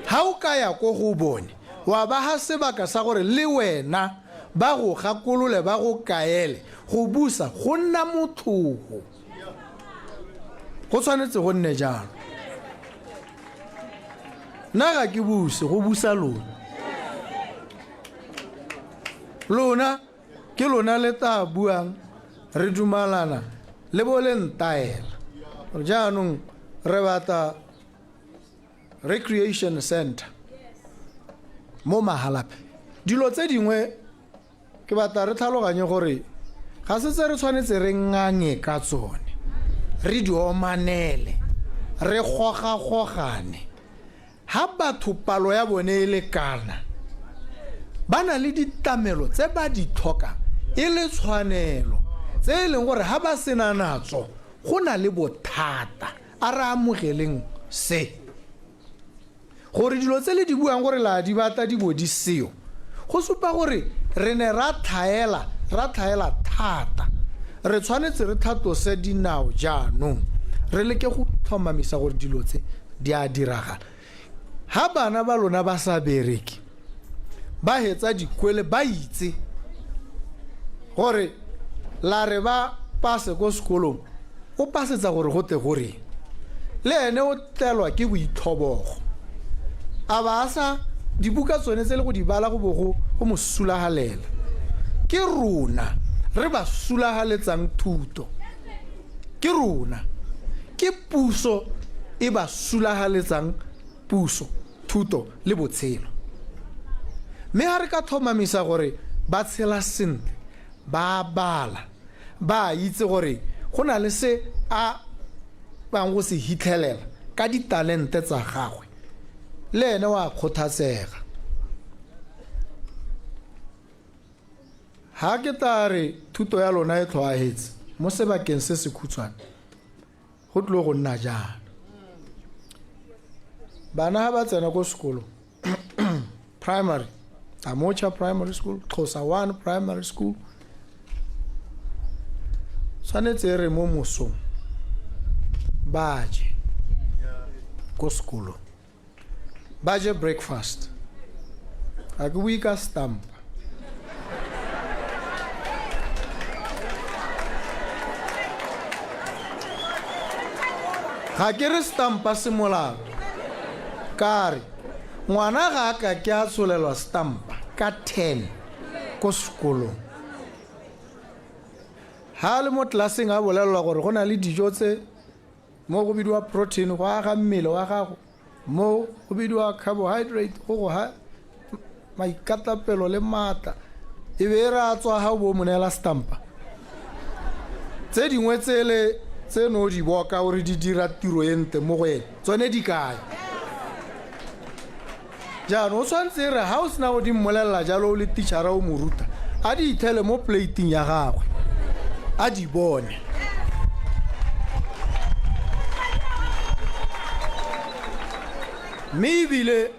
Ha o ka ya ko go bone wa ba ha sebaka sa gore le wena ba go gakolole, ba go kaele, go busa go nna motlhogo. Go tshwanetse go nne jalo. Nna ga ke buse, go busa lona. Lona ke lona le tla buang re dumalana le bo le ntaela. Jaanong re batla recreation center mo Mahalapye. Dilo tse dingwe ke batla re tlhaloganye gore ga se tse re tshwanetse re ngange ka tsone, re di omanele, re gogagogane. Ha batho palo ya bone e le kana, ba na le ditlamelo tse ba di tlhokang e le tshwanelo, tse e leng gore ha ba sena natso go na le bothata. A re amogeleng se, gore dilo tse le di buang gore la di batla di bo di seyo, go supa gore re ne ra tlhaela, ra tlhaela thata. Re tshwanetse re tlhatlose dinao jaanong, re leke go tlhomamisa gore dilo tse di a diragala. Ha bana ba lona ba sa bereke, ba hetsa dikwele, ba itse gore la re ba pase ko sekolong, o pasetsa gore go tle go reng, le ene o tlelwa ke boitlhobogo, a ba a sa dibuka tsone tse le go di bala go bo go go mo sulagalela. Ke rona re ba sulagaletsang thuto, ke rona, ke puso e ba sulagaletsang puso, thuto le botshelo. Mme ha re ka tlhomamisa gore ba tshela sentle, Ba bala, ba a itse gore go na le se a bang go se hitlhelela ka ditalente tsa gagwe, le ene wa kgothatsega. Ha ke tla re thuto ya lona e tlhoahetse mo sebakeng se se khutshwane, go tlile go nna jaana. Bana ha ba tsena ko sekolong, primary, Amocha Primary School, Xhosa 1 Primary School, tshwanetse e re mo mosong ba je ko sekolong, ba je breakfast. Ga ke bue ka stampa. Ga ke re stampa se molato, ka re ngwana ga a ka ke a tsholelwa stampa ka 10 ko sekolong. Ha a le mo tlelaseng a bolelelwa gore go na le dijo tse mo go bidiwa protein go aga mmele wa gago, mo go bidiwa carbohydrate go go ha maikatapelo le maatla, e be e re a tswa ga o bo o mo neela stampa. Tse dingwe tsele tse no di boka gore di dira tiro e ntle mo go ene, tsone di kae? Jaanong o tshwanetse e re ga o sena go di mmolelela jalo o le tichara o mo ruta, a di ithele mo plating ya gagwe a di bone. Mme ebile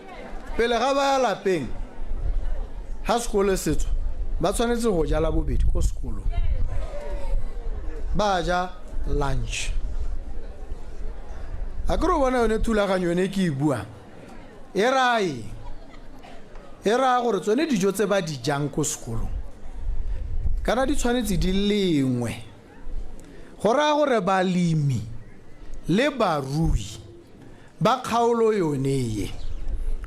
pele ga ba ya lapeng ga sekolo se tswa, ba tshwanetse go ja la bobedi ko sekolong, ba ja lunch. A ke re o bona yone thulaganyo yone ke e buang e raya eng? E raya gore tsone dijo tse ba di jang ko sekolong kana di tshwanetse di lengwe. Go raya gore balemi le barui ba kgaolo yone ye,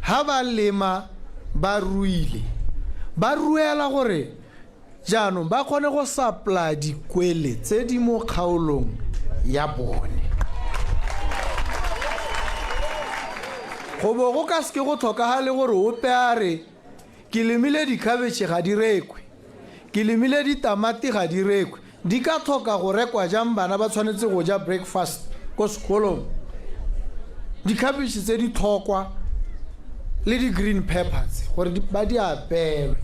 ha ba lema ba ruile, ba ruela gore jaanong ba kgone go supply dikwele tse di mo kgaolong ya bone. Go bo go ka seke go tlhokagale gore ope a re ke lemile dikhabetšhe ga di rekwe, ke lemile ditamati ga di rekwe. Di ka tlhoka go rekwa jang? Bana ba tshwanetse go ja breakfast ko sekolong. Dikhabetšhe tse di tlhokwa le di-green peppers gore ba di apeelwe.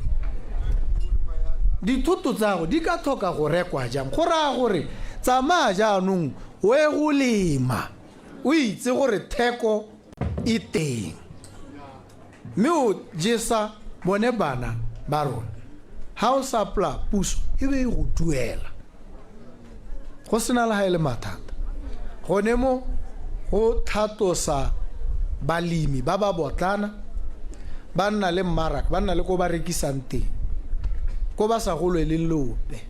Dithoto tsa go di ka tlhoka go rekwa jang? Go raya gore tsamaya jaanong o ye go lema, o itse gore theko e teng, mme o jesa bone bana ba rona. Ha o supply puso e be e go duela, go sena le ha e le mathata. Gone mo go tlhatlosa balemi ba ba botlana, ba nna le mmaraka, ba nna le ko ba rekisang teng, ko ba sa golweleng leope,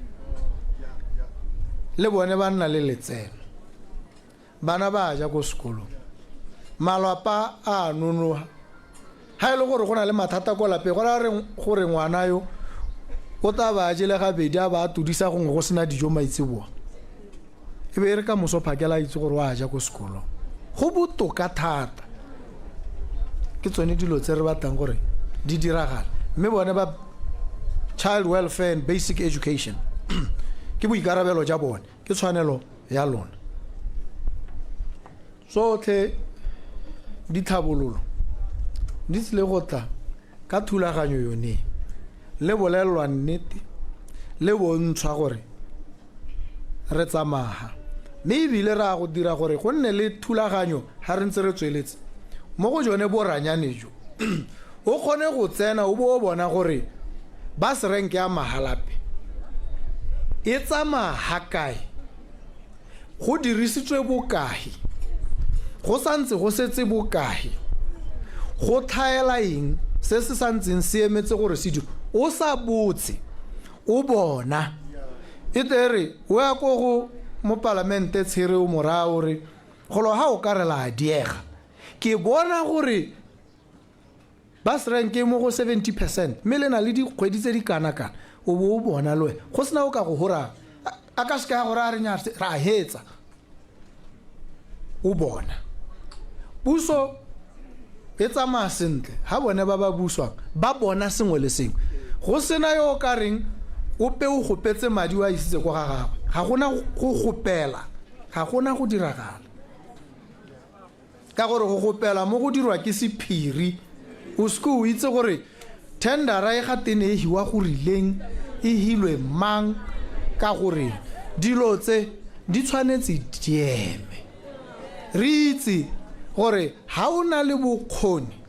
le bone ba nna le letseno. Bana ba ja ko sekolong, malwapa a nonoga. Ha e le gore go na le mathata ko lapeng, go raya gore ngwana yo o tla ba a jele gabedi, a ba a todisa gongwe go sena dijo maitseboa, e be e re ka moso phakela a itse gore o a ja ko sekolong. Go botoka thata. Ke tsone dilo tse re batlang gore di diragale. Mme bone ba child welfare and basic education ke boikarabelo ja bone, ke tshwanelo ya lona. Tsotlhe ditlhabololo di tlile go tla ka thulaganyo yone, le bolelelwa nnete, le bontshwa gore re tsamaya, mme ebile re a go dira gore go nne le thulaganyo ha re ntse re tsweletse mo go jone boranyane jo. O kgone go tsena o bo o bona gore bus rank ya Mahalapye e tsamaya ha kae, go dirisitswe bokae, go santse go setse bokae, go tlhaela eng se se santseng se emetse gore se dirwe. O sa botse, o bona. E tle re o ya ko go mopalamente Tshere o mo raya o re golo ha o ka re la diega, ke bona gore bus rank e mo go 70% mme le na le dikgwedi tse di kana-kana. O bo o bona le wena go sena o ka go horang, a ka seka ya gore a re nya ra hetsa. O bona puso e tsamaya sentle ha bone ba ba buswang ba bona sengwe le sengwe, go sena yo o ka reng Ope o gopetse madi o a isitse kwa ga gagwe. Ga gona go gopela, ga gona go diragala. Ka gore go gopela mo go dirwa ke sephiri, o seke o itse gore tendera e ga tene e hiwa go rileng, e hilwe mang, ka gore dilo tse di tshwanetse di eme. Re itse gore ha o na le bokgoni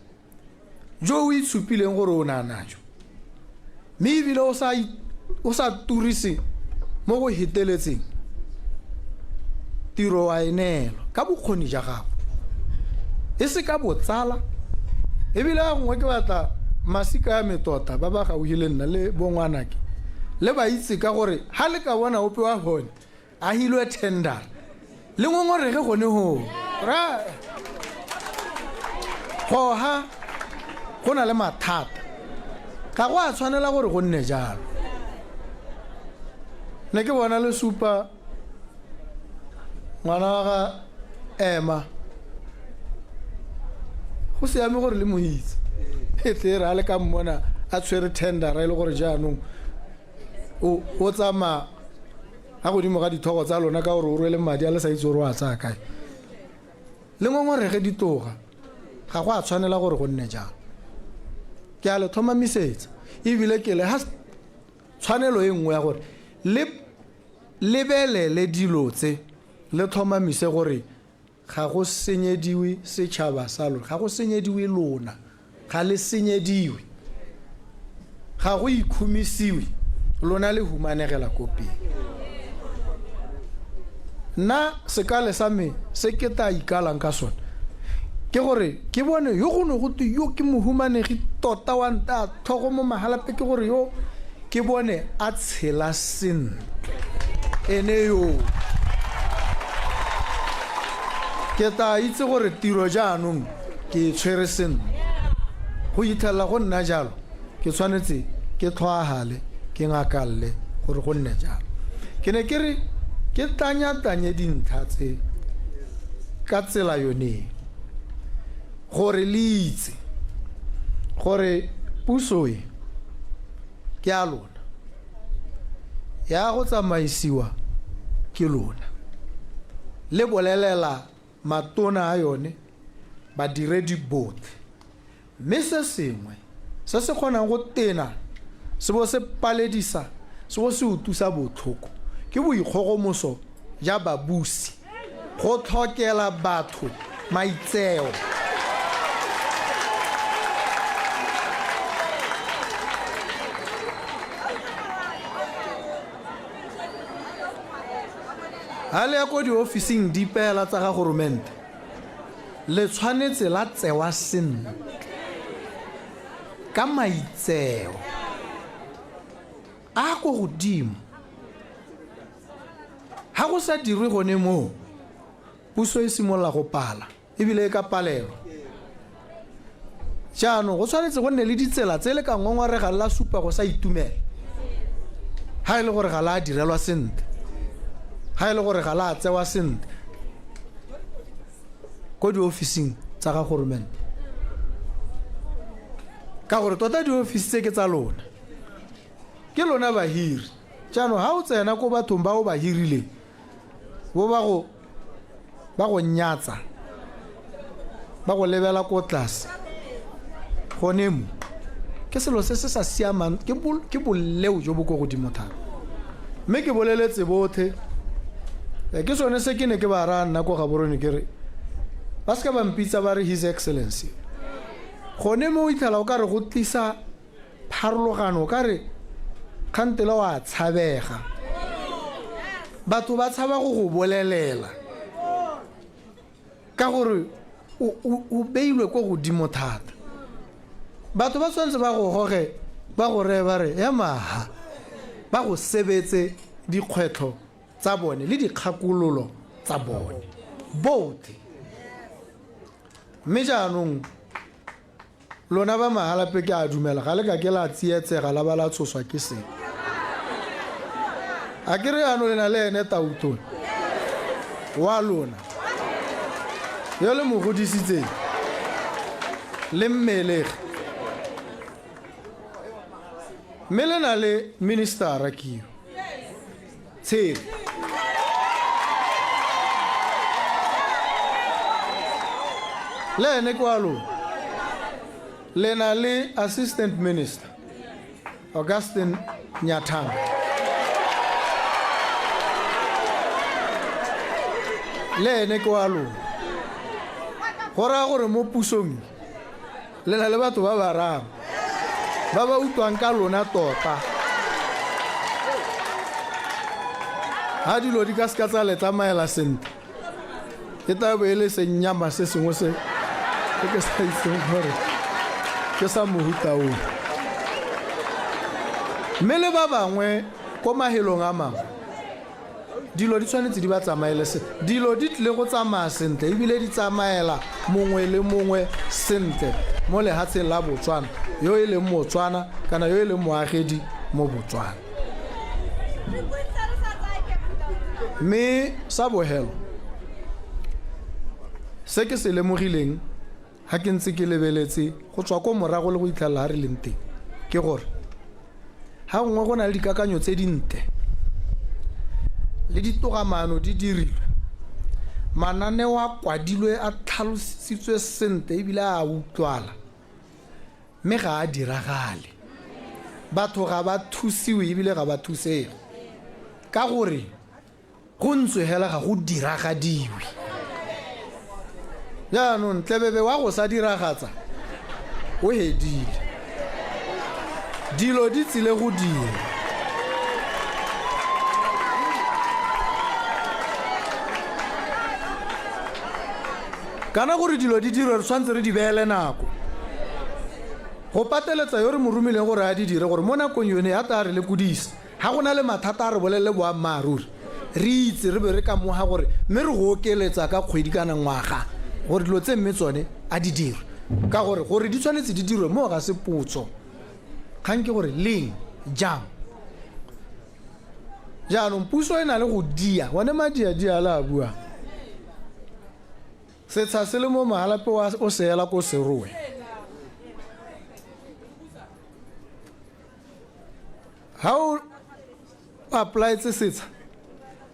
jo o itshupileng gore o na najo, mme ebile o sa o sa turise mo go heteletseng, tiro wa e neelwa ka bokgoni ja gago, e se ka botsala. Ebile a gongwe ke batla masika a me tota ba ba gauhi le nna le bongwanake le ba itse, ka gore ha le ka bona ope wa bone a hilwe tender, le ngongorege gone ho ra goha go na le mathata. Ga go a tshwanela gore go nne jalo. Ne ke bona le supa ngwana wa ga ema, go siame gore le mo itse, e tle re a le ka mmona a tshwere tendera, e le gore jaanong o tsamaya a godimo ga dithogo tsa lona ka gore o rwele madi a le sa itse gore o a tsaya kae, le ngongorege ditoga. Ga go a tshwanela gore go nne jalo. Ke a le tlhomamisetsa, ebile ke le ha tshwanelo e nngwe ya gore le lebelele dilo tse, le tlhomamise gore ga go senyediwe setšhaba sa lona, ga go senyediwe lona, ga le senyediwe, ga go ikhumisiwe lona le humanegela ko pele. Nna sekale sa me se ke tla ikalang ka sone ke gore ke bone yo go ne go twe yo ke mohumanegi tota wa nta tlhogo mo Mahalape, ke gore yo ke bone a tshela sentle, ene yo ke tla itse gore tiro jaanong ke e tshwere sentle. Go itlhelela go nna jalo, ke tshwanetse ke tlhoahale, ke ngakalle gore go nne jalo. Ke ne ke re ke tanya-tanye dintlha tse ka tsela yone gore le itse gore puso e ke a lona, ya go tsamaisiwa ke lona, le bolelela matona a yone, badiredi botlhe. Mme se sengwe se se kgonang go tena se bo se paledisa se bo se utusa botlhoko ke boikgogomoso ja babusi, go tlhokela batho maitseo. Ha le ya ko diofising dipeela tsa ga goromente, le tshwanetse la tsewa sentle ka maitseo a ko godimo. Ha go sa dirwe gone moo, puso e simolola go pala, ebile e ka palelwa. Jaanong go tshwanetse go nne le ditsela tse le ka ngongoregang la supa go sa itumela ha e le gore ga la direlwa sentle, ha e le gore ga la tsewa sentle ko diofising tsa ga goromente, ka gore tota diofisi tse ke tsa lona, ke lona bahiri. Jaanong ha o tsena ko bathong ba o ba hirileng, bo ba go ba go nyatsa, ba go lebela ko tlase, gone mo ke selo se se sa siamang, ke boleo jo bo ko godimo thata. Mme ke boleletse botlhe, ke sone se ke ne ke ba raya nna ko Gaborone, ke re ba seka ba mpitsa ba re His Excellency. Gone mo o itlhela o ka re go tlisa pharologano, o ka re kgantele wa tshabega, batho ba tshaba go go bolelela ka gore o beilwe ko godimo thata. Batho ba tshwanetse ba go goge, ba go reye ba re emaha, ba go sebetse dikgwetlho tsa bone le dikgakololo tsa bone botlhe. Mme jaanong lona ba Mahalape, ke a dumela ga le ka ke la tsietsega la ba la tshoswa ke se. A ke re yaanong le na le ene tautona wa lona yo le mo godisitseng le mmelege. Mme le na le ministera ke yo. Tshepe. Le ene ke wa lona. Le na le assistant minister Augustine Nyathanga. Le ene ke wa lona. Go raya gore mo pusong le na le batho ba bararo ba ba utlwang ka lona tota. Ha dilo di ka seka tsa le tsamaela sentle, e tla bo e le senyama se sengwe se se ke sa itseng gore ke sa mohuta o. Mme le ba bangwe ko mahelong a mangwe, dilo di tshwanetse di ba tsamaele sentle. Dilo di tlile go tsamaya sentle ebile di tsamaela mongwe le mongwe sentle mo lehatsheng la Botswana, yo e leng Motswana kana yo e leng moagedi mo Botswana. Mme sa bohelo, se ke se lemogileng ha ke ntse ke lebeletse go tswa ko morago le go itlhelela ha re leng teng, ke gore ha gongwe go na le dikakanyo tse dintle le ditogamaano di dirilwe, mananeo a kwadilwe a tlhalositswe sentle ebile a utlwala, mme ga a diragale. Batho ga ba thusiwe ebile ga ba thusege ka gore go ntswe hela ga go diragadiwe. Jaanong tlebebe wa go sa diragatsa o hedile. Dilo di tsile go dira. Kana gore dilo di dirwe re tshwanetse re di beele nako. Go pateletsa yo re mo romileng gore a di dire gore mo nakong yone ya tla re lekodisa. Ha go na le mathata a re bolelele boammaaruri, re itse re be re ka moga gore mme re go okeletsa ka kgwedi kana ngwaga gore dilo tse mme tsone a di dirwe. Ka gore gore di tshwanetse di dirwe moo ga se potso. Kgang ke gore leng, jang. Jaanong puso e na le go dia, one madiadia a le a buang. Setsha se le mo Mahalapye o se ela ko Serowe. Ha o applyetse setsha,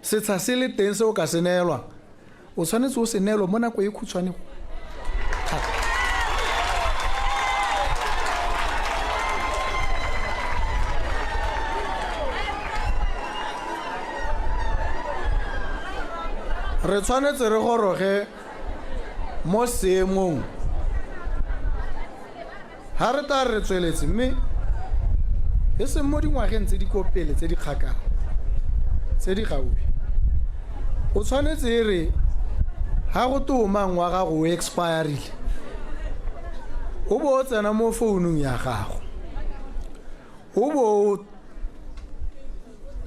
setsha se le teng se o ka se neelwang, o tshwanetse o se neelwe mo nako e khutshwane thata. Re tshwanetse re goroge mo seemong Ha re tla re tsweletse, mme e seng mo dingwageng tse di ko pele tse di kgakala, tse di gaufi. O tshwanetse e re ha go te omang wa gago o expirile, o bo o tsena mo founung ya gago, o bo o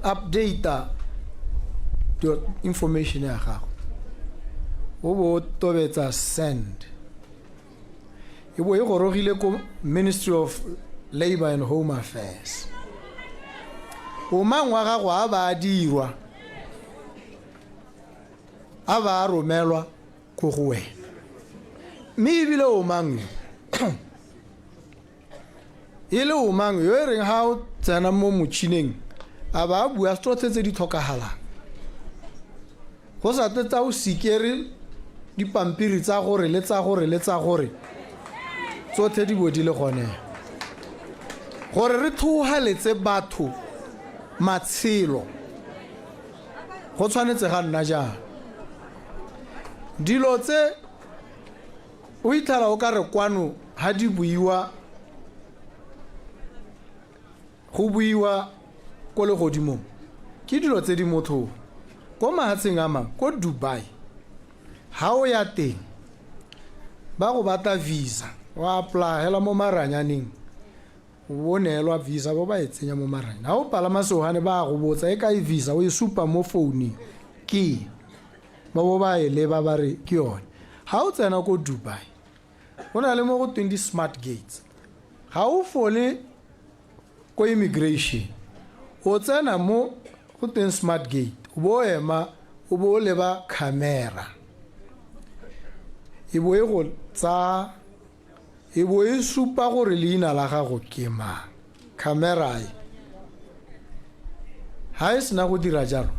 updata information ya gago, o bo o tobetsa send. E bo e gorogile ko Ministry of Labour and Home Affairs. Omang wa gago a ba a dirwa, a ba a romelwa ko go wena. Mme ebile omang yo, e le omang yo e reng ha o tsena mo motšhineng a ba a bua tsotlhe tse di tlhokagalang. Go sa tle tsa o sikere dipampiri tsa gore le tsa gore le tsa gore, tsotlhe di bo di le gone. Gore re tlhohaletse batho matshelo, go tshwanetse ga nna jang? Dilo tse o itlhela o ka re kwano ha di buiwa, go buiwa ko legodimong, ke dilo tse di motlhofo. Ko mahatsheng a mangwe, ko Dubai, ha o ya teng, ba go batla visa, wa apply hela mo maranyaneng, o neelwa visa, bo ba e tsenya mo maranyaneng. Ha o palama sefofane ba go botsa e kae visa, o e supa mo founung, ke e. Ba bo ba e leba ba re ke yone. Ha o tsena ko Dubai, go na le mo go tweng di-smart gates. Ga o fole ko immigration, o tsena mo go tweng smart gate, o bo o ema, o bo o leba camera, e bo e go tsaya, e bo e supa gore leina la gago ke mang. Camera e ha e sena go dira jalo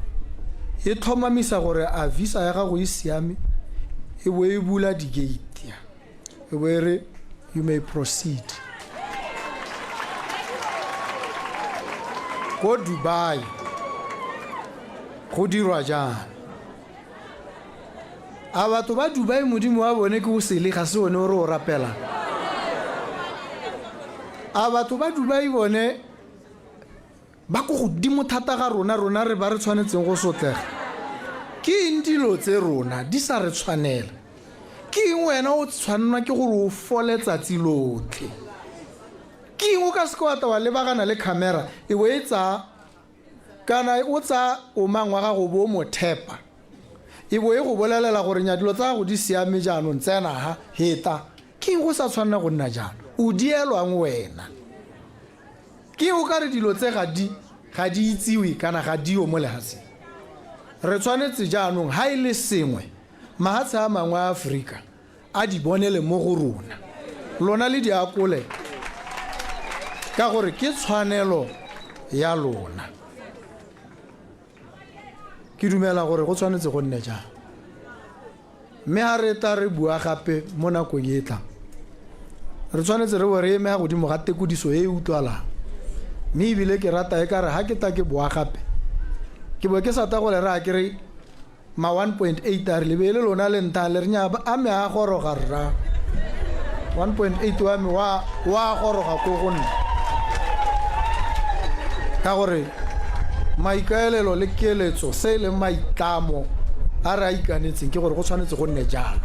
e tlhomamisa gore a visa ya gago e siame e bo e bula di-gate e bo e re you may proceed ko Dubai go dirwa jang a batho ba Dubai modimo wa bone ke o sele ga se one o re o rapelang a batho ba Dubai bone ba ko godimo thata ga rona rona re ba re tshwanetseng go sotlega ke eng dilo tse rona di sa re tshwanela ke eng wena o tshwannwa ke gore o fole tsatsi lotlhe ke eng o ka seke wa ta wa lebagana le camera e bo e tsaya kana o tsaya omang wa gago bo o mo thepa e bo e go bolelela gore nya dilo tsa gago di siame jaanong tsena ha heta ke eng go sa tshwanela go nna jalo o dielwang wena ke o ka re dilo tse ga di ga di itsiwe kana ga dio mo lehatsheng re tshwanetse jaanong ha e le sengwe mahatshe a mangwe a Aforika a di bonele mo go rona lona le di akole ka gore ke tshwanelo ya lona ke dumela gore go tshwanetse go nne jang mme ha re tla re bua gape mo nakong e tlang re tshwanetse re bo re eme ga godimo ga tekodiso e e utlwalang mme ebile ke rata e kare ha ke tla ke boa gape ke bo ke sa ta go le raya ke re ma 1.8 a re lebe le lona le ntha le re nya a me a goroga rra 1.8 wa me wa wa goroga ko go nna ka gore maikaelelo le keletso se e leng maitlamo a re a ikanetseng ke gore go tshwanetse go nne jalo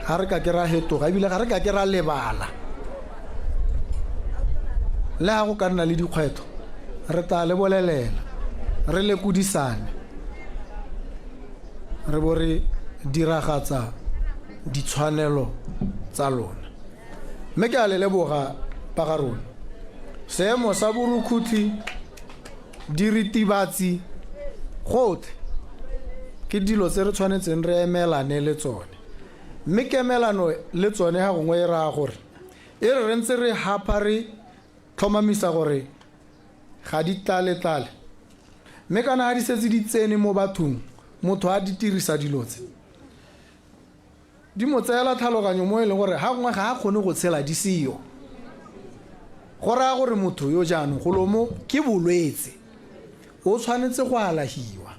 ga re ka ke ra hetoga ebile ga re ka ke ra lebala le ga go ka nna le dikgwetlho re tla le bolelela re lekodisane re bo re diragatsa ditshwanelo tsa lona mme ke a le leboga ba ga rona seemo sa borukhutlhi diritibatsi gotlhe ke dilo tse re tshwanetseng re emelane le tsone mme kemelano le tsone ga gongwe e raya gore e re re ntse re hapa re tlhomamisa gore ga di tlale-tlale mme kana ga di setse di tsene mo bathong motho a di dirisa dilo tse di mo tseela tlhaloganyo mo e leng gore ga gongwe ga a kgone go tshela di seyo go raya gore motho yo jaanong golo mo ke bolwetse o tshwanetse go alahiwa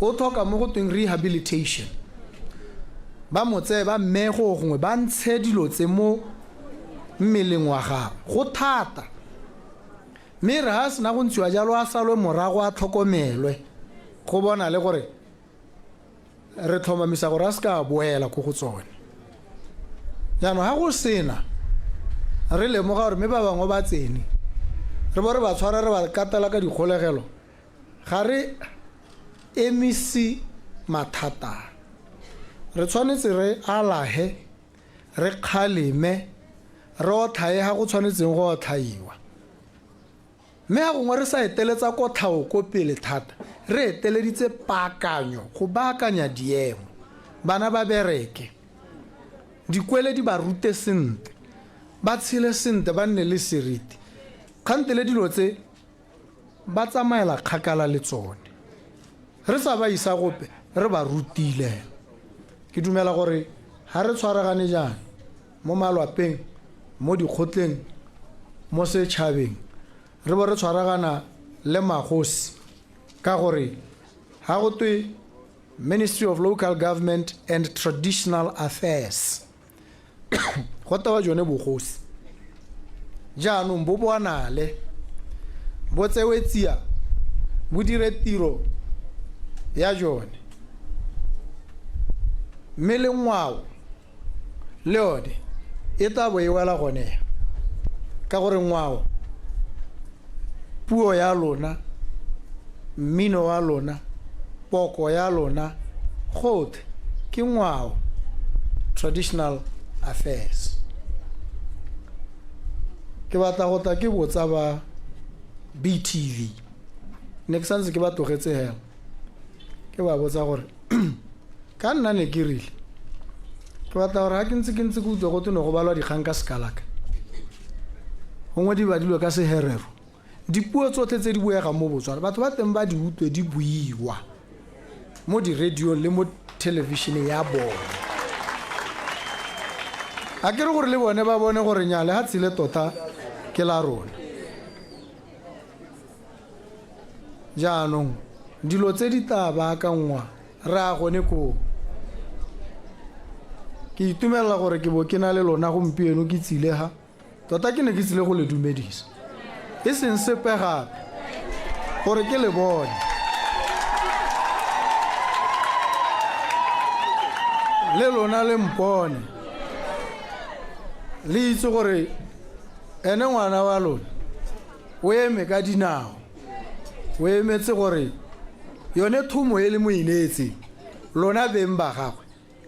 o tlhoka mo go tweng rehabilitation ba mo tseye ba mmeye go gongwe ba ntshe dilo tse mo mmeleng wa gagwe go thata mme re ga a sena go ntshiwa jalo a salwe morago a tlhokomelwe go bona le gore re tlhomamisa gore a se ka a boela ko go tsone jaanong ga go sena re lemoga gore mme ba bangwe ba tsene re bo re ba tshwara re ba katela ka dikgolegelo ga re emise mathata re tshwanetse re alahe re kgaleme re otlhae ga go tshwanetseng go otlhaiwa mme ga gongwe re sa eteletsa kotlhao ko pele thata re eteleditse paakanyo go baakanya diemo bana ba bereke dikwele di ba rute sentle ba tshele sentle ba nne le seriti kgante le dilo tse ba tsamaela kgakala le tsone re sa ba isa gope re ba rutile ke dumela gore ga re tshwaragane jaana mo malwapeng mo dikgotleng mo setšhabeng re bo re tshwaragana le magosi ka gore ga go twe Ministry of Local Government and Traditional Affairs go tewa jone bogosi jaanong bo bonale bo tsewe tsia bo dire tiro ya jone mme le ngwao le yone e tla bo e wela gone ka gore ngwao puo ya lona mmino wa lona poko ya lona gotlhe ke ngwao traditional affairs ke batla go tla ke botsa ba BTV ne ke santse ke ba tlogetse hela ke ba botsa gore ka nna ne ke rile ke batla gore ga ke ntse ke ntse ke utlwa go twe ne go balwa dikgang ka sekalaka gongwe di badilwe ka seherero Dipuo tsotlhe tse di buegang mo Botswana, batho ba teng ba di utlwe di buiwa mo di-radiong le mo thelebišeneng ya bone. A ke re gore le bone ba bone gore nya lehatshe le tota ke la rona. Jaanong dilo tse di tla baakangwa re a gone koo. Ke itumelela gore ke bo ke na le lona gompieno ke tsile ha. Tota ke ne ke tsile go le dumedisa. E seng sepe gape, gore ke le bone. Le lona le mpone. Le itse gore ene ngwana wa lona o eme ka dinao. O emetse gore yone thomo e le mo ineetseng, lona beng ba gagwe,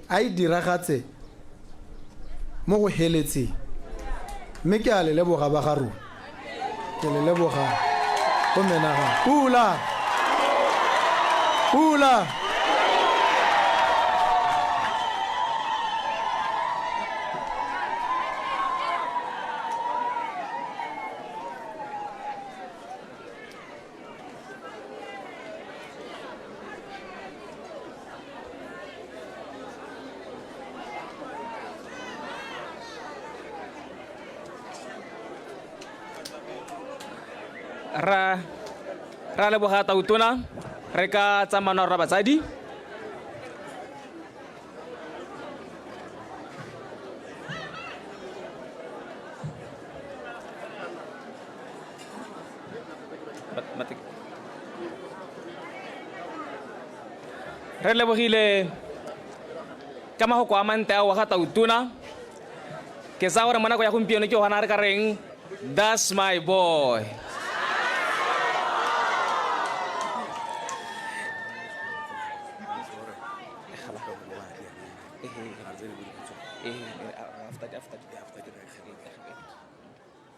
a e diragatse mo go heletseng. Mme ke a le leboga ba ga rona. Ke le leboga go menagano. Pula! Pula! Ra ra leboga tautona re ka tsamana rona batsadi. Re lebogile ka mahoko a mantle ao wa ga tautona. Ke tsaya gore mo nako ya gompieno ke gona re ka reng that's my boy.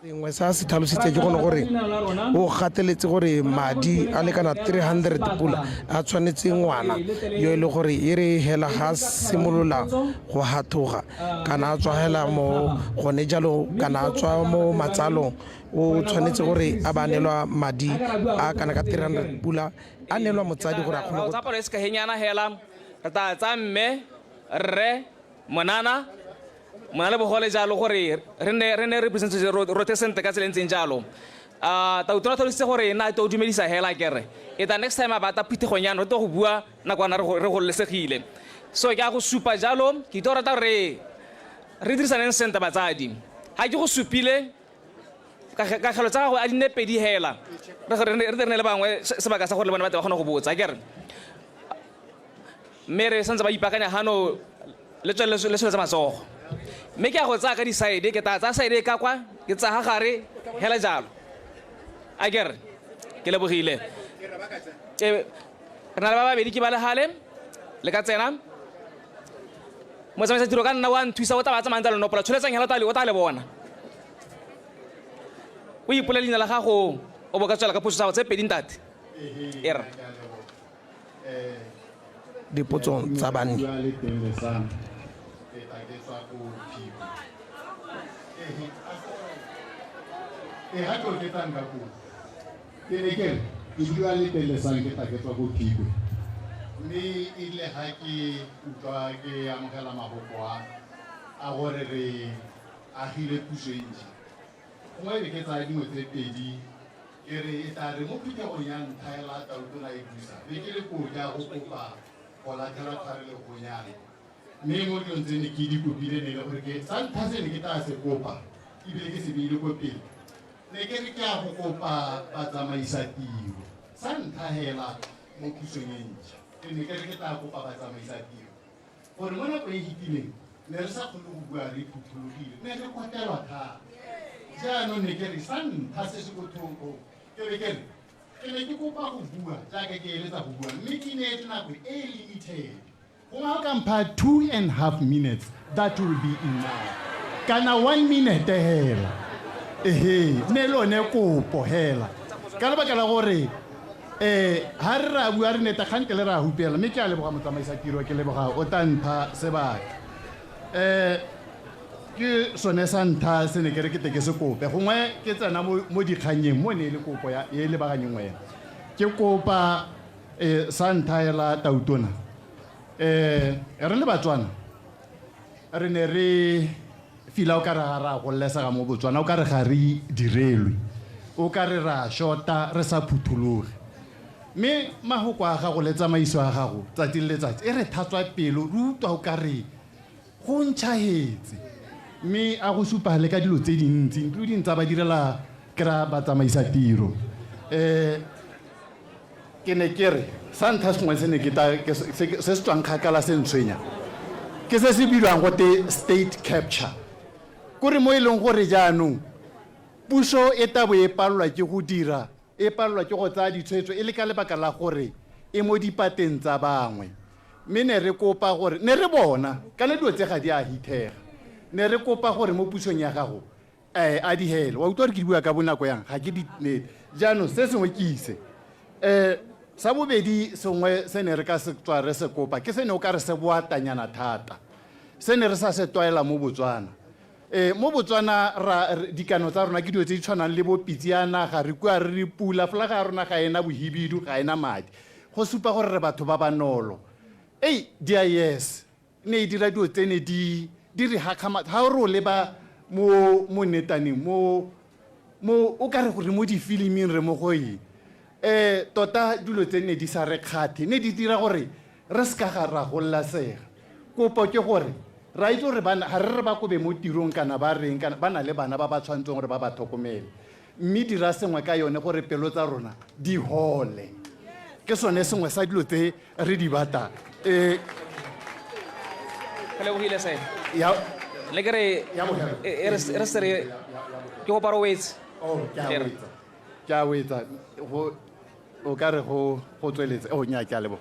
Sengwe sa se tlhalositse ke gone gore o gateletse gore madi a lekana 300 pula a tshwanetse ngwana yo e le gore e re hela ga simolola go hathoga kana a tswa hela mo gone jalo kana a tswa mo matsalong, o tshwanetse gore a ba neelwa madi a kana ka 300 pula a neelwa motsadi gore a kgone go tsa palo e se kahenyana hela re tla tsa mme rre monana mona le bogole jalo gore re ne re presentse rote sentle ka tsela e ntseng jalo. Tautona tlhalositse gore nna to dumedisa hela kere e ta next time a bata phuthegong yana re tlo go bua nakwana re gololesegile. So ke a go supa jalo, ke itse go rata gore re dirisaneng sentle batsadi. Ga ke go supile kagelo tsa gago a di nne pedi hela, re re ne le bangwe sebaka sa gore le bone ba tle ba kgone go botsa kere. Mme re santse ba ipaakanya gano le tswelele le tsholetse matsogo. Mme ke a go tsaya ka di-side, ke tla tsaya side ka kwa, ke tsaya ga gare hela jalo. A ke re ke lebogile. Re na le ba babedi ke ba le gale, le ka tsena. Motsamaisa tiro ka nna wa nthusa, o tla ba tsamayang tsa lenopola. Tsholetsang hela o tla le bona. O ipolele leina la gago, o bo ka tswela ka potso tsa gago tse pedi ntate. E re. Dipotso tsa banni. Ke bua le Telesang, ke tla ke tswa ko Phikwe. Mme erile ga ke utlwa ke amogela maboko a gore re agile puso e ntšha, gongwe e be ke tsaya dingwe tse pedi ke re e tla re mo phuthegong ya ntlha ya la tautona e busa be ke le koo ke a go kopa go latlhela tshwarelegonyana. Mme mo dilong tse ne ke di kopile ne e le gore ke sa ntlha se ne ke tla se kopa ebile ke se beile ko pele, ne ke re ke a go kopa batsamaisa tiro sa ntlha hela mo pusong e ntšha. Ke ne ke re ke tla kopa batsamaisa tiro gore mo nako e fetileng ne re sa kgone go bua re phuthologile, ne re kotelwa thata. Jaanong ne ke re sa ntlha se se ko thoko ke be ke re ke ne ke kopa go bua jaaka ke eletsa go bua, mme ke neetse nako e limited. Gongwe ga o ka mpha 2.5 minutes, that will be enough. Kana 1 minute hela. Ehe, ne le one kopo hela. Ka lebaka la gore ha re ra bua re neta kgante le ra hupela, mme ke a leboga motsamaisa tiro, ke leboga o tla mpha sebaka. Ke sone sa ntlha se ne ke re ke te ke se kope. Gongwe ke tsena mo dikgannyeng mo ne e le kopo ya e lebaganyeng wena. Ke kopa sa ntlha hela Tautona. Re le Batswana re ne re fila o kare ga re a gololesega mo Botswana, o kare ga re direlwe, o kare re a shota, re sa phuthologe. Mme mahoko a gago le tsamaiso ya gago tsatsi le letsatsi e re thatswa pelo, re utlwa o kare go ntšhahetse. Mme a go supa le ka dilo tse dintsi, including tsa ba direla kry-a ba tsamaisa tiro. Ke ne ke re sa ntlha sengwe se ne ke ta ke se se tswang kgakala se ntshwenya ke se se bidiwang gote state capture. Kore mo e leng gore jaanong puso e tabo e palelwa ke go dira, e palelwa ke go tsaya ditshwetso e le ka lebaka la gore e mo dipateng tsa bangwe. Mme ne re kopa gore, ne re bona kana dilo tse ga di a hithega, ne re kopa gore mo pusong ya gago a di hele. Wa utlwa gore ke di bua ka bonako yang, ga ke di ne. Jaanong se sengwe ke ise sa bobedi sengwe se ne re ka se tswa re se kopa ke se ne o ka re se boatanyana thata, se ne re sa se tlwaela mo Botswana. Mo Botswana dikano tsa rona ke dilo tse di tshwanang le bo pitse ya naga, re kua re re pula, folaga ya rona ga ena bohibidu, ga ena madi, go supa gore re batho ba ba nolo. Ei, DIS ne e dira dilo tse ne di re hakgamatsa. Ga o re o leba mo netaneng, mo o ka re gore mo difiliming re mo go eng. Tota dilo tse ne di sa re kgathe, ne di dira gore re se ka ga ra gololesega. Kopo ke gore ra itse gore bana ga re re ba kobe mo tirong kana ba reng, kana ba na le bana ba ba tshwanetseng gore ba ba tlhokomele, mme dira sengwe ka yone gore pelo tsa rona di hole. Ke sone sengwe sa dilo tse re di batlang. Re lebogile se. Ya. Le ke re, Ya bogelo. e re se re, ke kopa re wetse. Oh, ke a wetsa. Ke a wetsa. Go, o ka re go tsweletse. Oh, nnyaa, ke a leboga.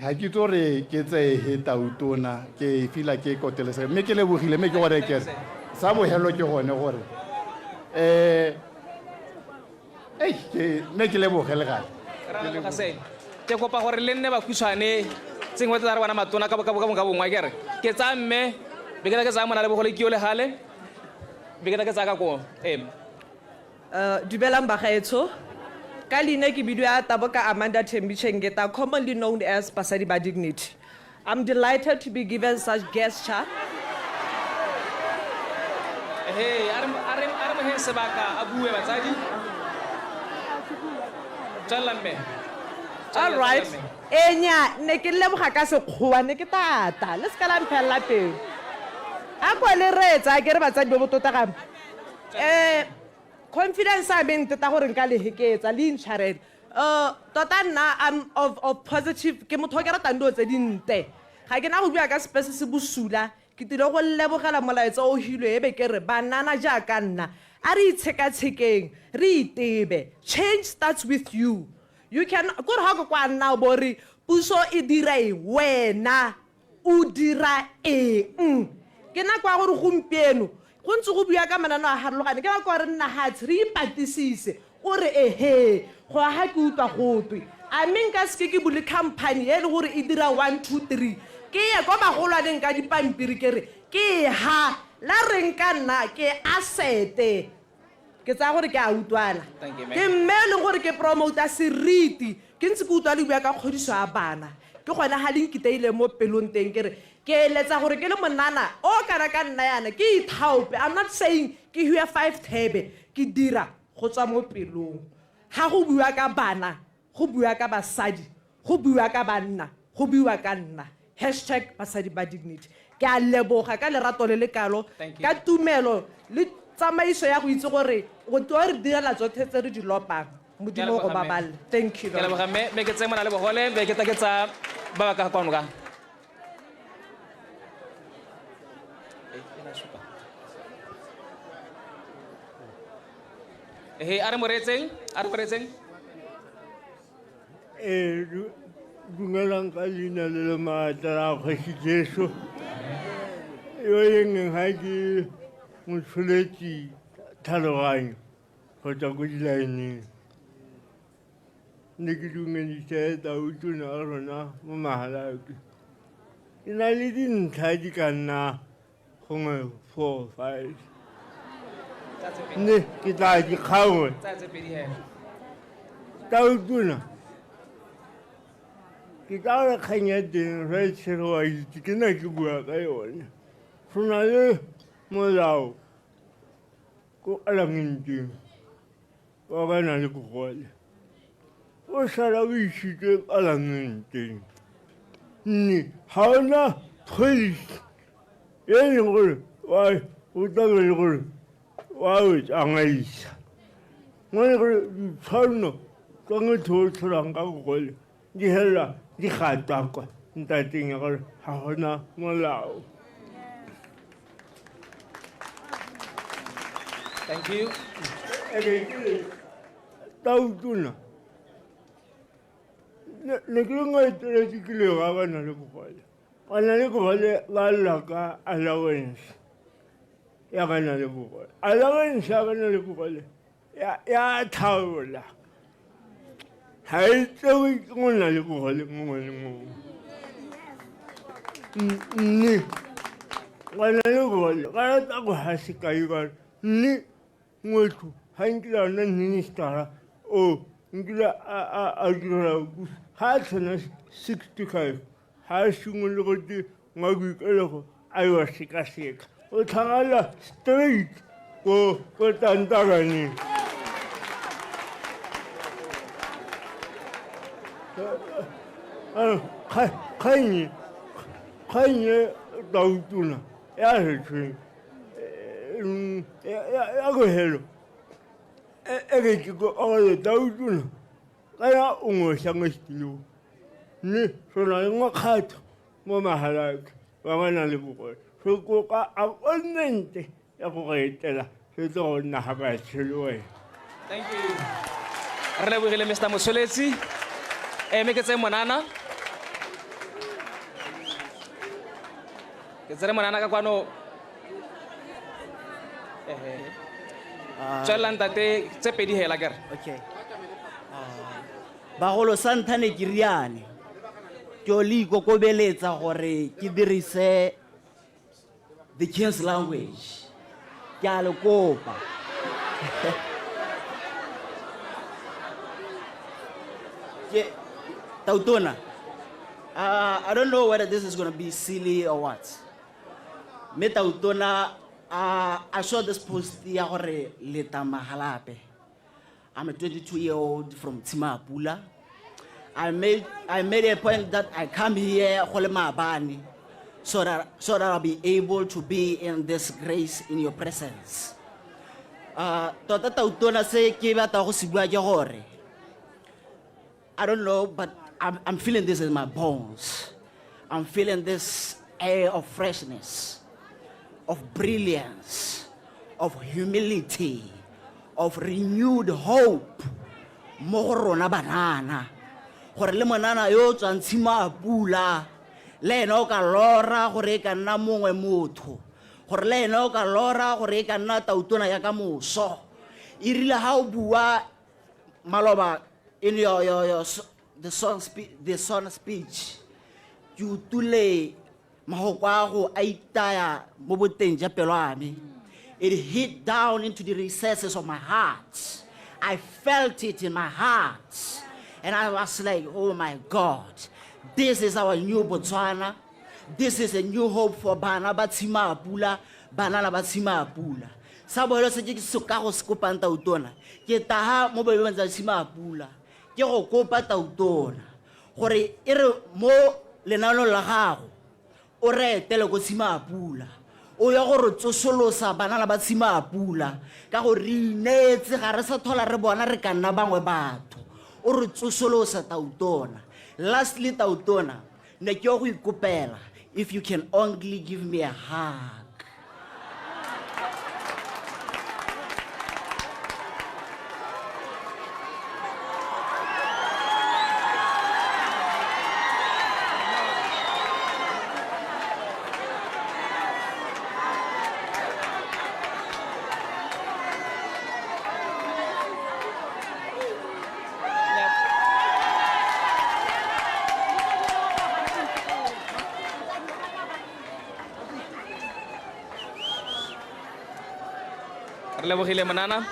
Ga ke itse gore ke tseye he Tautona, ke feel ke kotelesega, mme ke lebogile, mme ke gore ke re sa bogelo ke gone gore ei, ke mme ke leboge le gale. Ra leboga se. Ke kopa gore le nne bakhutshwane, tse dingwe tsa re bona matona ka bongwe ke re. Ke tsaya mme, be ke tla ke tsaya mona le bogole ke yo le gale, be ke tla ke tsaya ka koo. Ee. Dumelang bagaetsho. Ka leina ke bidiwa Taboka Amanda Thembi Chengeta, commonly known as Basadi ba Dignity. I'm delighted to be given such gesture. Hey, a re moheng sebaka a bue batsadi. Tswelela mme. All right. Enya, ne ke leboga ka sekgowa, ne ke tata. Le se ka la mphelela pelo. A kwa le reetsa, ke re batsadi ba botota ga. Confidence a me nteta gore nka le heketsa, le intshwarele. Tota nna I'm of positive, ke motho o ke ratang dilo tse dinte. Ga ke na go bua ka sepe se se bosula, ke tlile go lebogela molaetsa o hilwe e be ke re banana jaaka nna, a re itshekatshekeng, re itebe. Change starts with you. You can, kore ha o kwa nna o bo re puso e dira eng, wena o dira eng. Ke nako ya gore gompieno go ntse go bua ka mananeo a harologane, ke nako ya gore nna hatshe re ipatisise, o re ehe, go aga ke utlwa gotwe. A mme nka seke ke bule company e le gore e dira 1, 2, 3, ke ye kwa bagolwaneng ka dipampiri ke re ke ha la reng ka nna ke asete. Ke tsaya gore ke a utlwana. Thank you, ma'am. Ke mme e leng gore ke promoter seriti, ke ntse ke utlwa le bua ka kgodiso ya bana. Ke gone ga le nkiteile mo pelong teng ke re ke eletsa gore ke le monana o kana ka nna yana ke ithaope. I'm not saying ke hue 5 thebe, ke dira go tswa mo pelong. Ga go bua ka bana, go bua ka basadi, go bua ka banna, go bua ka nna. Hashtag basadi ba dignity. Ke a leboga ka lerato le le kalo, Thank you. ka tumelo le tsamaiso ya go itse gore o tlo re direla tsotlhe tse re di lopang. Modimo go baballe. Thank you. Ke leboga mme, mme ke tseye mona le bogole, mme ke tla ke tsaya ba ba ka kwano ka. Ehe, a re mo reetseng, a re mo reetseng. Dumelang ka leina le le maatla la Kgosi Jesu. Yo e leng ga ke motsholetsi tlhaloganyo go tswa ko dilaeneng. Ne ke dumedise Tautona a rona mo Mahalapye. Ke na le dintlha di ka nna gongwe four five mme ke tla dikgangwe tautona ke tla gore kgang ya teng re tshele wa itse ke na ke bua ka yone go na le molao ko alamenteng wa ba na le bogole o sala o isitswe palamenteng mme ga ona policy e leng gore o tlabe le gore wa o tsamaisa mo e gore ditshwanno tsa motho o tsholang ka bogole di felela di gatakwa ntateng ya gore ga gona molao. Thank you. Tautona ne ke le ngaeteletse ke le ga ba na le bogole ba na le bogole ba lla ka allowance ya ba na le bogole allowance ya ba na le bogole ya thaola ga e tsewe ke go na le bogole mongwe le mongwe mme ba na le bogole ba rata go ga sekai ba mme motho ga nkile a nna ministera o nkile a direla ga a tshwana 65 ga a simolole go te ngwa boikelego a yo sekaseka o tlhagala straight ko ko tantaraneng kgang kgang tautona ya re ya bogelo e re ke ko ore tautona kana o ngwe mo setilong mme re na le mokgatlho mo magalake ba ba nang le bogole re kopa appointment ya go re etela re tlo go nna ga batshelo wena. Thank you. Re lebogile Mr. Motsholetsi. Mme ke tseye monana. Ke tsere monana ka kwano. Tswelela ntate tse pedi hela kere. Okay. Bagolo sa ntlha ne ke riane. Ke o le ikokobeletsa gore ke dirise the king's language. Ke a le kopa. Ke Tautona. I don't know whether this is going to be silly or what. Mme Tautona, I saw this post ya gore leta Mahalapye. I'm a 22-year-old from Tshimapula. I made a point that I come here go le maabane so that I'll be able to be in this grace in your presence. Tota Tautona se ke batla go se bua ke gore I don't know, but I'm feeling this in my bones. I'm feeling this air of freshness, of brilliance, of humility, of renewed hope. Mo go rona banana. Gore le monana yo tswang Tshimapula, le ena o ka lora gore e ka nna mongwe motho. Gore le ena o ka lora gore e ka nna tautona ya ka moso. E rile ha o bua maloba in your the song speech, ke utlwile mahoko a go a itaya mo boteng ja pelo ya me. It hit down into the recesses of my heart. I felt it in my heart. And I was like, oh my God, this is our new Botswana. This is a new hope for bana ba Tshimapula, banana ba Tshimapula. Sa bohelo se ke se ka go se kopang tautona, ke taha mo boemong tsa Tshimapula, ke go kopa tautona gore e re mo lenaanong la gago o re etele ko Tshimapula, o ya go re tsosolosa banana ba Tshimapula ka gore re ineetse, ga re sa tlhola re bona re ka nna bangwe batho. O re tsosolosa tautona. Lastly tautona, ne ke yo go ikopela if you can only give me a hug. Re lebogile monana.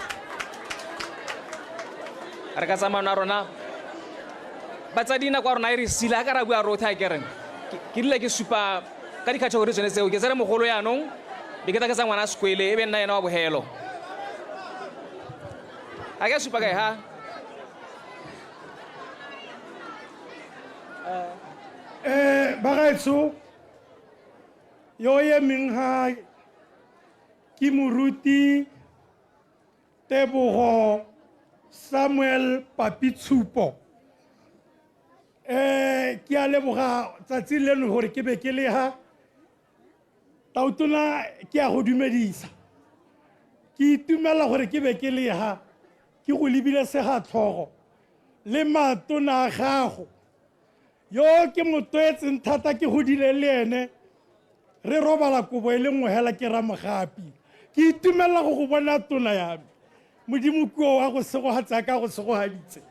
Re ka tsamaya na rona. Batsadi nako ya rona e re sila ka ra bua rotlhe a kereng. Ke rile ke supa ka dikhategori tsone tseo ke tsere mogolo yaanong be ke tla ke tsa ngwana sekwele e be nna ena wa bogelo. A ke supa kae ha? Bagaetsho yo emeng ha ke moruti Tebogo Samuel Papitshupo. Ke a leboga tsatsi leno gore ke be ke le ha. Tautona ke a go dumedisa. Ke itumela gore ke be ke le ha, ke go lebile segatlhogo le matona a gago. Yo ke motwetseng thata ke godile le ene, re robala kobo e le nngwe hela ke Ramogapi. Ke itumela go go bona tona ya me. Modimo kuo wa go segogatsa ka go segogaditse.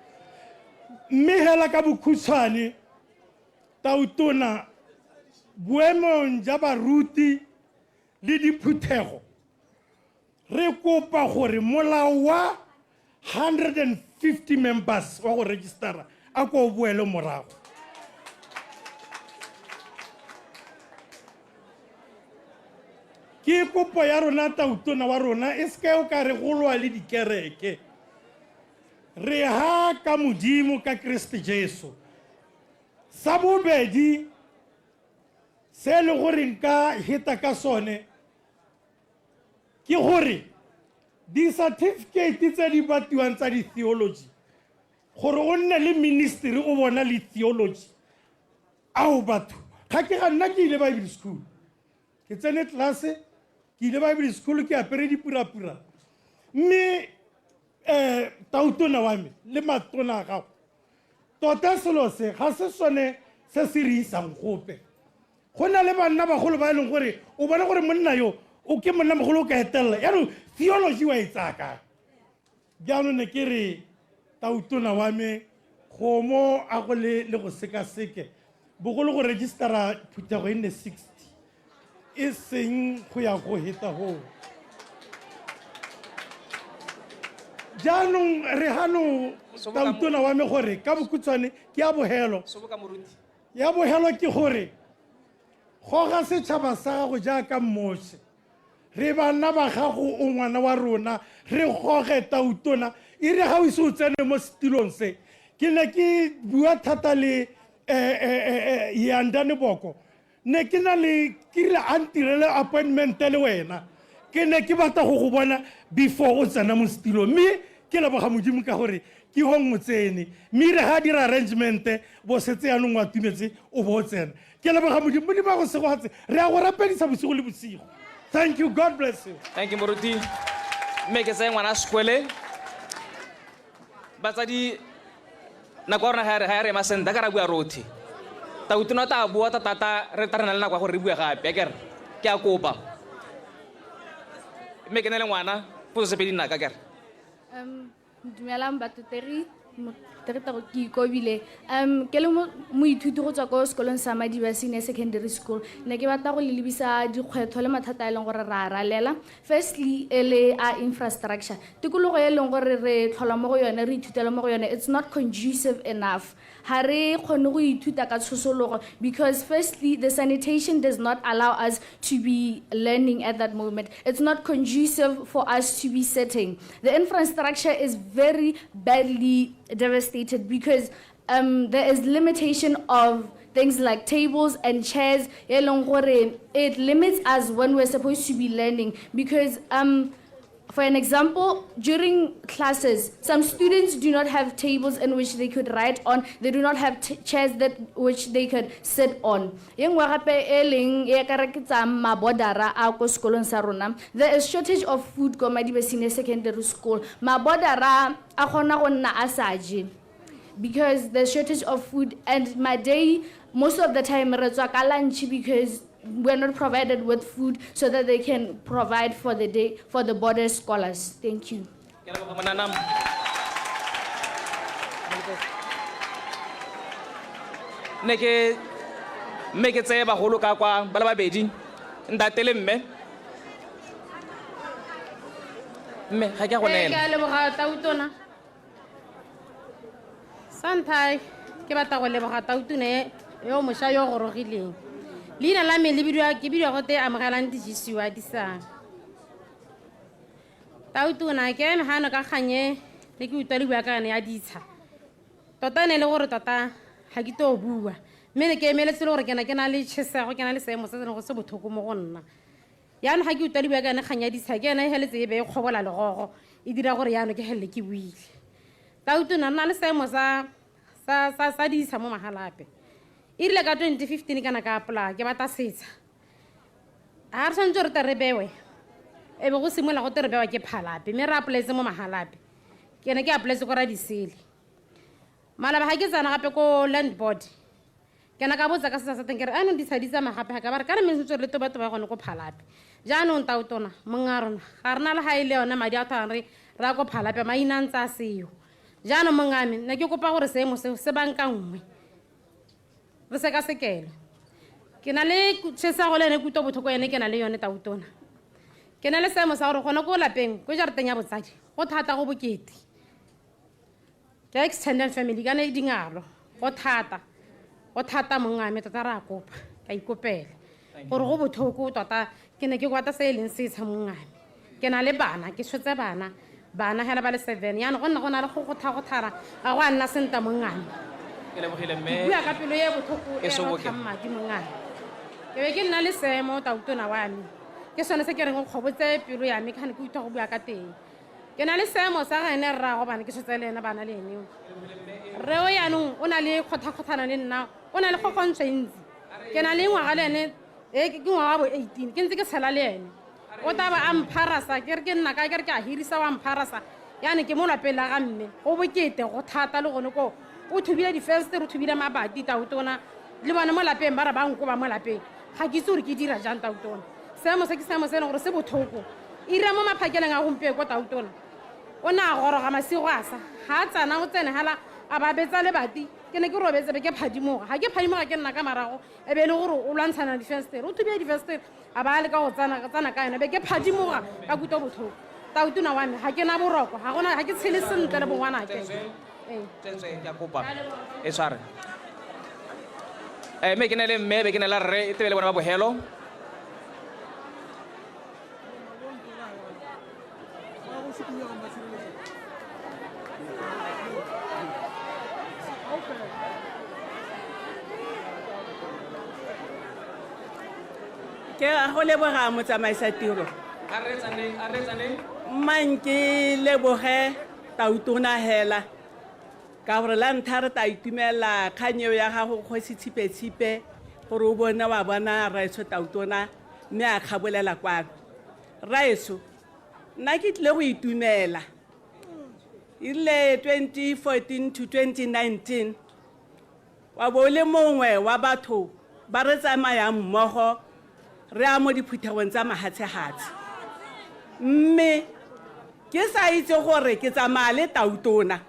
Mme hela ka bokhutshwane, Tautona, boemong ja baruti le diphuthego, re kopa gore molao wa 150 members wa go registera a ko o boele morago. Ke kopo ya rona Tautona wa rona, e seke o ka re golwa le dikereke. Re ha ka Modimo ka Kriste Jesu. Sa bobedi se e le gore nka heta ka sone ke gore di-certificate tse di batiwang tsa di-theology, gore o nne le ministry o bona le theology, ao batho ga ke ga nna ke ile Bible school, ke tsene tlelase ke ile Bible school ke apere dipurapura, mme Tautona wa me le matona a gago, tota selo se ga se sone se se re isang gope. Go na le banna bagolo ba e leng gore o bona gore monna yo o ke monna mogolo o ka etelela, yaanong theology wa e tsaya kae? Jaanong ne ke re Tautona wa me gomo a go le le go sekaseke bogolo go registera phuthego e nne 60 e seng go ya go heta goo. Jaanong re gano Tautona wa me gore ka bokhutshwane ke ya bogelo. Ya bogelo ke gore goga setšhaba sa gago jaaka Moshe. Re bana ba gago, o ngwana wa rona, re goge Tautona. E re ga o ise o tsene mo setilong se, ke ne ke bua thata le Yandane Boko. Ne ke na le ke rile a ntirele appointment le wena. Ke ne ke batla go go bona before o tsena mo setilong, mme ke leboga Modimo ka gore ke gong o tsene. Mme re ga dira arrangement bo setse yaanong o atumetse o bo o tsena. Ke leboga Modimo, Modimo a go segogatse. Re a go rapedisa bosigo le bosigo. Thank you, God bless you. Thank you moruti. Mme ke tseye ngwana sekwele. Batsadi nako ya rona ga ya re ema sentle ka ra bua rothe. Tautona ta bua thata re tla re na le nako ya gore re bue gape akere. Ke a kopa. Mme ke ne le ngwana potso tse pedi nnaka akere. Dumelang batotegi, mototegi ke ikobile. Ke le moithuti go tswa ko sekolong sa Madiba Senior Secondary School. Ne ke batla go le lebisa dikgwetlho le mathata a e leng gore ra a ralela. Firstly, e le a infrastructure. Tikologo e leng gore re tlhola mo go yone, re ithutela mo go yone, it's not conducive enough. Ha re kgone go ithuta ka tshosologo because firstly, the sanitation does not allow us to be learning at that moment. It's not conducive for us to be sitting. The infrastructure is very badly devastated because there is limitation of things like tables and chairs. E leng gore it limits us when we're supposed to be learning because for an example, during classes, some students do not have tables in which they could write on. They do not have chairs that which they could sit on. E nngwe gape e leng e ka re ke tsa mabodara a ko sekolong sa rona. There is shortage of food ko Madiba Senior Secondary School. Mabodara a kgona go nna a sa je because the shortage of food, and my day, most of the time re tswa ka lunch because we're not provided with food so that they can provide for the day for the border scholars. Thank you. Ne ke mme ke tseye bagolo ka kwa ba le babedi, ntate le mme. Mme ga ke a go Ee, neela. Ke a leboga tautona. Sa ntlha ke batla go leboga tautona e yo mošwa yo gorogileng. Leina la me le bidiwa ke bidiwa gote Amogelang Dijisiwa Disang. Tautona ke eme gano ka kgang e ne ke utlwa le bua ka yone ya ditsha. Tota ne e le gore tota ga ke to bua. Mme ne ke emeletse le gore ke na ke na le tšhesego, ke na le seemo se se leng go se botlhoko mo go nna. Yaanong ga ke utlwa le bua ka yone kgang ya ditsha, ke yone e heletse e be e kgobola legogo, e dira gore yaanong ke helele ke buile. Tautona nna le seemo sa ditsha mo Mahalapye. E rile ka 2015 kana ka apply ke batla setsha. Ha re tshwanetse re tle re bewe, e be go simolola go te re bewa ke Phalape, mme re apply-etse mo Mahalapye. Ke ne ke apply-etse ko Radisele. Maloba ga ke tsena gape ko land board, ke ne ka botsa ka setsha sa teng ke re, anong ditsha di tsamaya gape ga ka ba re, kana mme sentse re le toba-toba gone ko Phalape. Jaanong tautona, mong a rona, ga re na le ga e le yone madi a thwang re ya ko Phalape, maina a ntse a seo. Jaanong mong a me, ne ke kopa gore seemo seo se bankangwe, re sekasekele. Ke na le tšhesego le yone kutlo botlhoko yone ke na le yone tautona. Ke na le seemo sa gore gone ko lapeng, ko jarateng ya botsadi, go thata go bokete. Ke extended family kana e dingalo, go thata. Go thata mong a me tota re a kopa, ka ikopela. Gore go botlhoko tota, ke ne ke kwata se e leng setsha mong a me. Ke na le bana, ke tshotse bana, bana hela ba le 7. Jaanong go nna go na le go gotha-gothara, ga go a nna senta mong a me. Ke lebogile mme. Ke bua ka pelo e botlhoko E e soboke. rothang madi mong a me. Ke be ke nna le seemo tautona wa me. Ke sone se ke reng o kgobotse pelo ya me, ke gane ke utlwa go bua ka teng. Ke na le seemo sa ga ene rraago bana, ke tshotse le ene bana le ene. Rre o jaanong o na le kgotha-kgothana le nna, o na le kgokgontsho e ntsi. Ke na le ngwaga le ene, e ke ngwaga wa bo 18, ke ntse ke tshela le ene. O tla ba a mpharasa, ke re ke nna kae, ke re ke a hirisa wa mpharasa. Jaanong ke mo lapeng la ga mme, go bokete, go thata le gone koo. O thubile difensetere, o thubile mabati tautona. Le bone mo lapeng ba re ba nkoba mo lapeng. Ga ke itse gore ke dira jang tautona. Seemo se ke seemo se e leng gore se botlhoko. Ira mo maphakeleng a gompieno ko tautona. O ne a goroga masigo a sa. Ga a tsena, o tsene hala, a ba betsa lebati. Ke ne ke robetse be ke phadimoga. Ga ke phadimoga ke nna ka marago, e be e le gore o lwantshana le difensetere. O thubile difensetere, a ba a leka go tsena ka yone. Be ke phadimoga ka kutlo botlhoko. Tautona wa me, ga ke na boroko, ga gona, ga ke tshele sentle le bongwanake. Ee. Tswetswe, ke a kopa. E tshware. Mme ke na le mme, be ke na le rre, e tebe le bona ba bogelo. Ke a go leboga motsamaisa tiro. A re tsaneng, a re tsaneng. Mang ke leboge tautona hela. Ka gore la ntlha re tla itumela kgang eo ya gago kgosi Tshipe-Tshipe gore o bone wa bona rraetsho tautona mme a kgabolela kwano. Rraetsho, nna ke tlile go itumela. E rile 2014 to 2019, wa bo o le mongwe wa batho ba re tsamayang mmogo re ya mo diphuthegong tsa mahatshe-hatshe. Mme ke sa itse gore ke tsamaya le tautona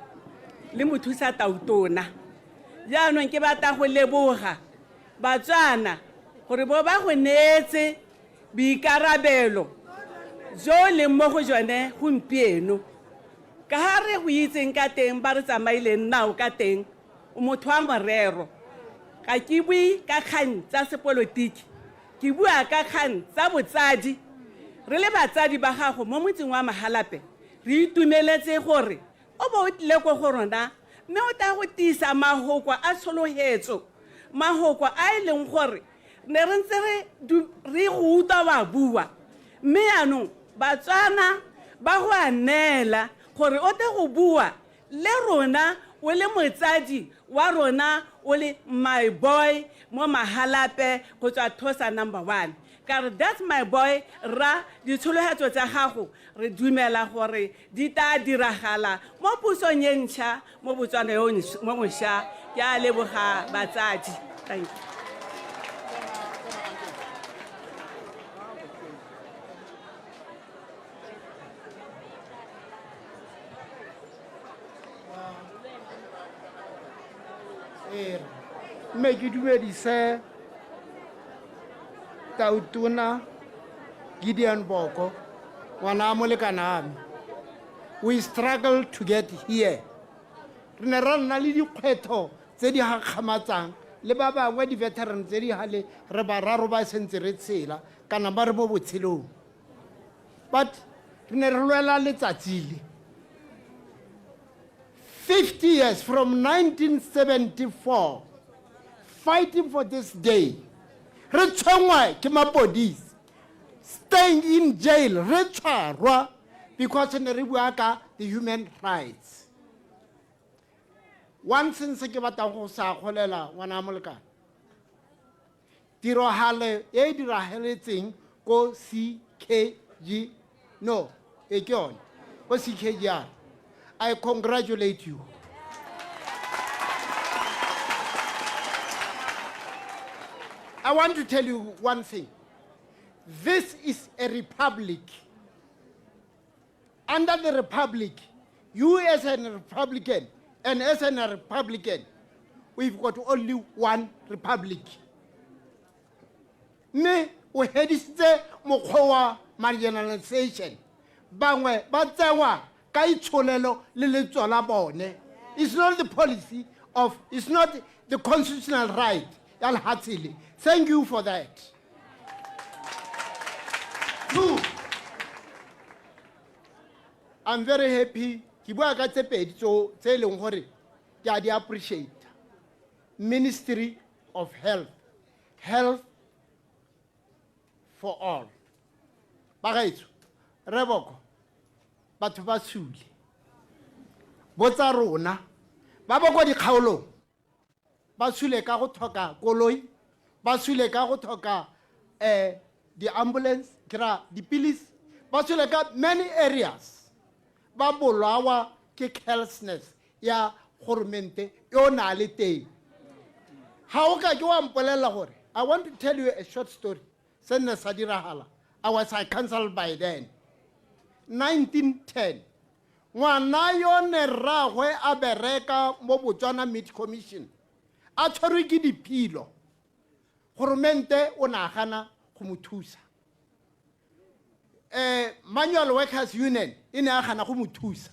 le mothusa tautona. Jaanong ke batla go leboga Batswana gore bo ba go neetse boikarabelo jo leng mo go jone gompieno. Ka ga re go itseng ka teng ba re tsamaileng nao ka teng, o motho wa morero. Ga ke bue ka kgang tsa sepolotiki, ke bua ka kgang tsa botsadi. Re le batsadi ba gago mo motseng wa Mahalapye, re itumeletse gore o bo o tlile ko go rona mme o tla go tiisa mahoko a tshologetso, mahoko a e leng gore ne re ntse re go utlwa wa bua. Mme jaanong Batswana ba go a neela gore o tle go bua le rona o le motsadi wa rona, o le my boy mo Mahalapye go tswa Thosa number 1. Ka re that's my boy, rra, ditshologetso tsa gago re dumela gore di tla diragala mo pusong e ntšha mo Botswana yo mo mošwa. Ke a leboga batsadi. Thank you. Mme ke dumedise Tautona Gideon Boko, ngwana a molekane a me. We struggled to get here. Re ne ra nna le dikgwetlho tse di gakgamatsang le ba bangwe di-veteran tse di gale re bararo ba sentse re tshela kana ba re mo botshelong. But re ne re lwela letsatsi le. 50 years from 1974 fighting for this day re tshwenngwa ke mapodisi staying in jail re tshwarwa because ne re bua ka the human rights. One thing se ke batlang go sa golela ngwana molekane, tirogalo e e diragaletseng ko CKG, no e ke yone ko CKGR, I congratulate you. I want to tell you one thing. This is a republic. Under the republic, you as a Republican and as a Republican, we've got only one republic. Mme o hedisitse mokgwa wa marginalization. Bangwe ba tsewa ka itsholelo le letso la bone. It's not the policy of, it's not the constitutional right ya lehatshe le. Thank you for that. Two, I'm very happy. Ke bua ka tse pedi tse e leng gore ke a di appreciate. Ministry of Health, health for all. Bagaetsho, Reboko, batho ba sule. Botsa rona, ba ba kwa dikgaolong, ba sule ka go tlhoka koloi, ba sule ka go tlhoka di-ambulance, ke ra dipilisi, ba sule ka many areas. Ba bolawa ke carelessness ya goromente yo na le teng. Ga o ka ke wa mpolelela gore, I want to tell you a short story. Se nne sa diragala. I was a council by then. 1910. Ngwana yo ne rraagwe a bereka mo Botswana Meat Commission. A tshwerwe ke diphilo. Goromente o ne a gana go mo thusa. Manual Workers Union e ne a gana go mo thusa.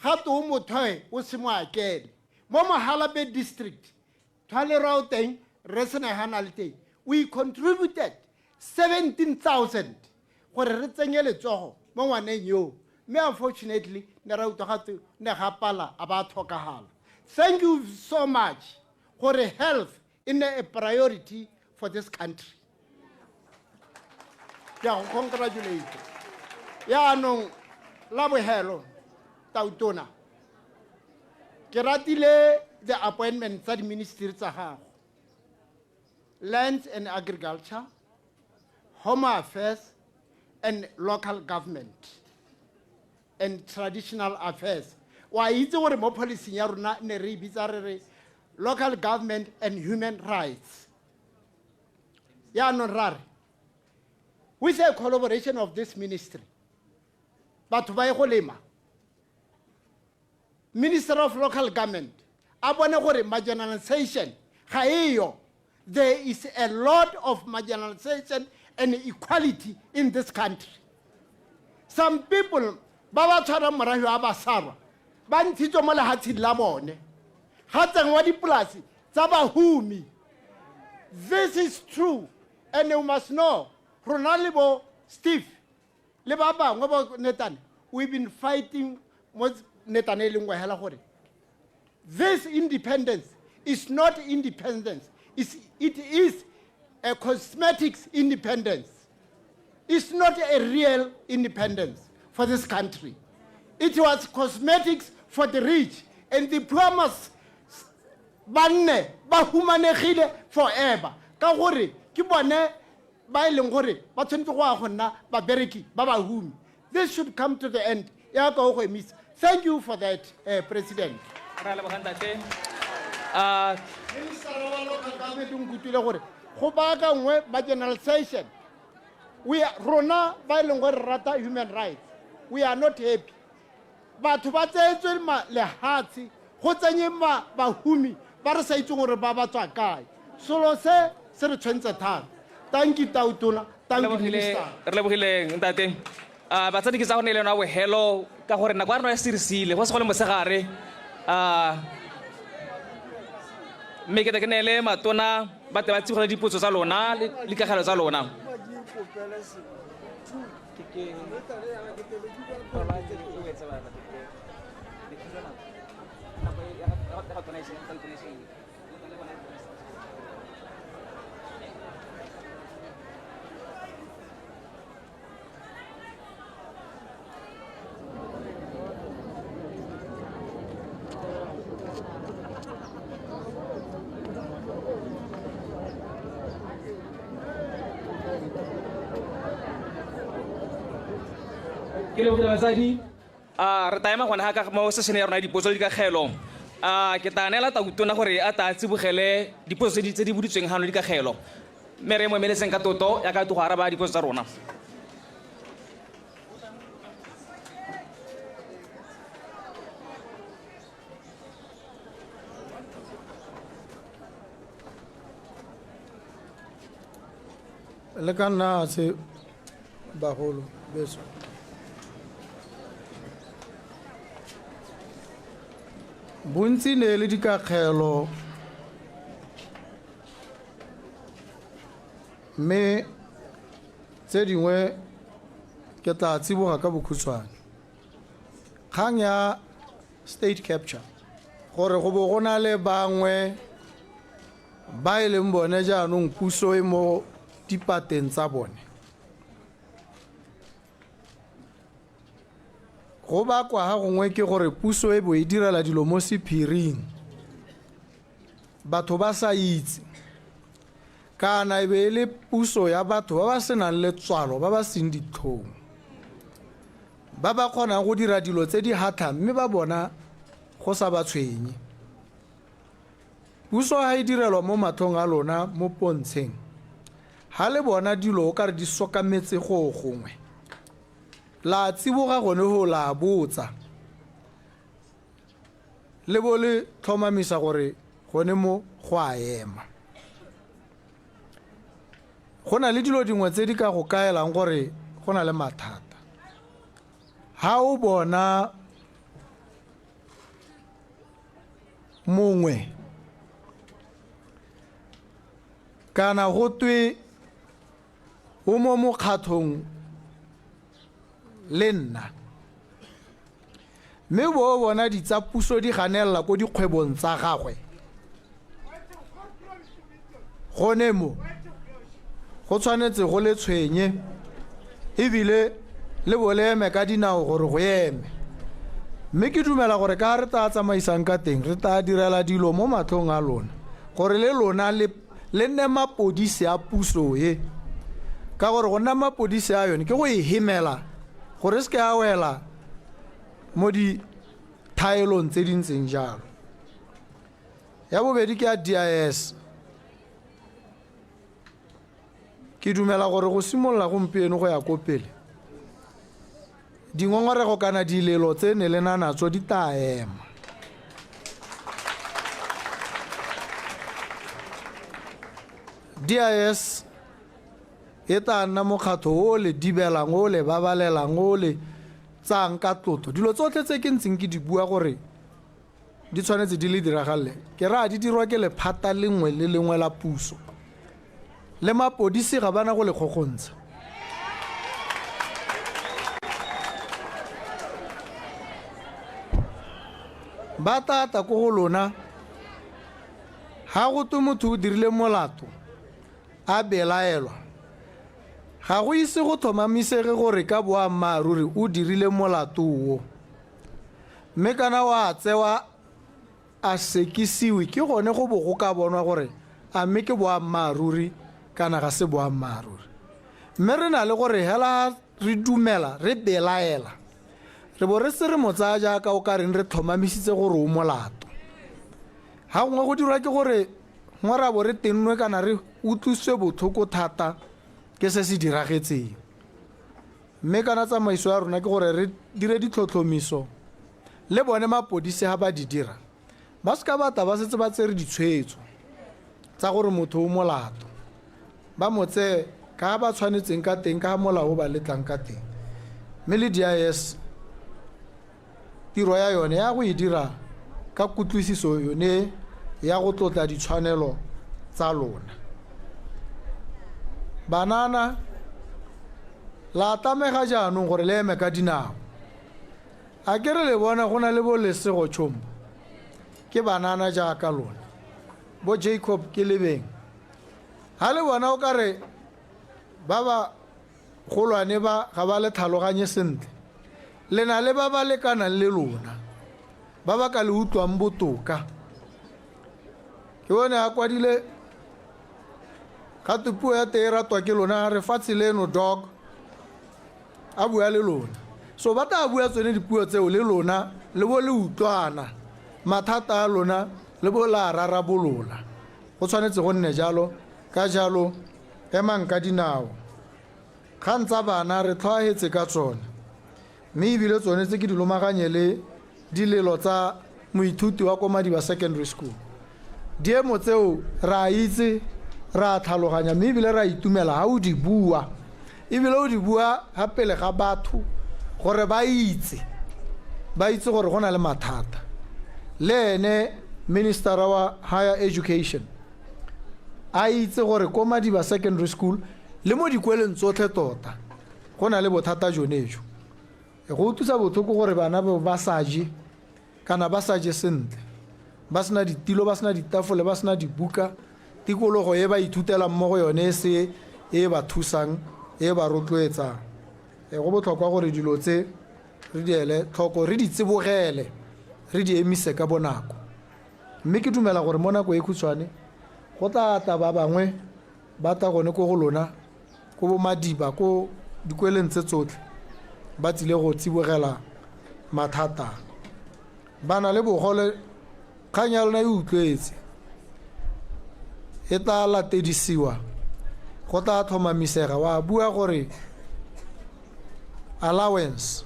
Gape o motho o se mo akele. Mo Mahalapye District, Thwalero o teng, re sena gana le teng. We contributed 17,000 gore re tsenye letsogo mo ngwaneng yo. Mme unfortunately, ne ra utlwa gatwe ne ga pala a ba tlhokagala. Thank you so much gore health e nne a priority for this country. Ke a go congratulate. Yaanong la bohelo Tautona, ke ratile the appointment tsa di-ministry tsa gago. Lands and Agriculture, Home Affairs, and Local Government, and Traditional Affairs. Wa itse gore mo policy ya rona ne re bitsa re re Local Government and Human Rights. Yaanong ra re, with the collaboration of this ministry, batho ba ye go lema, Minister of Local Government, a bone gore marginalization ga eyo. There is a lot of marginalization and equality in this country. Some people, ba ba tshwarang morafe wa Basarwa, ba ntshitswe mo lehatsheng la bone. Ga tsenngwa dipolasi tsa bahumi. This is true, and you must know, rona le bo Steve, le ba bangwe bo Netane, we've been fighting mo Netane e le nngwe hela gore this independence is not independence. It is a cosmetics independence. It's not a real independence for this country. It was cosmetics for the rich, and the poor must ba nne ba humanegile forever. Ka gore ke bone ba e leng gore ba tshwanetse go ya go nna babereki ba bahumi. This should come to the end. Ya ka o go emisa. Thank you for that, President. Re a leboga ntate. Minister wa local government o nkutlwile gore go baakangwe marginalization. We are, rona ba e leng gore re rata human rights, we are not happy. Batho ba tseetswe lehatshe go tsenye bahumi ba re sa itseng gore ba ba tswa kae. Selo se se re tshwentse thata. Thank you Tautona, thank you Minister. Re lebogile ntate. A batsadi ke tsa go ne le yona bogelo ka gore nako ya rona ya sirisile go se go le mosegare. A mme ke te ke neele matona ba te ba tsibogele dipotso tsa lona le dikagelo tsa lona. Ke lebogile batsadi. A re ta ema gone ga ka mo session ya rona ya dipotso le dikakgelo. A ke tla neela tautona gore a tla tsibogele dipotso tse di boditsweng gano le dikakgelo, mme re mo emeletseng ka toto ya ka go araba dipotso tsa rona. Le ka nna se bagolo beso. Bontsi ne le dikakgelo, mme tse dingwe ke tla tsiboga ka bokhutshwane. Kgang ya state capture, gore go bo go na le bangwe ba e leng bone jaanong puso e mo dipateng tsa bone, go bakwa ga gongwe ke gore puso e bo e direla dilo mo sephiring, batho ba sa itse, kana e be e le puso ya batho ba ba senang letswalo, ba ba seng ditlhong, ba ba kgonang go dira dilo tse di hatlhang mme ba bona go sa ba tshwenye. Puso ha e direlwa mo matlhong a lona mo pontsheng, ha le bona dilo o kare di sokametse go gongwe, la tsiboga gone go la botsa, le bo le tlhomamisa gore gone mo go a ema. Go na le dilo dingwe tse di ka go kaelang gore go na le mathata. Ha o bona mongwe kana go twe o mo mokgatlhong le nna, mme bo bona ditsa puso di ganelela ko dikgwebong tsa gagwe, gone mo go tshwanetse go le tshwenye, ebile le bo le eme ka dinao gore go eme. Mme ke dumela gore ka re tla tsamaisang ka teng, re tla direla dilo mo matlhong a lona, gore le lona le nne mapodisi a puso e, ka gore go nna mapodisi a yone ke go e hemela gore se ke a wela mo dithaelong tse di ntseng jalo. Ya bobedi ke ya DIS. Ke dumela gore go simolola gompieno go ya ko pele, dingongorego kana dilelo tse ne le na natso di tla ema. DIS e tla nna mokgatlho o le dibelang, o le babalelang, o le tsayang ka tlotlo. Dilo tsotlhe tse ke ntseng ke di bua gore di tshwanetse di le diragalle, ke raya di dirwa ke lephata lengwe le lengwe la puso, le mapodisi ga bana go le kgokgontsha. Ba tla tla ko go lona, ha go twe motho o dirile molato a belaelwa, ga go ise go tlhomamisege gore ka boammaaruri o dirile molato o, mme kana wa tsewa a sekisiwe, ke gone go bo go ka bonwa gore a mme ke boammaaruri kana ga se boammaaruri. Mme re na le gore hela re dumela re belaela, re bo re se re mo tsaya jaaka o ka reng re tlhomamisitse gore o molato. Ha gongwe go dirwa ke gore gongwe ra bo re tennwe kana re utlwisitswe botlhoko thata ke se se diragetseng. Mme kana tsamaiso ya rona ke gore re dire ditlhotlhomiso le bone mapodisi ha ba di dira, ba seka ba tla ba setse ba tsere ditshwetso tsa gore motho o molato, ba mo tseye ka ba tshwanetseng ka teng, ka molao o ba letlang ka teng. Mme le DIS tiro ya yone ya go e dira ka kutlwisiso yone ya go tlotla ditshwanelo tsa lona. Banana la tlamega jaanong gore le eme ka dinao. A ke re le bona go na le bo Lesego Chombo, ke banana jaaka lona, bo Jacob ke lebeng. Ha le bona o ka re ba ba golwane ba ga ba le tlhaloganye sentle, le na le ba ba lekanang le lona, ba ba ka le utlwang botoka. Ke bone a kwadile ga twe puo ya teng e ratwa ke lona, re fatshe leno dog, a bua le lona. So ba tla bua tsone dipuo tseo le lona, le bo le utlwana, mathata a lona le bo la rarabolola. Go tshwanetse go nne jalo, ka jalo emang ka dinao. Kgang tsa bana re tlhoahetse ka tsone, mme ebile tsone tse ke di lomaganye le dilelo tsa moithuti wa ko Madiba Secondary School. Diemo tseo re a itse, re a tlhaloganya, mme ebile re a itumela ha o di bua. Ebile o di bua ha pele ga batho gore ba itse, ba itse gore go na le mathata. Le ene Minister-a wa Higher Education a itse gore ko Madiba Secondary School le mo dikweleng tsotlhe tota go na le bothata jone jo. Go utlwisa botlhoko gore bana ba ba sa je kana ba sa je sentle, ba sena ditilo, ba sena ditafole, ba sena dibuka, tikologo e ba ithutelang mo go yone e se e ba thusang, e ba rotloetsang. Go botlhokwa gore dilo tse re di ele tlhoko, re di tsibogele, re di emise ka bonako. Mme ke dumela gore mo nako e khutshwane go tla tla ba bangwe ba tla gone ko go lona, ko bo Madiba, ko dikweleng tse tsotlhe, ba tsile go tsibogela mathata. Ba na le bogole, kgang ya lona e utlwetse, e tla latedisiwa, go tla tlhomamisega. Wa bua gore allowance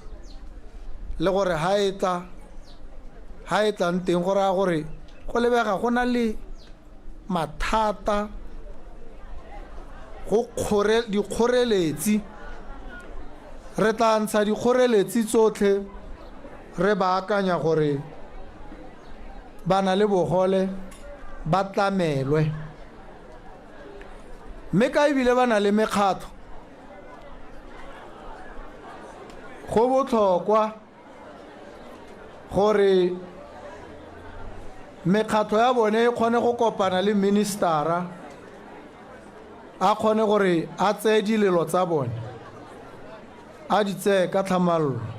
le gore ha e tla, ha e tlang teng go raya gore go lebega go na le mathata, go kgore dikgoreletsi. Re tla ntsha dikgoreletsi tsotlhe, re baakanya gore ba na le bogole ba tlamelwe. Mme ka ebile ba na le mekgatlho, go botlhokwa gore mekgatlho ya bone e kgone go kopana le ministera, a kgone gore a tseye dilelo tsa bone, a di tseye ka tlhamallo.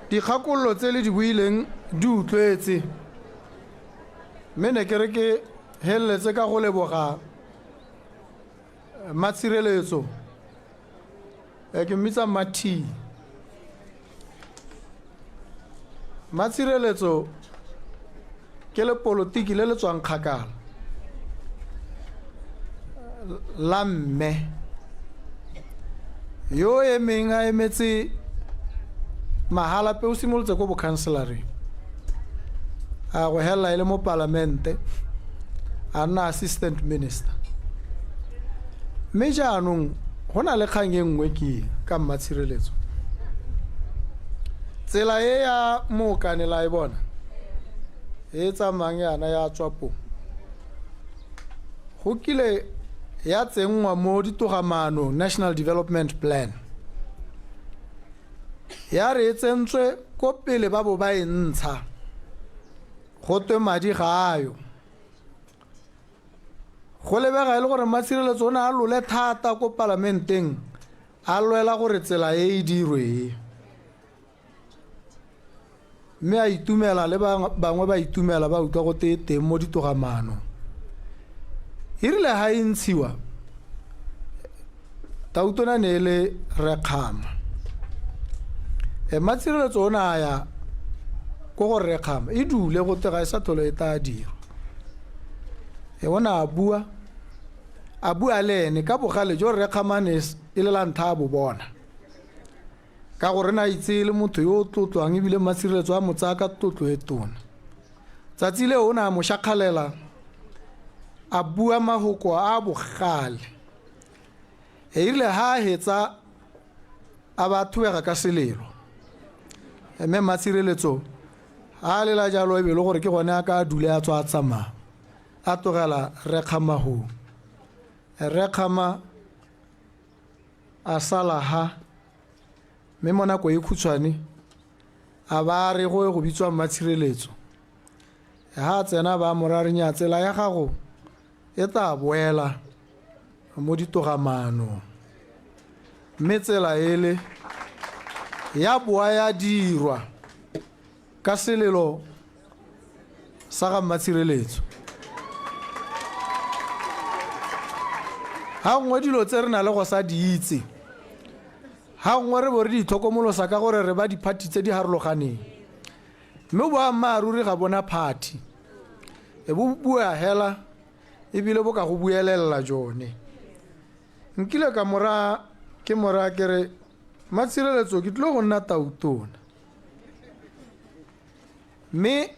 Dikgakololo tse le di buileng di utlwetse, mme ne ke re ke heleletse ka go leboga Matshireletso, ke mmitsa Mathi. Matshireletso ke lepolotiki le le tswang kgakala la mme yo emeng a emetse Mahalapye, o simolotse ko bokhanselareng, a go helela e le mo palamente, a nna assistant minister. Mme jaanong go na le kgang e nngwe ke ka Mmatshireletso. Tsela e ya Mookane la e bona e tsamayang yana ya Tswapong, go kile ya tsenngwa mo ditogamaanong National Development Plan. Ya re e tsentswe ko pele ba bo ba e ntsha, go twe madi ga ayo. Go lebega e le gore Mmatshireletso o ne a lole thata ko palamenteng, a lwela gore tsela e e dirwe e. Mme a itumela le bangwe ba itumela ba utlwa go te teng mo ditogamaanong. E rile ha e ntshiwa, Tautona ne e le Rre Kgama. Mmatshireletso o ne a ya ko go Rre Kgama, e dule go te ga e sa tlhole e tla dirwa. O ne a bua, a bua le ene ka bogale jo Rre Kgama ne e le la ntlha a bo bona. Ka gore na itse e le motho yo o tlotlwang ebile Mmatshireletso a mo tsaya ka tlotlo e tona. Tsatsi leo o ne a mo shakgalela a bua mahoko a a bogale. E rile ha a hetsa a ba thubega ka selelo. Mme Mmatshireletso a lela jalo e be e le gore ke gone a ka dule a tswa a tsamaya a tlogela Rre Kgama hoo. Rre Kgama a sala ha mme mo nako e khutshwane a ba a re go ye go bitswa Mmatshireletso. Ha a tsena ba mo ra re nya tsela ya gago e tla boela mo ditogamaanong. Mme tsela ele ya boa ya dirwa ka selelo sa ga Mmatshireletso. Ga nngwe dilo tse re na le go sa di itse, ga nngwe re bo re di itlhokomolosa ka gore re ba diphathi tse di harologaneng. Mme boammaaruri ga bona phathi, e bo bua hela ebile bo ka go buelelela jone. Nkile ka mora ke mora ke re Mmatshireletso ke tlile go nna tautona. Mme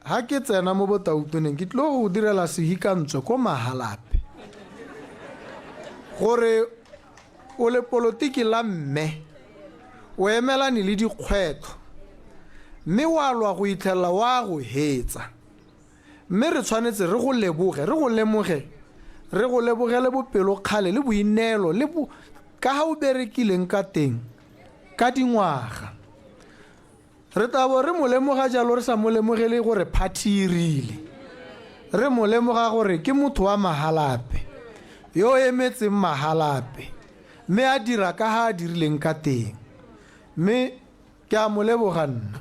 ha ke tsena mo botautoneng ke tlile go direla sehikantswe ko Mahalapye gore o le polotiki la mme o emelane le dikgwetlho mme wa lwa go itlhelela wa go hetsa. Mme re tshwanetse re go leboge, re go lemoge, re go lebogele bopelokgale le boineelo le bo ka ha o berekileng ka teng ka dingwaga. Re tla bo re mo lemoga jalo re sa mo lemogele gore phathi e rile. Re mo lemoga gore ke motho wa Mahalapye, yo o emetseng Mahalapye, mme a dira ka ha a dirileng ka teng. Mme ke a mo leboga nna.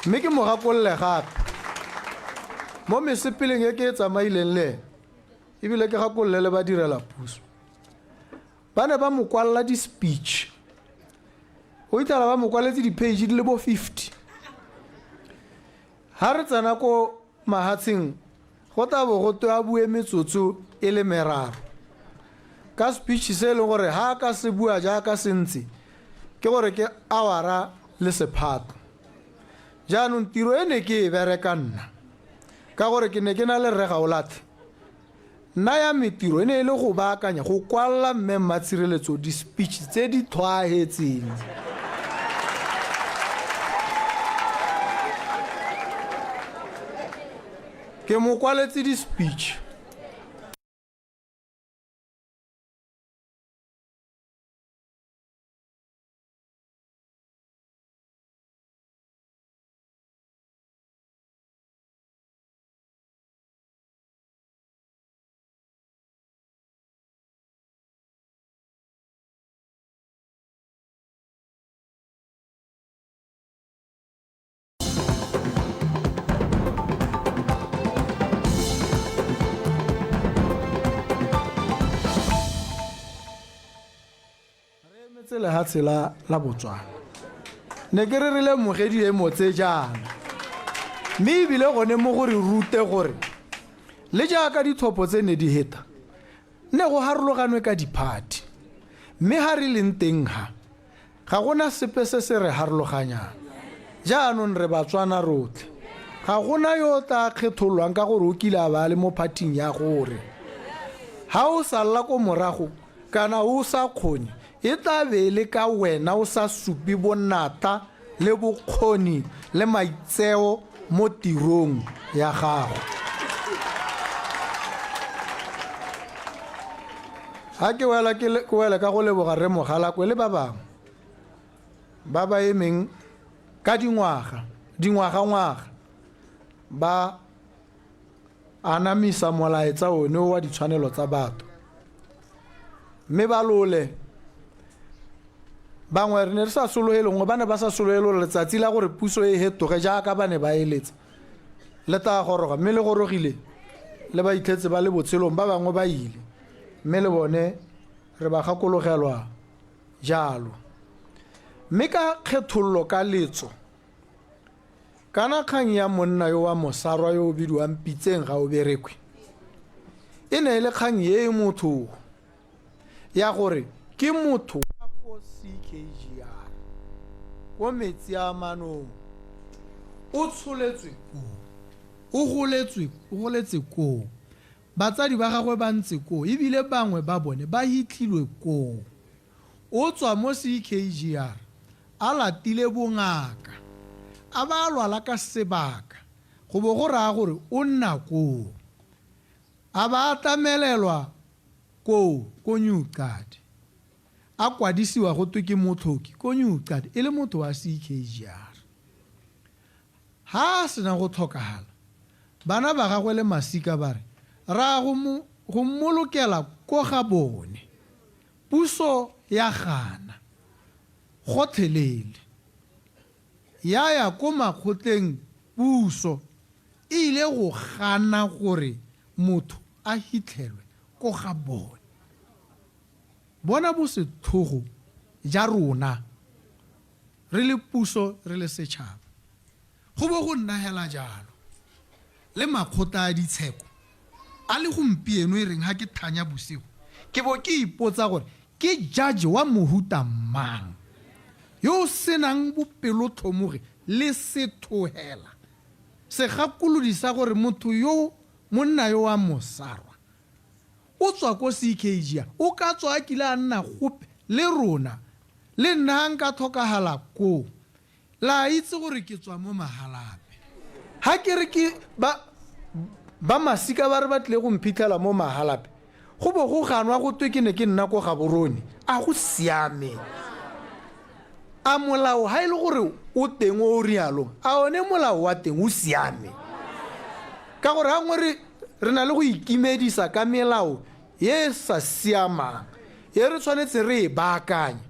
Mme ke mo gakolole gape mo mesepeleng e ke e tsamaileng le ene, ebile ke gakolole le badirela puso. Ba ne ba mo kwalela di-speech. O itlhela ba mo kwaletse di-page di le bo 50. Ha re tsena ko mahatsheng go tla bo go twe a bue metsotso e le meraro ka speech se e leng gore ha a ka se bua jaaka se ntse ke gore ke awara le sephato. Jaanong tiro e ne ke e bereka nna ka gore ke ne ke na le Rre Gaolathe. Nna ya me tiro e ne e le go baakanya, go kwalela Mme Mmatshireletso di-speech tse di tlhwaahetseng. Ke mo kwaletse di-speech. Re emetse lehatshe la la Botswana. Ne ke re re lemoge diemo tse jaana. Mme ebile gone mo go re rute gore le jaaka ditlhopho tse ne di heta, ne go harologanwe ka diphathi. Mme ha re leng teng ha, ga gona sepe se se re harologanyang. Jaanong re Batswana rotlhe. Ga gona yo o tla kgethololwang ka gore o kile a ba a le mo phathing ya gore. Ha o salla ko morago kana o sa kgone, e tla be e le ka wena o sa supe bonatla le bokgoni le maitseo mo tirong ya gago. Ha ke wela ke wele ka go leboga Rre Mogalakwe le ba bangwe ba ba emeng ka dingwaga, dingwagangwaga ba anamisa molaetsa one o wa ditshwanelo tsa batho. Mme ba lole bangwe re ne re sa sologele gongwe ba ne ba sa sologele gore letsatsi la gore puso e hetoge jaaka ba ne ba eletsa le tla goroga, mme le gorogile le ba itlhetse ba le botshelong, ba bangwe ba ile, mme le bone re ba gakologelwa jalo. Mme ka kgethololo ka letso, kana kgang ya monna yo wa mosarwa yo o bidiwang Pitseng ga o berekwe, e ne e le kgang e e motho ya gore ke motho wa ko ko CKGR ko metsi a manong o tsholetswe koo o goletswe o goletse koo batsadi ba gagwe ba ntse koo ebile bangwe ba bone ba hitlhilwe koo o tswa mo CKGR a latile bongaka a ba a lwala ka sebaka go bo go raya gore o nna koo a ba a tlamelelwa koo ko New Cadi a kwadisiwa go twe ke motlhoki ko New Cadi e le motho wa CKGR ha a sena go tlhokagala bana ba gagwe le masika ba re ra go mo go mmolokela ko ga bone puso ya gana gotlhelele ya ya ko makgotleng puso e ile go gana gore motho a hitlhelwe ko ga bone bona bosetlhogo ja rona re le puso re le setšhaba go bo go nna hela jalo le makgotla a ditsheko a le gompieno e reng ha ke thanya bosigo ke bo ke ipotsa gore ke judge wa mohuta mang yo o senang bopelotlhomogi le sethohela segakolodi sa gore motho yo monna yo wa mosarwa o tswa ko CKGR o ka tswa a kile a nna gope le rona le nna ha nka tlhokagala koo la itse gore ke tswa mo Mahalapye ha ke re ke ba ba masika ba re ba tlile go mphitlhela mo Mahalapye go bo go ganwa go twe ke ne ke nna ko Gaborone a go siame a molao ha e le gore o teng o o rialong a one molao wa teng o siame ka gore gangwe re re na le go ikimedisa ka melao e e sa siamang e re tshwanetse re e baakanye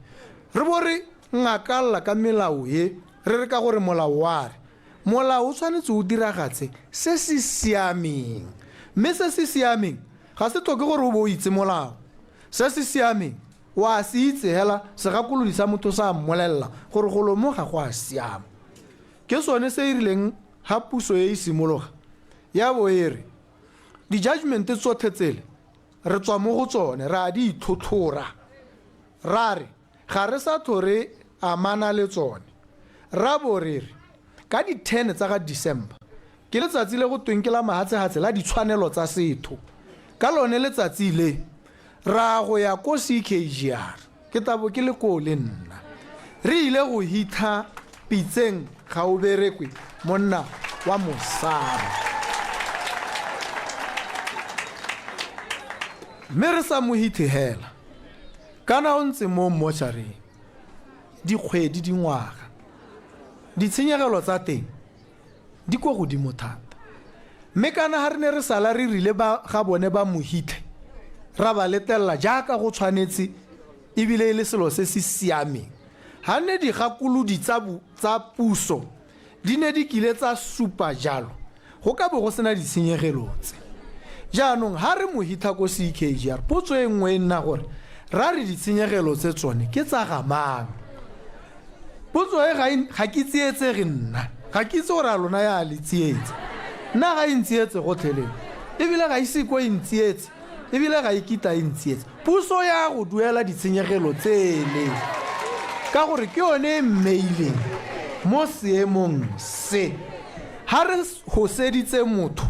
re bo re ngakalla ka melao e re re ka gore molao wa re molao o tshwanetse o diragatse se se siameng mme se se siameng ga se tlhoke gore o bo o itse molao se se siameng wa se itse hela segakolodi sa motho sa mmolelela gore golo mo ga go a siama ke sone se e rileng ha puso e e simologa ya bo e re di-judgment tsotlhe tsele re tswa mo go tsone re a di itlhotlhora ra re ga re sa tlho re amana le tsone ra bo re re ka di-10 tsa ga December ke letsatsi le go tweng ke la mahatsehatse la ditshwanelo tsa setho ka lone letsatsi le ra go ya ko CKGR ke tabo ke le koo le nna re ile go hitha pitseng ga o berekwe monna wa mosadi mme re sa mo hithe hela kana o ntse mo mmošareng dikgwedi dingwaga ditshenyegelo tsa teng di ko godimo thata mme kana ga re ne re sala re rile ba ga bone ba mo hitlhe ra ba letelela jaaka go tshwanetse ebile e le selo se se siameng ga nne digakolodi tsa puso di ne di kile tsa supa jalo go ka bo go sena ditshenyegelo tse jaanong ga re mo hitlha ko CKGR potso e nngwe e nna gore ra re ditshenyegelo tse tsone ke tsa ga mang potso e ga ke tsietsege nna ga ke itse gore a lona ya le tsietse nna ga e ntsietse gotlhelele ebile ga ise ko e ntsietse ebile ga e kitla e ntsietse puso ya go duela ditshenyegelo tsele ka gore ke yone e mmeileng mo seemong se ha re hoseditse motho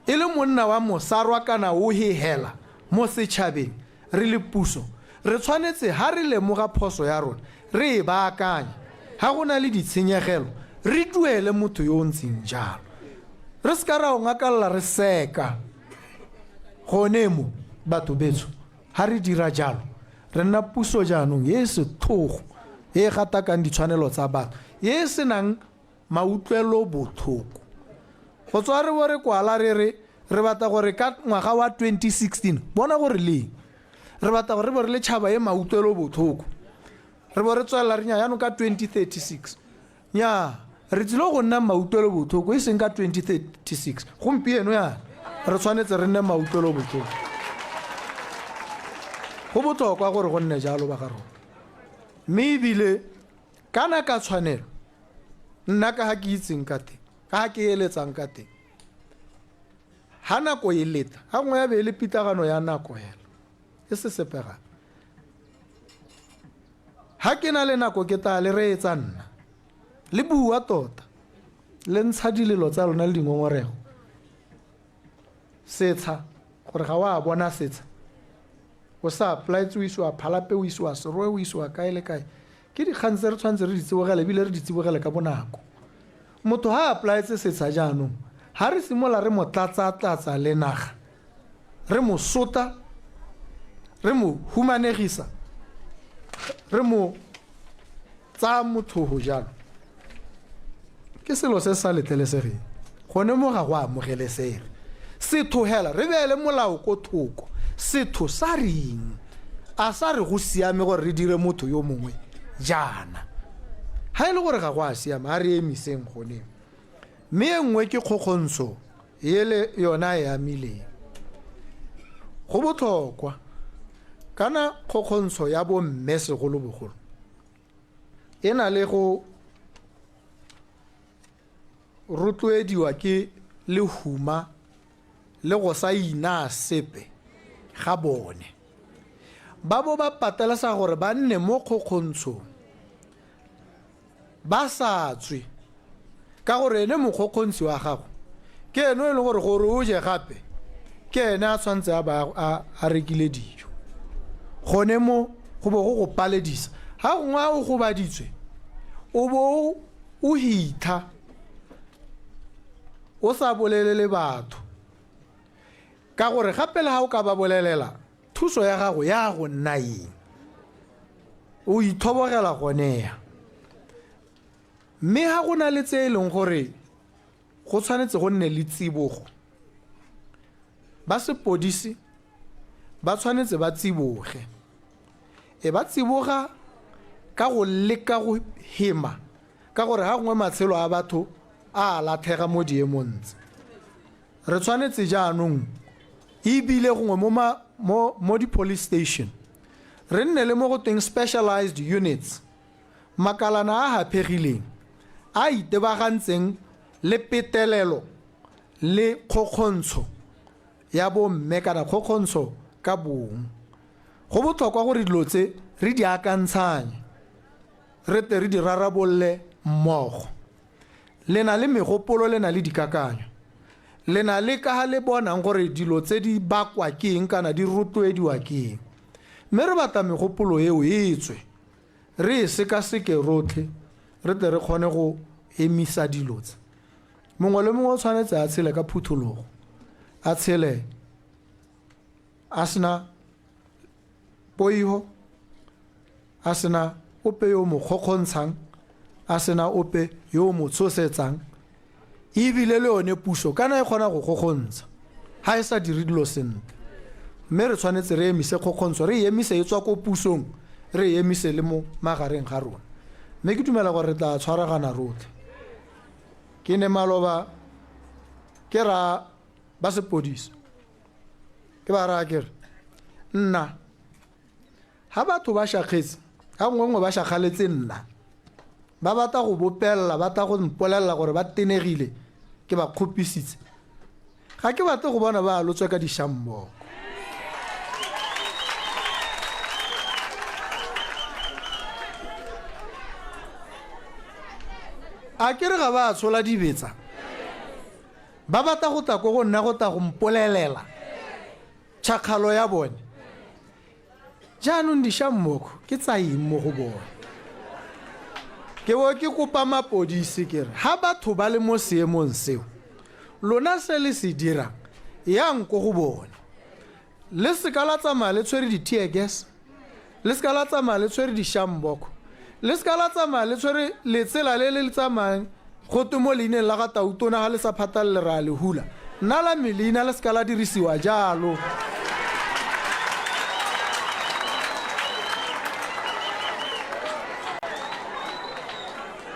e le monna wa mosarwa kana o hehela mo setšhabeng re le puso re tshwanetse ha re lemoga phoso ya rona re e baakanye ha go na le ditshenyegelo re duele motho yo o ntseng jalo re se ka ra o ngakalla re seka gone mo batho betsho ha re dira jalo re nna puso jaanong e e setlhogo e e gatakang ditshwanelo tsa batho e e senang mautlwelo botlhoko go tswa re bo re kwala re re re batla gore ka ngwaga wa 2016 bona gore leng re batla gore re bo re le tšhaba e mautlwelo botlhoko re bo re tswelela re nya jaanong ka 2036 nya re tsile go nna mautlwelo botlhoko e seng ka 2036 gompieno yana re tshwanetse re nne mautlwelo botlhoko go botlhokwa gore go nne jalo ba ga rona mme ebile kana ka tshwanelo nna ka ga ke itseng ka teng ka ga ke eletsang ka teng ha nako e leta ga nngwe ya be e le pitlagano ya nako hela e se sepe gape. Ga ke na le nako ke tla le reetsa nna. Le bua tota. Le ntsha dilelo tsa lona le dingongorego. Setsha gore ga wa bona setsha. O sa applyetse o isiwa Phalape o isiwa Serowe o isiwa kae le kae. Ke dikgang tse re tshwanetse re di tsibogele ebile re di tsibogele ka bonako. Motho ha a applyetse setsha jaanong, ha re simolola re mo tlatsa-tlatsa le naga, re mo sota, re mo humanegisa, re mo tsaya mothogo jalo, ke selo se se sa letlelesegeng. Gone mo ga go amogelesege. Setho hela, re beele molao ko thoko. Setho sa reng? A sa re go siame gore re dire motho yo mongwe jaana? Ha e le gore ga go a siama, a re emiseng gone. Mme e nngwe ke kgokgontsho ele yona e amileng. Go botlhokwa, kana kgokgontsho ya bomme segolobogolo e na le go rotloediwa ke lehuma le go sa inaa sepe ga bone. Ba bo ba patelesega gore ba nne mo kgokgontshong ba sa tswe, ka gore ene mokgokgontshi wa gago ke ene o e leng gore gore o je gape ke ene a tshwanetse a ba a rekile dijo. Gone mo go bo go go paledisa. Ga gongwe a o gobaditswe o bo o hitha o sa bolelele batho, ka gore gape le ga o ka ba bolelela thuso ya gago ya go nna eng? O ithobogela gone ya. Mme ga go na le tse e leng gore go tshwanetse go nne le tsibogo, ba sepodisi ba tshwanetse ba tsiboge. E ba tsiboga ka go leka go hema, ka gore ga gongwe matshelo a batho a latlhega mo diemong tse. Re tshwanetse jaanong ebile gongwe mo ma, mo, mo di-police station re nne le mo go teng specialized units, makalana a haphegileng a itebagantseng le petelelo le kgokgontsho ya bomme kana kgokgontsho ka bong. Go botlhokwa gore dilo tse re di akantshanye, re tle re di rarabolle mmogo. Le na le megopolo, le na le dikakanyo, le na le ka ga le bonang gore dilo tse di bakwa ke eng kana di rotloediwa ke eng. Mme re batla megopolo eo e tswe, re e sekaseke rotlhe, re tle re kgone go emisa dilo tse. Mongwe le mongwe o tshwanetse a tshele ka phuthologo, a tshele a sena poiho, a sena ope yo o mo kgokgontshang, a sena ope yo o mo tshosetsang, ebile le yone puso kana e kgona go kgokgontsha ha e sa dire dilo sentle. Mme re tshwanetse re emise kgokgontsho, re e emise e tswa ko pusong, re e emise le mo magareng ga rona. Mme ke dumela gore re tla tshwaragana rotlhe. Ke ne maloba ke ra ba sepodisa, ke ba raya ke re nna ha batho ba shakgetse, ga nngwe nngwe ba shakgaletse nna, ba batla go bopelela, ba tla go mpolelela gore ba tenegile, ke ba kgopisitse, ga ke batle go bona ba alotswe ka dišammogo. A ke re ga ba tshola dibetsa, ba batla go tla ko go nna go tla go mpolelela tšhakgalo ya bone. Jaanong dišammoko ke tsa eng mo go bone? Ke bo ke kopa mapodisi ke re ha batho ba le mo seemong seo, lona se le se dirang, yang ko go bone. Le seka la tsamaya le tshwere di-tear gas, le seka la tsamaya le tshwere dišamboko, le seka la tsamaya le tshwere letsela le le tsamayang go twe mo leineng la ga Tautona ga le sa phatalele re a le hula. Nna la me leina le seka la dirisiwa jalo.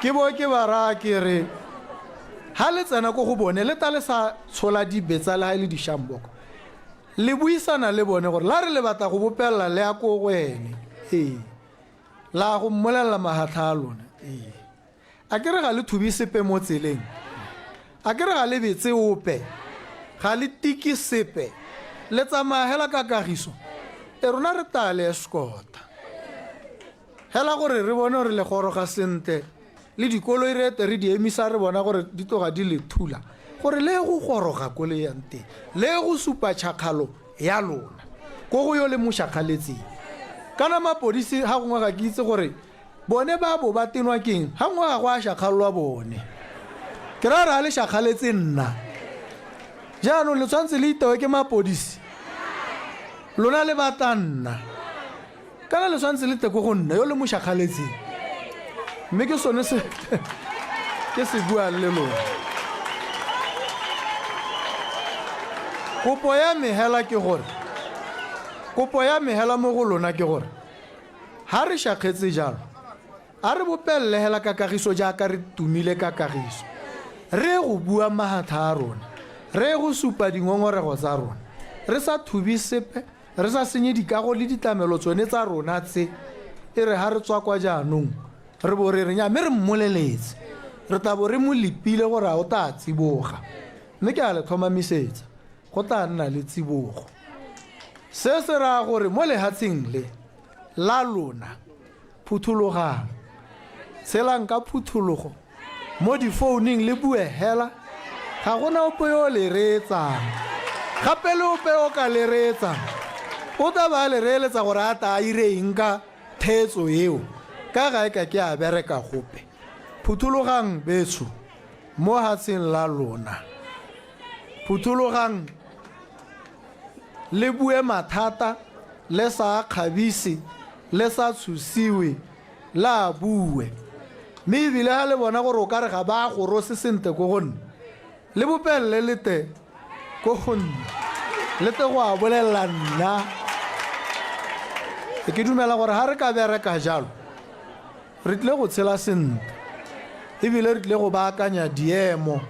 Ke bo ke ba raya ke re ha le tsena ko go bone le ta le sa tshola dibetsa le ha e le dišamboko, le buisana le bone gore la re le batla go bopelela le ya ko go ene, ee, la go mmolelela mahatlha a lona, ee. A ke re ga le thube sepe mo tseleng? A ke re ga le betse ope? Ga le tike sepe? Le tsamaya hela ka kagiso? E rona re tla le escorta. Hela gore re bone gore le goroga sentle le dikoloi re ete re di emisa re bona gore di tloga di le thula gore le go goroga ko le yang teng le go supa tšhakgalo ya lona ko go yo le mo šakgaletseng. Kana mapodisi ga gongwe ga ke itse gore bone ba bo ba tenwa keng, ga nngwe ga go a šakgalelwa bone. Ke raya re a le šakgaletse nna. Jaanong le tshwanetse le itewe ke mapodisi, lona le batla nna. Kana le tshwanetse le tle ko go nna yo le mo šakgaletseng. Mme ke sone se ke se buang le lona. Kopo ya me hela ke gore, kopo ya me hela mo go lona ke gore, ha re šakgetse jalo, a re bopelele hela ka kagiso jaaka re tumile ka kagiso. Re go bua mahatha a rona, re go supa dingongorego tsa rona, re sa thubi sepe, re sa senye dikago le ditlamelo tsone tsa rona tse. E re ha re tswa kwa jaanong, re bo re re nya, mme re mmoleletse, re tla bo re mo lepile gore a o tla tsiboga. Mme ke a le tlhomamisetsa, go tla nna le tsibogo. Se se raya gore mo lehatsheng le la lona, phuthologang, tshelang ka phuthologo mo difouning le bue hela, ga gona ope yo o le reetsang. Gape le ope o ka le reetsang, o tla ba a le reeletsa gore a tla a ire eng ka theetso eo, ka ga e ka ke a bereka gope. Phuthologang betsho mo hatsheng la lona. Phuthologang le bue mathata le sa a kgabise, le sa tshosiwe, le a bue. Mme ebile ga le bona gore o ka re ga ba a gorose sentle ko go nna, le bopelele le te ko go nna, le te go a bolelela nna. Ke dumela gore ga re ka bereka jalo, re tlile go tshela sentle, ebile re tlile go baakanya diemo.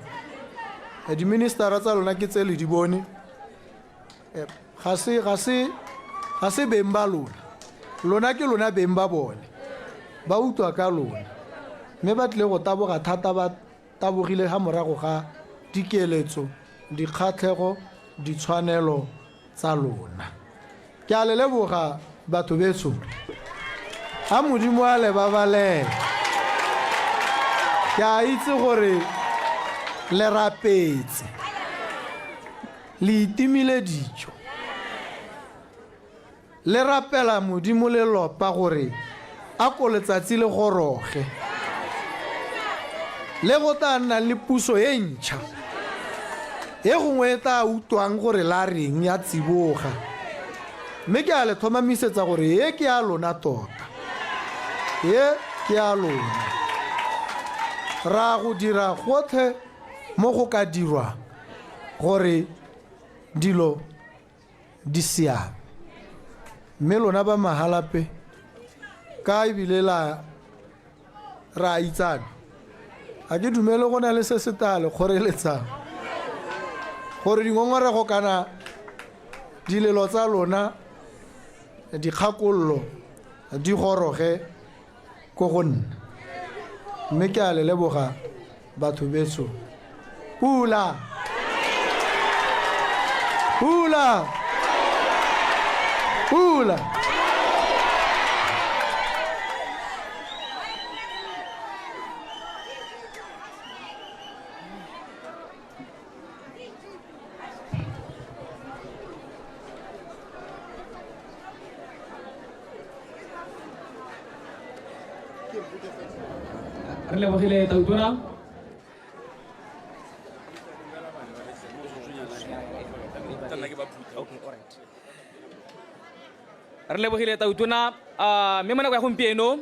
Diministara tsa lona ke tse le di bone, ga se beng ba lona, lona ke lona beng ba bone, ba utlwa ka lona, mme ba tlile go taboga thata, ba tabogile ga morago ga dikeletso, dikgatlhego, ditshwanelo tsa lona. Ke a le leboga batho betsho, a Modimo a le babalele. Ke a itse gore le rapetse, le itimile dijo, le rapela Modimo le lopa gore a ko letsatsi le goroge, le go tla nna le puso e ntšha e gongwe e tla utlwang gore la reng ya tsiboga. Mme ke a le tlhomamisetsa gore e ke ya lona tota, e ke ya lona. Ra go dira gotlhe mo go ka dirwang gore dilo di siame. Mme lona ba Mahalapye, ka ebile la ra itsane, ga ke dumele go na le se se tla le kgoreletsang gore dingongorego kana dilelo tsa lona, dikgakololo di goroge ko go nna. Mme ke a le leboga batho betsho. Pula! Pula! Pula! Re lebogile Tautona. Re lebogile Tautona. Mme mo nako ya gompieno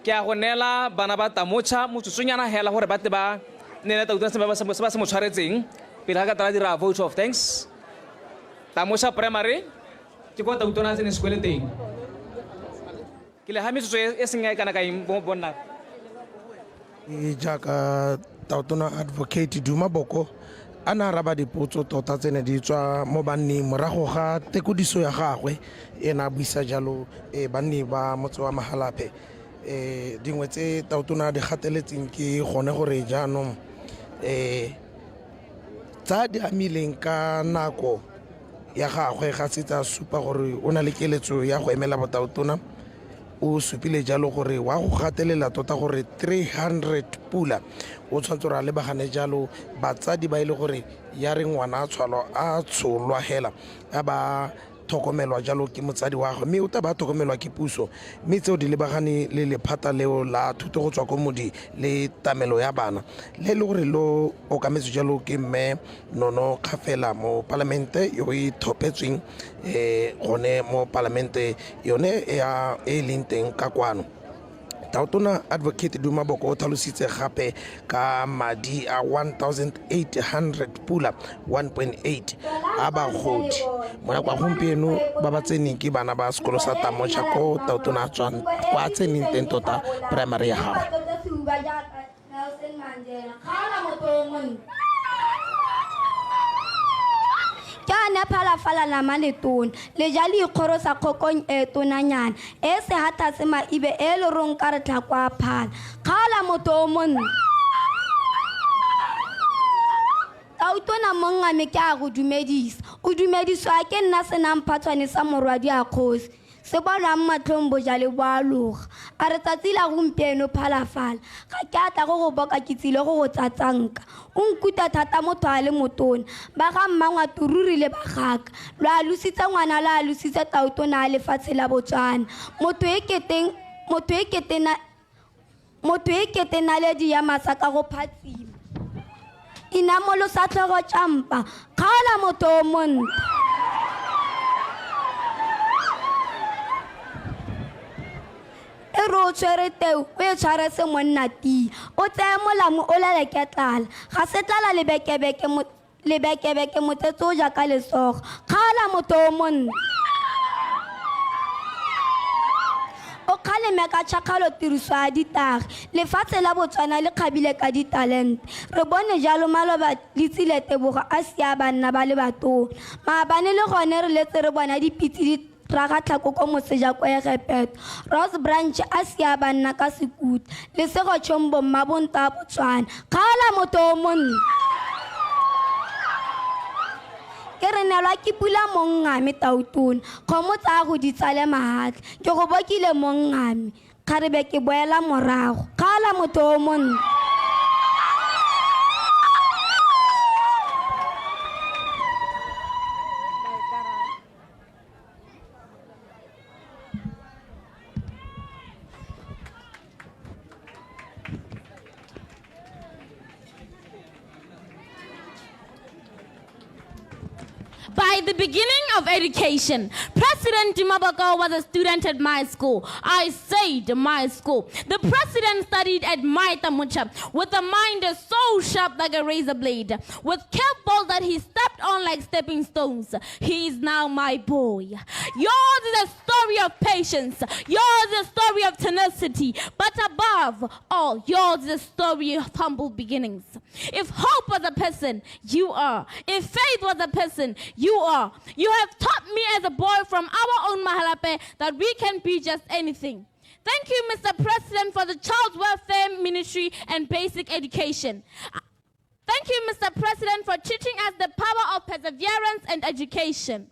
ke a go neela bana ba Tamocha motsotsonyana hela gore ba tle ba neele Tautona se ba se mo tshwaretseng pele ga ka tla dira vote of thanks. Tamocha Primary ke kwa Tautona a tseneng sekole teng. Ke le ga metsotso e seng e kana ka eng bonna. E jaaka Tautona Advocate Duma Boko a ne a araba dipotso tota tse ne di tswa mo banning morago ga tekodiso ya gagwe, e ne a buisa jalo banni ba motse wa Mahalapye. Dingwe tse Tautona a di gateletseng ke gone gore jaanong tsa di amileng ka nako ya gagwe ga se tsa supa gore o na le keletso ya go emela botautona. O supile jalo gore wa go gatelela tota gore 300 pula o tshwanetse gore a lebagane jalo batsadi ba e le gore ya re ngwana a tshwalwa a tsholwa hela a ba tlhokomelwa jalo ke motsadi wa gagwe mme o tla ba tlhokomelwa ke puso mme tseo di lebagane le lephata leo la thuto go tswa ko modi le tamelo ya bana le e le gore lo okametswe jalo ke mme Nono Kgafela mo palamente yo e tlhophetsweng um gone mo palamente yone ya e leng teng ka kwano. Tautona Advocate Duma Boko o tlhalositse gape ka madi a 1800 pula 1.8 a bagodi mo nako ya gompieno ba ba tseneng ke bana ba sekolo sa Tamocha ko Tautona a tswang kwa tseneng teng tota primary ya gagwe. Nelson Mandela kgaola motho o montle. Ke one phalafala nama letona, le ja le ikgorosa kgokong e tonanyana, e sehata se maibe e lorong ka re tlhako a phala. Kgaola motho o montle. Tautona mongame ke a go dumedisa, o dumediswa ke nna senang phatshwane sa morwadi a kgosi. Se bonwang matlhong bojale bo a loga. A re tsatsi la gompieno phalafala. Ga ke a tla go go boka ke tsile go go tsatsanka. O nkuta thata motho a le motona. Ba ga mmangwato ruri le ba gaka. Lo alositse ngwana lo alositse tautona a lefatshe la Botswana. Motho e keteng motho e kete na motho e kete naledi ya masa ka go phatsima. Inamolosa tlhogo tša mpa. Kgaola motho o montle. E re o tshwere teu o e tshware se monna tia. O tseye molamu o leleke tlala. Ga se tlala lebekebeke lebekebeke motsetse o ja ka letsogo. Kgaola motho o montle. O kgaleme ka tšhakgalo tiriso ya ditagi. Lefatshe la Botswana le kgabile ka ditalente. Re bone jalo maloba Letsile Tebogo a sia banna ba le batona. Maabane le gone re letse re bona dipitse di raga tlhako ko moseja ko Egepeto. Ross Branch a sia banna ka sekuta. Lesego Chombo mmabonto a Botswana. Kgaola motho o montle. Ke re nelwa ke pula mongame tautona. Kgomo tsa go di tsale mahatla. Ke go bokile mongame. Kgarebe ke boela morago. Kgaola motho o montle. By the beginning of education, President Duma Boko was a student at my school. I said my school. The president studied at my Tamucha with a mind so sharp like a razor blade, with careful that he stepped on like stepping stones. He is now my boy. Yours is a story of patience. Yours is a story of tenacity. But above all, yours is a story of humble beginnings. If hope was a person, you are. If faith was a person, you are. You have taught me as a boy from our own Mahalapye that we can be just anything. Thank you, Mr. President, for the Child Welfare Ministry and basic education. Thank you, Mr. President, for teaching us the power of perseverance and education.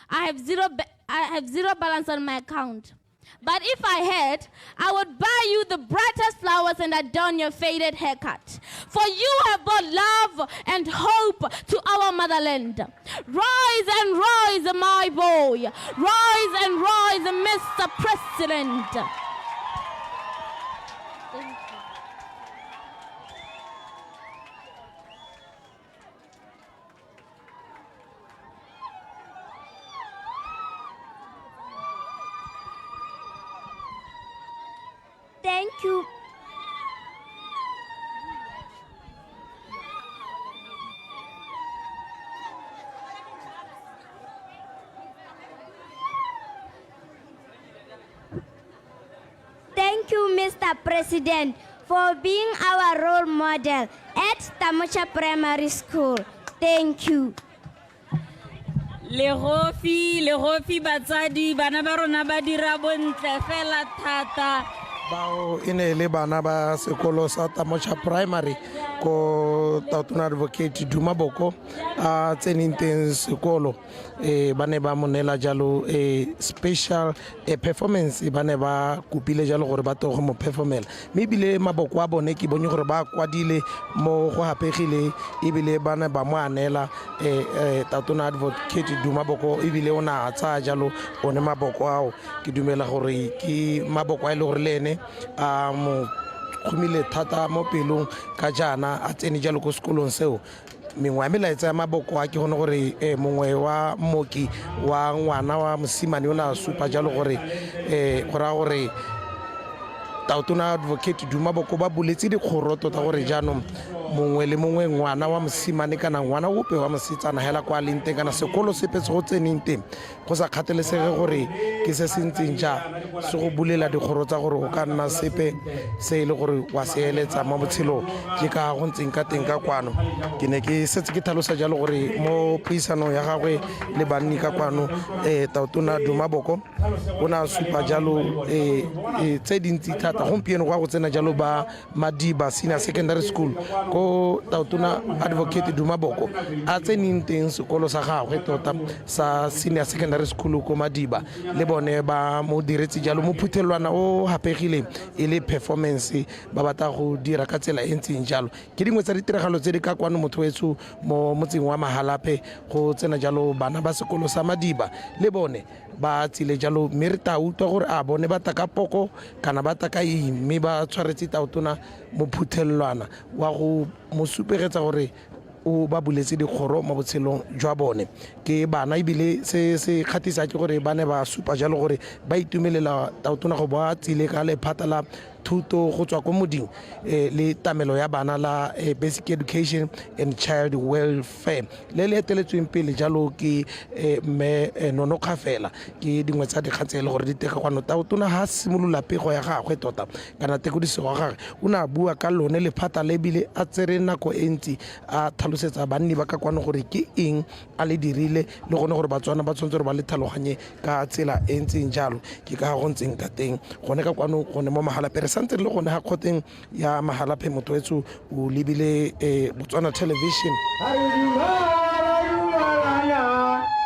I have zero, I have zero balance on my account. But if I had, I would buy you the brightest flowers and adorn your faded haircut. For you have brought love and hope to our motherland. Rise and rise, my boy. Rise and rise, Mr. President. Thank you. Thank you, Mr. President, for being our role model at Tamocha Primary School. Thank you. Legofi, legofi batsadi, bana ba rona ba dira bontle fela thata. Bao e ne e le bana ba sekolo sa Tamocha Primary Ko Tautona Advocate Duma Boko a tseneng teng sekolo, ba ne ba mo neela jalo special performance. Ba ne ba kopile jalo gore ba to go mo performela, mme ebile maboko a bone ke bone gore ba kwadile mo go hapegile, ebile ba ne ba mo anela Tautona Advocate Duma Boko, ebile o ne a tsaya jalo one maboko ao. Ke dumela gore ke maboko a e le gore le ene a mo kgomile thata mo pelong ka jaana a tsene jalo ko sekolong seo. Mengwe ya melaetsa ya maboko a ke gone gore mongwe wa mooki wa ngwana wa mosimane o ne a supa jalo gore go raya gore Tautona Advocate Duma Boko ba buletse dikgoro tota gore jaanong mongwe le mongwe, ngwana wa mosimane kana ngwana ope wa mosetsana hela kwa leng teng kana sekolo sepe se go tseneng teng, go sa kgathalesege gore ke se se ntseng jang, se go bulela dikgoro tsa gore o ka nna sepe se e le gore wa se eletsa mo botshelong. Ke ka go ntseng ka teng ka kwano. Ke ne ke setse ke tlhalosa jalo gore mo puisanong ya gagwe le banni ka kwano, Tautona Duma Boko o ne a supa jalo tse dintsi thata. Gompieno go ya go tsena jalo ba Madiba Senior Secondary School, ko Tautona Advocate Duma Boko a tseneng teng sekolo sa gagwe tota sa senior secondary school ko Madiba, le bone ba mo diretse jalo mo phuthelwana o hapegileng e le performance ba batla go dira ka tsela e ntseng jalo. Ke dingwe tsa ditiragalo tse di ka kwano motho wetsho mo motseng wa Mahalapye. Go tsena jalo bana ba sekolo sa Madiba, le bone ba tsile jalo, mme re tla utlwa gore a bone ba taka poko kana ba taka eng, mme ba tshwaretse Tautona mophuthelwana wa go mo supegetsa gore o ba buletse dikgoro mo botshelong jwa bone. Ke bana, ebile se se kgathisa ke gore ba ne ba supa jalo gore ba itumelela Tautona go ba tsile ka lephata la thuto go tswa ko moding le tamelo ya bana la Basic Education and Child Welfare le le eteletsweng pele jalo ke mme Nono Kgafela. Ke dingwe tsa dikgang tse e le gore di tega kwano. Tautona ha simolola pego ya gagwe tota kana tekodiso ya gagwe, o ne a bua ka lone lephata le, ebile a tsere nako e ntsi a tlhalosetsa banni ba ka kwano gore ke eng a le dirile, le gone gore Batswana ba tshwanetse gore ba le tlhaloganye ka tsela e ntseng jalo. Ke ka go ntseng ka teng gone ka kwano gone mo Mahalapye. Re santse re le gone ga kgoteng ya Mahalapye, motho wetso o lebile Botswana Television.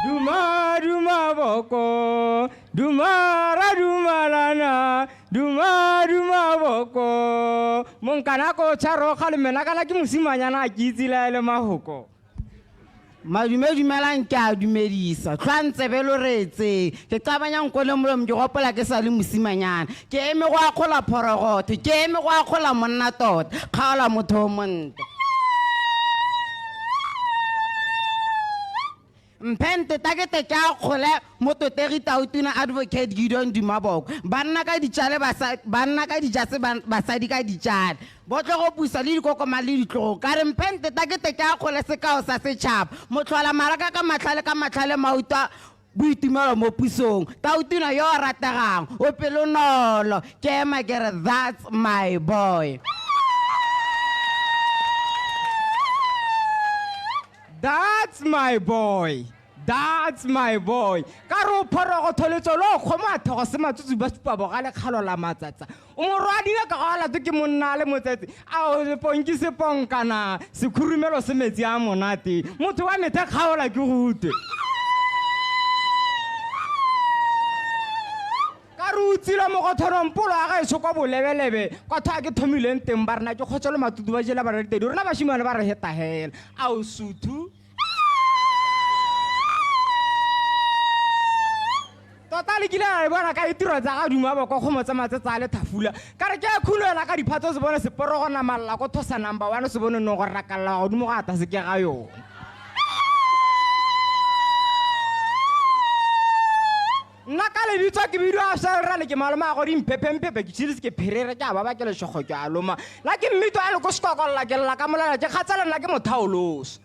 Duma duma boko, duma ra dumalana, duma duma boko. Monkana ko tsharo ga le mena kana ke mosimanyana a ke itse la le mahoko. Madume dumelang, ke a dumedisa tlhwa ntsebe lo reetseng. Ke qabanya nko le molomo, ke gopola ke sa le mosimanyana. Ke eme go akgola phorogotho, ke eme go akgola monna tota, kgaola motho o montle. Mphente takete ke akgole mototegi Tautona Advocate Gideon Duma Boko. Banna ka ditšale, banna ka dijase, basadi ka ditšale, botlo go pusa le dikokoma le ditlogo. Ka re mphente takete ke akgole sekao sa setšhaba, motlhola maraka ka matlhale, ka matlhale mautwa boitumelo mo pusong. Tautona yo o rategang, o pelonolo, ke ema ke re that's my boy. That's my boy. That's my boy. Ka re o phorogo tholetso lo kgomo a thogo se matsutsu ba supa bogale kgalo la matsatsa. O morwadiwe ka go lato ke monna le motsetse. A o seponki seponkana sekhurumelo se metsi a monate. Motho wa methe kgaola ke go utlwe. Ka re o tsile mo go thorong polo ya gaetsho kwa bolebelebe, kwa tho a ke thomileng teng ba rena ke kgotsa le matutu ba jela ba re tedi. Rona bashimane ba re heta hela. A o suthu? Tota le kile la e bona ka ditiro tsa ga Duma Boko go mo tsa matsetsa a le thafula. Ka re ke a khunela ka diphatso se bone seporo go namalla ko thosa number 1 se bone no go rakalla godimo go ata se ke ga yone. Nna ka lebitso ke bidiwa Shelra le ke malome a go dimphephe-mphephe, ke tshedise ke pherere, ke a baba ke lešogo ke a loma. La ke mmito a le ko sekokolla ke lla ka molala, ke kgatsela nna ke mothaoloso.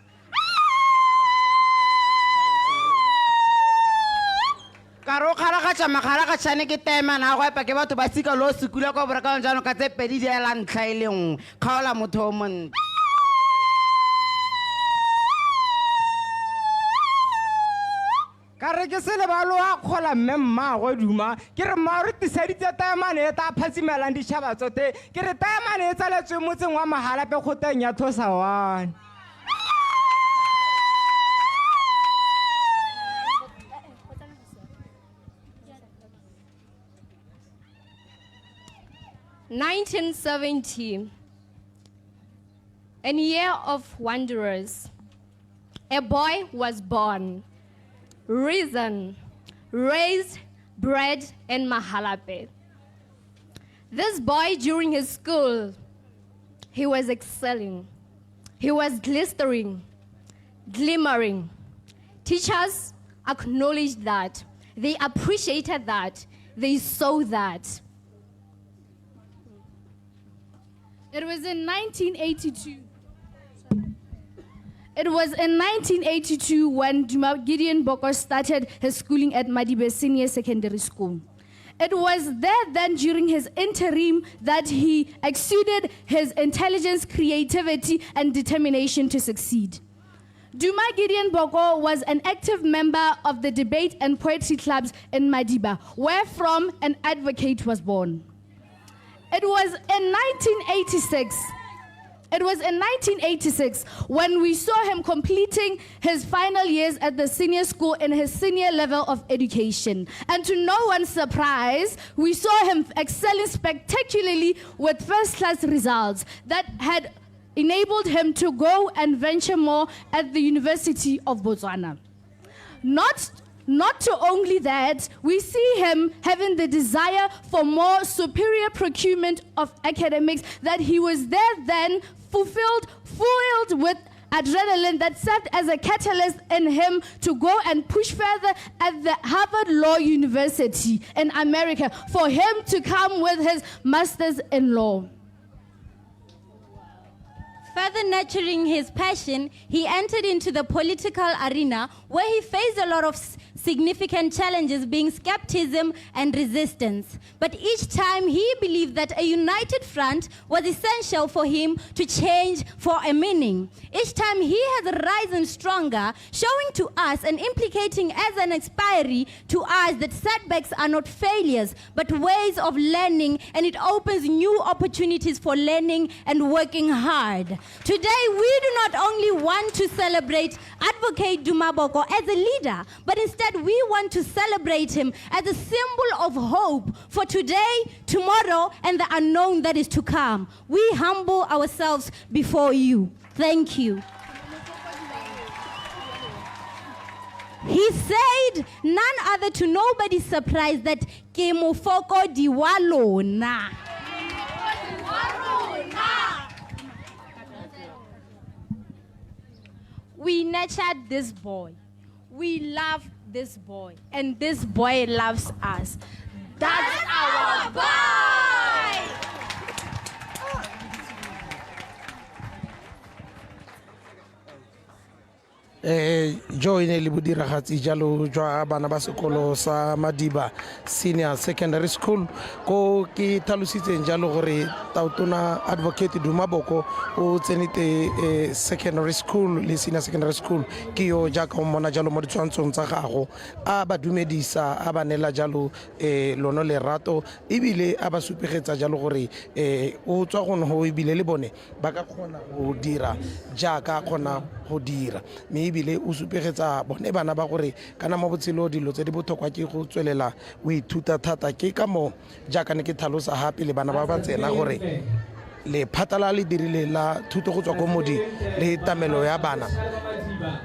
Ka re o kgaragatša magaragatšane ke temana a go epa ke batho ba sika lo sekula kwa borekalong jaanong ka tse pedi di ela ntlha e le nngwe, kgaola motho o montle. Ka Ka re ke se lebalo a kgola mme mmaagwe Duma. Ke re mma re tiseditse taemane e tla phatsimelang ditšhaba tsote. Ke re taemane e tsaletswe motseng wa Mahalape kgoteng ya Thosawane. 1970, a year of wanderers. A boy was born, risen, raised, bred in Mahalape. This boy, during his school, he was excelling. He was glistering, glimmering. Teachers acknowledged that. They appreciated that. They saw that. It was in 1982. It was in 1982 when Duma Gideon Boko started his schooling at Madibe Senior Secondary School. It was there then during his interim that he exuded his intelligence, creativity, and determination to succeed. Duma Gideon Boko was an active member of the debate and poetry clubs in Madiba, where from an advocate was born. It was in 1986. It was in 1986 when we saw him completing his final years at the senior school in his senior level of education. And to no one's surprise, we saw him excelling spectacularly with first class results that had enabled him to go and venture more at the University of Botswana. Not to only that, we see him having the desire for more superior procurement of academics, that he was there then fulfilled, fueled with adrenaline that served as a catalyst in him to go and push further at the Harvard Law University in America for him to come with his master's in law. Further nurturing his passion, he entered into the political arena where he faced a lot of significant challenges, being skepticism and resistance. But each time he believed that a united front was essential for him to change for a meaning. Each time he has risen stronger, showing to us and implicating as an expiry to us that setbacks are not failures, but ways of learning, and it opens new opportunities for learning and working hard. Today, we do not only want to celebrate Advocate Duma Boko as a leader, but instead we want to celebrate him as a symbol of hope for today, tomorrow, and the unknown that is to come. We humble ourselves before you. Thank you. He said, none other to nobody's surprise, that ke mofokodi wa lona. We nurtured this boy. We love this boy. And this boy loves us. That's our boy! Jo e ne le bodiragatsi jalo jwa bana ba sekolo sa Madiba Senior Secondary School, ko ke tlhalositseng jalo gore Tautona Advocate Duma Boko o tsenete secondary school le senior secondary school. Ke yo jaaka o mmona jalo mo ditshwantshong tsa gago, a ba dumedisa, a ba neela jalo lono lerato, ebile a ba supegetsa jalo gore o tswa gone go, ebile le bone ba ka kgona go dira jaaka a kgona go dira. Mme ebile o supegetsa bone bana ba gore kana mo botshelo dilo tse di botlhokwa ke go tswelela o ithuta thata. Ke ka moo jaaka ne ke tlhalosa gape le bana ba ba tsena gore lephata la le dirile la thuto go tswa ko moding le tamelo ya bana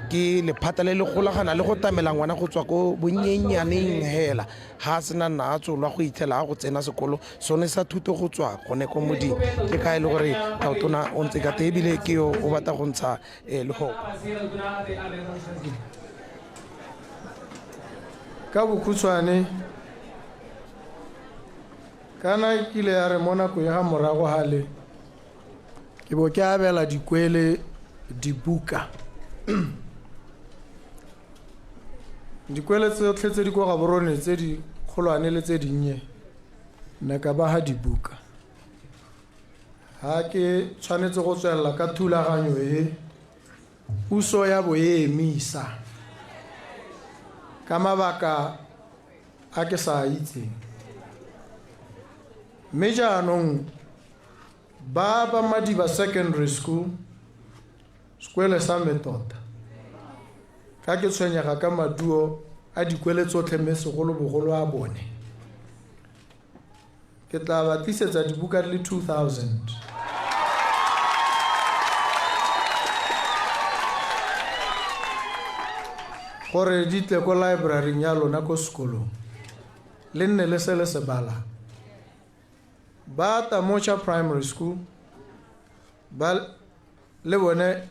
ke lephata le le golagana le go tamela ngwana go tswa ko bonnyenyaneng hela ga a sena nna a tsolwa go itlhela a go tsena sekolo sone sa thuto go tswa gone ko moding. Ke ka e le gore Tautona o ntse ka te, ebile ke yo o batla go ntsha lehoko. Ka bokhutshwane, kana kile ya re mo nako ya ga morago gale ke bo ke abela dikwele dibuka. Dikwele tsotlhe tse di kwa Gaborone tse di kgolwane le tse dinnye, nne ka ba ga dibuka. Ha ke tshwanetse go tswelela ka thulaganyo e, puso ya bo e emisa. Ka mabaka a ke sa a itseng. Mme jaanong ba ba Madiba Secondary School, sekwele sa me tota, ka ke tshwenyega ka maduo a dikwele tsotlhe mme segolobogolo a bone, ke tla ba tlisetsa dibuka di le 2000. Gore di tle ko library ya lona ko sekolong, le nne le se le se balang. Ba Tamocha Primary School ba le bone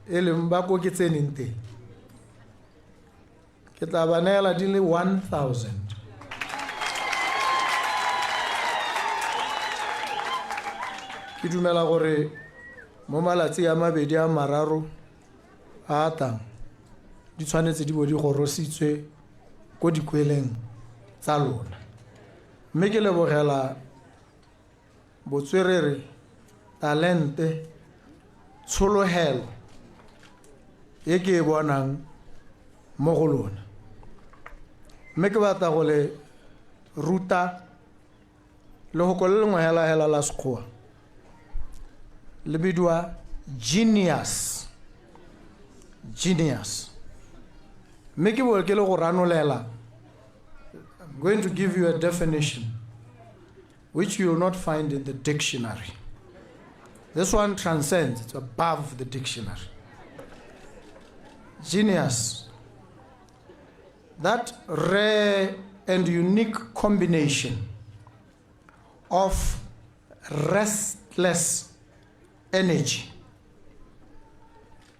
e leng ba ko ke tseneng teng, ke tla ba neela di le 1000. Ke dumela gore mo malatsi a mabedi a mararo a a tlang di tshwanetse di bo di gorositswe ko dikweleng tsa lona. Mme ke lebogela botswerere, talente, tshologelo e ke e bonang mo go lona. Mme ke batla go le ruta lehoko le lengwe hela hela la Sekgowa, le bidiwa genius. Genius. Mme ke bo ke le go ranolela. I'm going to give you a definition which you will not find in the dictionary. This one transcends, it's above the dictionary. Genius. That rare and unique combination of restless energy,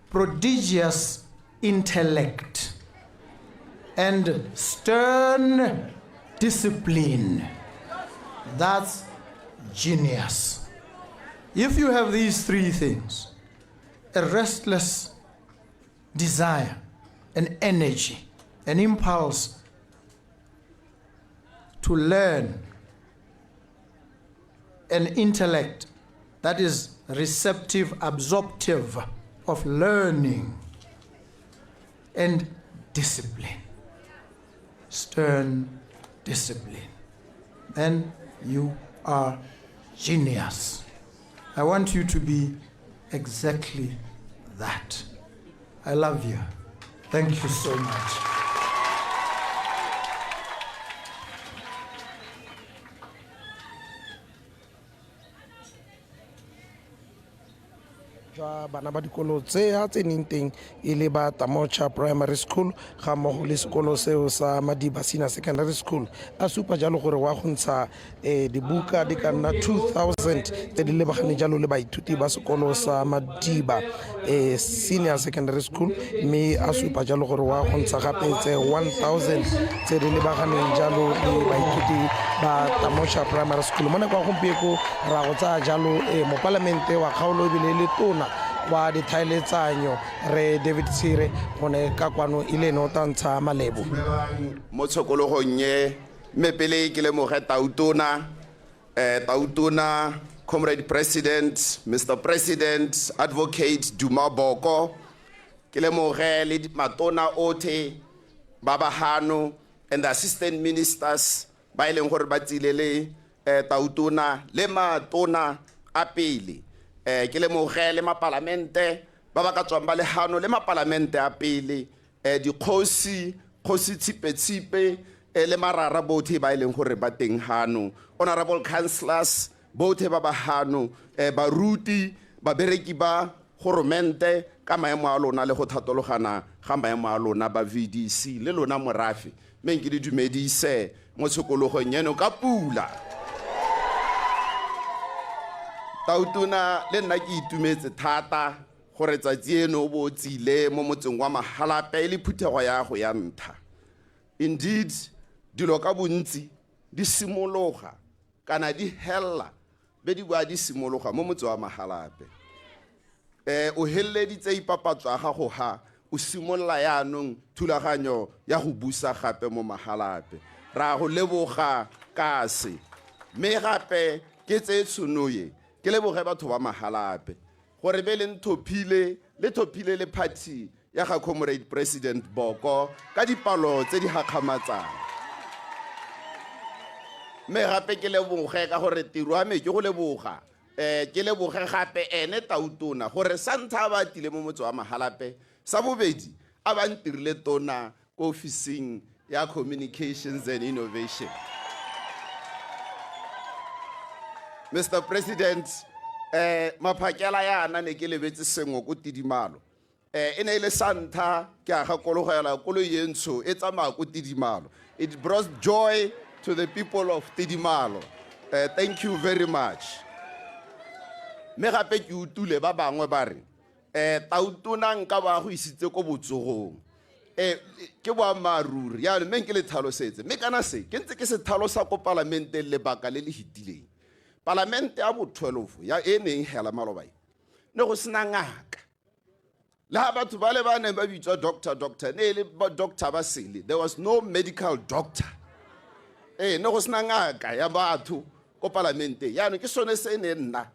prodigious intellect, and stern discipline. That's genius. If you have these three things, a restless desire, an energy, an impulse to learn, an intellect that is receptive, absorptive of learning, and discipline, stern discipline, then you are genius. I want you to be exactly that. I love you. Thank you so much. Jwa bana ba dikolo tse a tseneng teng e le ba Tamocha Primary School ga mmogo le sekolo seo sa Madiba Senior Secondary School, a supa jalo gore wa go ntsha dibuka di ka nna 2000 tse di lebagane jalo le baithuti ba sekolo sa Madiba Senior Secondary School, mme a supa jalo gore wa go ntsha gape tse 1000 tse di lebaganeng jalo le baithuti ba Tamocha Primary School. Mo nako ya gompieko ra go tsaya jalo mopalamente wa kgaolo ebile le tona wa dithaeletsanyo re David Tshire gone ka kwano e le ene o tla ntsha malebo. Mo tshokologong e, mme pele ke lemoge Tautona, Tautona, Comrade President, Mr. President, Advocate Duma Boko, ke lemoge le matona othe ba ba hano and the assistant ministers ba e leng gore ba tsile le Tautona le matona a pele. Ke lemoge le mapalamente ba ba ka tswang ba le hano le mapalamente a pele, dikgosi, kgosi Tshipe-Tshipe, le marara bothe ba e leng gore ba teng hano, honorable councillors bothe ba ba hano, baruti, babereki ba goromente ka maemo a lona le go thatologana ga maemo a lona ba VDC le lona morafe. Mme ke le dumedise mo tshokologong eno ka pula. Tautona, le nna ke itumetse thata gore tsatsi eno o bo o tsile mo motseng wa Mahalapye e le phuthego ya go ya ntlha. Indeed, dilo ka bontsi di simologa kana di hella be di boa di simologa mo motse wa Mahalapye. O heleleditse ipapatso ya gago ha o simolola yaanong thulaganyo ya go busa gape mo Mahalapye. Ra go leboga ka se. Mme gape ke tseye tšhono e ke leboge batho ba Mahalapye gore be le nthophile, le thophile le party ya ga Comrade President Boko ka dipalo tse di gakgamatsang. Mme gape ke leboge ka gore tiro ya me ke go leboga. Ke leboge gape ene Tautona gore sa ntlha a ba tile mo motse wa Mahalapye, sa bobedi a ba ntirile tona ko ofising ya Communications and Innovation. Mr. President, maphakela yana ne ke lebetse sengwe ko Tidimalo. E ne e le sa ntlha ke a gakologela koloi e ntsho e tsamaya ko Tidimalo. It brought joy to the people of Tidimalo. Thank you very much. Mme gape ke utule ba bangwe ba re, Tautona nka ba go isitse ko botsogong. Ke boammaaruri, jaanong mme nke le tlhalosetse. Mme kana se, ke ntse ke se tlhalosa ko palamenteng lebaka le le fetileng. Palamente ya bo 12 ya e neng hela maloba e, ne go sena ngaka. Le ha batho ba le ba neng ba bitswa doctor, doctor, ne e le ba doctor ba sele. There was no medical doctor. Ne go sena ngaka ya batho ko palamenteng. Jaanong ke sone se ne nna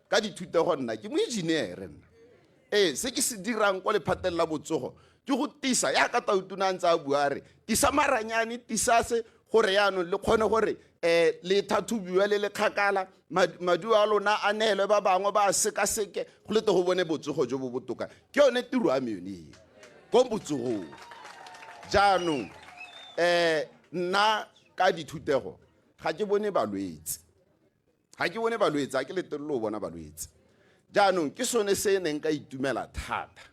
ka dithutego nna ke moengineere nna. Se ke se dirang ko lephateng la botsogo ke go tisa, yaka Tautona a ntse a bua a re tisa maranyane, tisa se gore jaanong le kgone gore le tlhatlhobiwe le le kgakala, maduo a lona a neelwe ba bangwe ba a sekaseke, go lete go bone botsogo jo bo botoka. Ke yone tiro ya me yone e ko botsogong. Jaanong nna ka dithutego ga ke bone balwetse. Ga ke bone balwetse, ga ke letelele go bona balwetse. Jaanong ke sone se neng ka itumela thata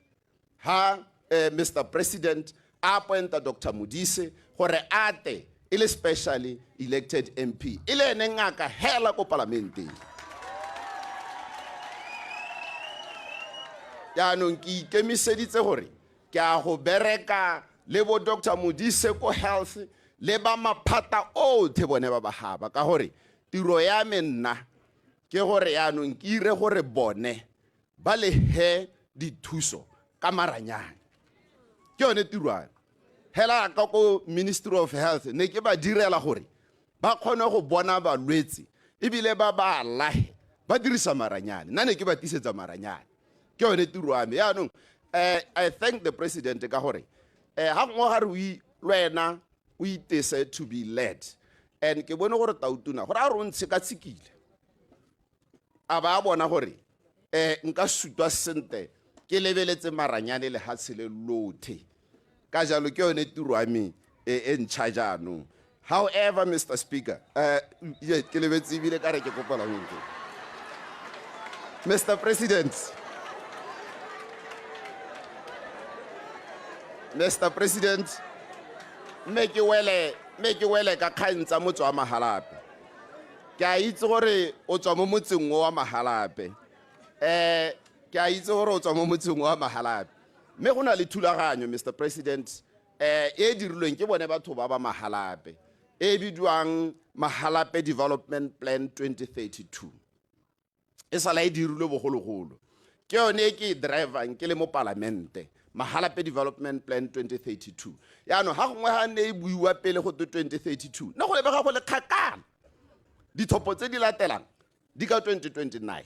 ha Mr. President a appointa Doctor Modise gore a te e le specially elected MP, e le ene ngaka hela ko palamenteng. Jaanong ke ikemiseditse gore ke a go bereka le bo Doctor Modise ko health le ba maphata otlhe bone ba ba gaba, ka gore tiro ya me nna ke gore jaanong ke ire gore bone ba le he dithuso ka maranyane. Ke yone tiro ya me. Hela ka ko Ministry of Health ne ke ba direla gore ba kgone go bona balwetse ebile ba ba alahe ba dirisa maranyane. Nna ne ke ba tisetsa maranyane. Ke yone tiro ya me. Jaanong, I thank the president ka gore, ha gongwe ga re o le wena o itese to be led. And ke bone gore Tautona gore a re o ntshekatshekile, a ba a bona gore, nka sutwa sentle ke lebeletse maranyane lehatshe le lothe. Ka jalo ke yone tiro ya me e ntšha jaanong. However, Mr. Speaker, ye, ke lebetse ebile ka re ke kopela mo ntlong. Mr. President, Mr. President, mme ke wele, mme ke wele ka kgang tsa motse wa Mahalapye. Ke a itse gore o tswa mo motseng o wa Mahalapye. Ke a itse gore o tswa mo motseng wa Mahalapye. Mme go na le thulaganyo, Mr. President, e dirilweng ke bone batho ba ba Mahalapye, e bidiwang Mahalapye Development Plan 2032. E sala e dirilwe bogologolo. Ke yone e ke e drivang ke le mo palamente, Mahalapye Development Plan 2032. Jaanong ga gongwe ga ne e buiwa pele go twe 2032, ne go lebega go le kgakala. Ditlhopho tse di latelang di ka 2029.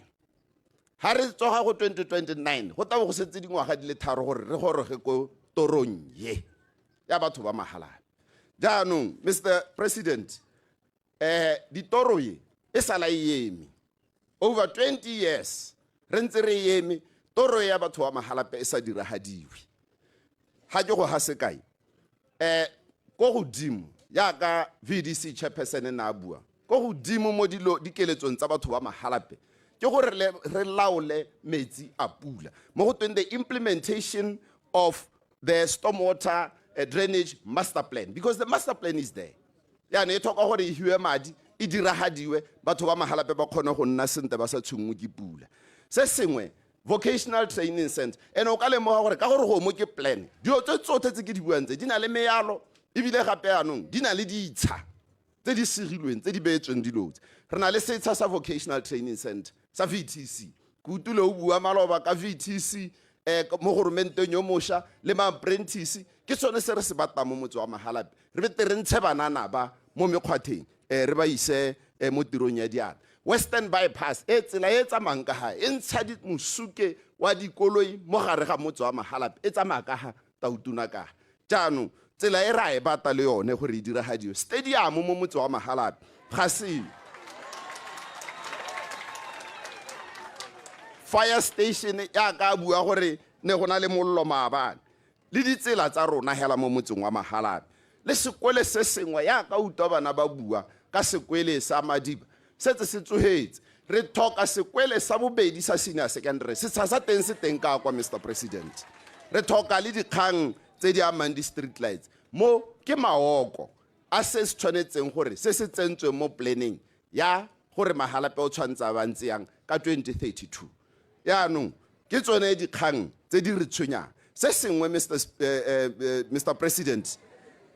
Ha re tsoga go 2029, go tla bo go setse dingwaga di le tharo gore re goroge ko torong ye ya batho ba Mahalapye. Jaanong, Mr. President, ditoro ye e sala e eme. Over 20 years re ntse re eme, toro ya batho ba Mahalapye e sa diragadiwe. Ha ke go ha sekai, ko godimo jaaka VDC chairperson na a bua, ko godimo mo dikeletsong tsa batho ba Mahalapye ke gore re laole metsi a pula. Mo go tweng the implementation of the stormwater drainage master plan, because the master plan is there. Jaanong e tlhoka gore e hiwe madi, e diragadiwe, batho ba Mahalapye ba kgone go nna sentle ba sa tshwenngwe ke pula. Se sengwe, vocational training center. And o ka lemoga gore ka gore go mo ke plan, dilo tse tsotlhe tse ke di buang tse di na le mealo, ebile gape jaanong di na le ditsha tse di segilweng, tse di beetsweng dilo tse. Re na le setsha sa vocational training center sa VTC. Ke utlwile o bua maloba ka VTC, mo goromenteng yo mošwa le ma-apprentice. Ke sone se re se batlang mo motse wa Mahalapye. Re bete re ntshe banana ba mo mekgwatheng, re ba ise um mo tirong ya diatla. Western Bypass e tsela e tsamayang ka ga e ntsha mosuke wa dikoloi mo gare ga motse wa Mahalapye, e tsamaya ka ga Tautona ka ga. Jaanong tsela e ra e bata le yone gore e diragadiwe. Stadium mo motse wa Mahalapye ga se fire station ya ka bua gore ne go na le mollo maabane, le ditsela tsa rona hela mo motseng wa Mahalapye, le sekole se sengwe ya ka utlwa bana ba bua ka sekwele sa Madiba setse se tsogetse. Re tlhoka sekwele sa bobedi sa senior secondary, setsha sa teng se teng ka kwa. Mr President, re tlhoka le dikgang tse di amang di-street lights mo ke maoko a se se tshwanetseng gore se se tsentsweng mo planning ya gore Mahalapye o tshwanetse a ba ntse yang ka 2032. Yaanong ke tsone dikgang tse di re tshwenyang. Se sengwe, Mr President,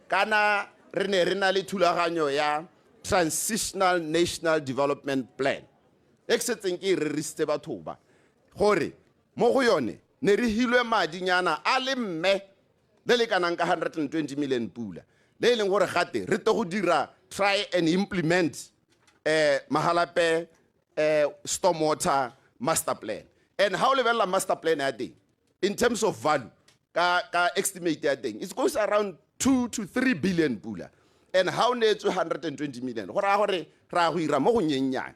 kana re ne re na le thulaganyo ya Transitional National Development Plan e ke setseng ke e rerisitse batho ba gore mo go yone ne re hilwe madinyana a le mme le le kanang ka 120 million pula, le e leng gore gate re te go dira try and implement Mahalapye stormwater master plan. And ha o lebelela master plan ya teng in terms of value ka estimate ya teng, it goes around 2 to 3 billion pula, and ha o neetswe 120 million, go raya gore ra go ira mo go nyennyane.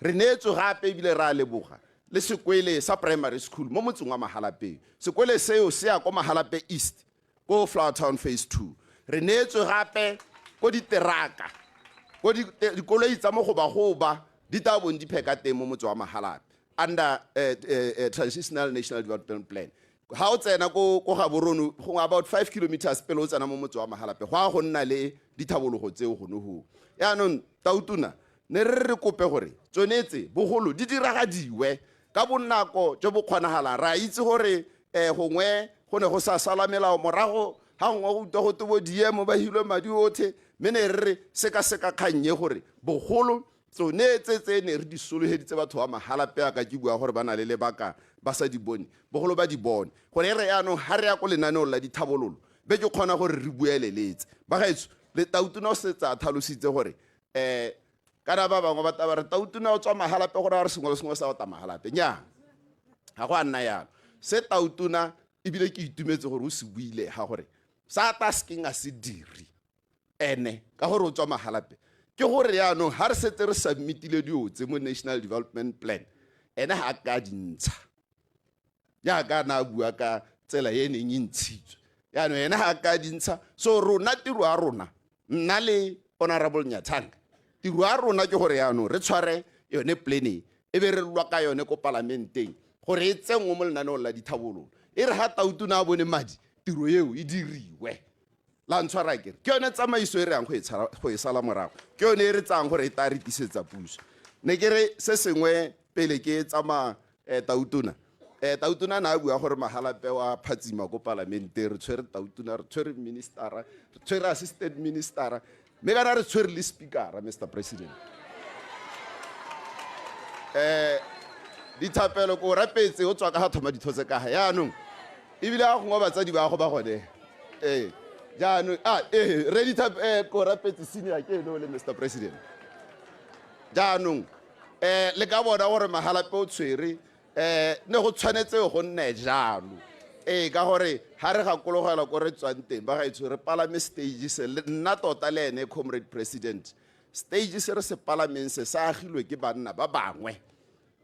Re neetswe gape ebile re a leboga le sekwele sa primary school mo motseng wa Mahalapeng. Sekwele seo se ya ko Mahalapye East, ko Flower Town phase 2. Re neetswe gape ko diteraka, ko dikoloi tsa mogobagoba di tla bong di pheka teng mo motse wa Mahalapye under Transitional National Development Plan. Ha o tsena ko Gaborone, gongwe about 5 kilometers pele o tsena mo motse wa Mahalapye, go a go nna le dithabologo tseo gone goo. Yaanong Tautona, ne re re kope gore tsonetse bogolo di diragadiwe ka bonako jo bo kgonagalang. Re a itse gore gongwe go ne go sa sala melao morago, ga gongwe go utlwa go te bo diemo ba hilwe madi otlhe, mme ne re re sekaseka kgang e gore bogolo tsone tse ne re di sologeditse batho ba Mahalapye a ka ke bua gore ba na le lebaka ba sa di bone, bogolo ba di bone, gore e re yaanong ga re ya ko lenaneong la dithabololo be ke kgona gore re bueleletse. Bagaetsho, le Tautona o setse a tlhalositse gore kana ba bangwe ba taba re Tautona o tswa Mahalapye, gore a re sengwe le sengwe sa ota Mahalapye. Nnyaa, ga go a nna yalo. Se Tautona ebile ke itumetse gore o se buile ga gore sa ta sekeng a se dire ene ka gore o tswa Mahalapye, ke gore yaanong ga re setse re submitile dio tse mo National Development Plan, ene ga a ka dintsha jaaka na a bua ka tsela e neng e ntshitswe. Yaanong ene ga a ka dintsha, so rona tiro ya rona, nna le Honorable Nyathanga, tiro ya rona ke gore yaanong re tshware yone plan e, e be re lwa ka yone ko palamenteng gore e tsenngwe mo lenaneong la dithabololo. E re ga Tautona a bone madi, tiro eo e diriwe. La ntshwara kere ke yone tsamaiso e re yang go e sala morago, ke yone e re tsayang gore e tla re tisetsa puso. Ne ke re se sengwe pele ke tsamaya, Tautona, Tautona na a bua gore Mahalapye wa phatsima ko palamente. Re tshwere Tautona, re tshwere ministera, re tshwere assistant ministera, mme kana re tshwere le speakera. Mr President, dithapelo ko rapetse o tswa ka ga thoma dithotse ka ga yaanong ebile a gongwe batsadi ba go ba gone. Jaanong a re dithap ko rapetse senior ke ene o le Mr President. Jaanong le ka bona gore Mahalapye o tshwere, ne go tshwanetse go nne jalo, ka gore ga re gakologela ko re tswang teng, ba gaetsho, re palame stage se nna tota le ene comrade president. Stage se re se palameng se sa agilwe ke banna ba bangwe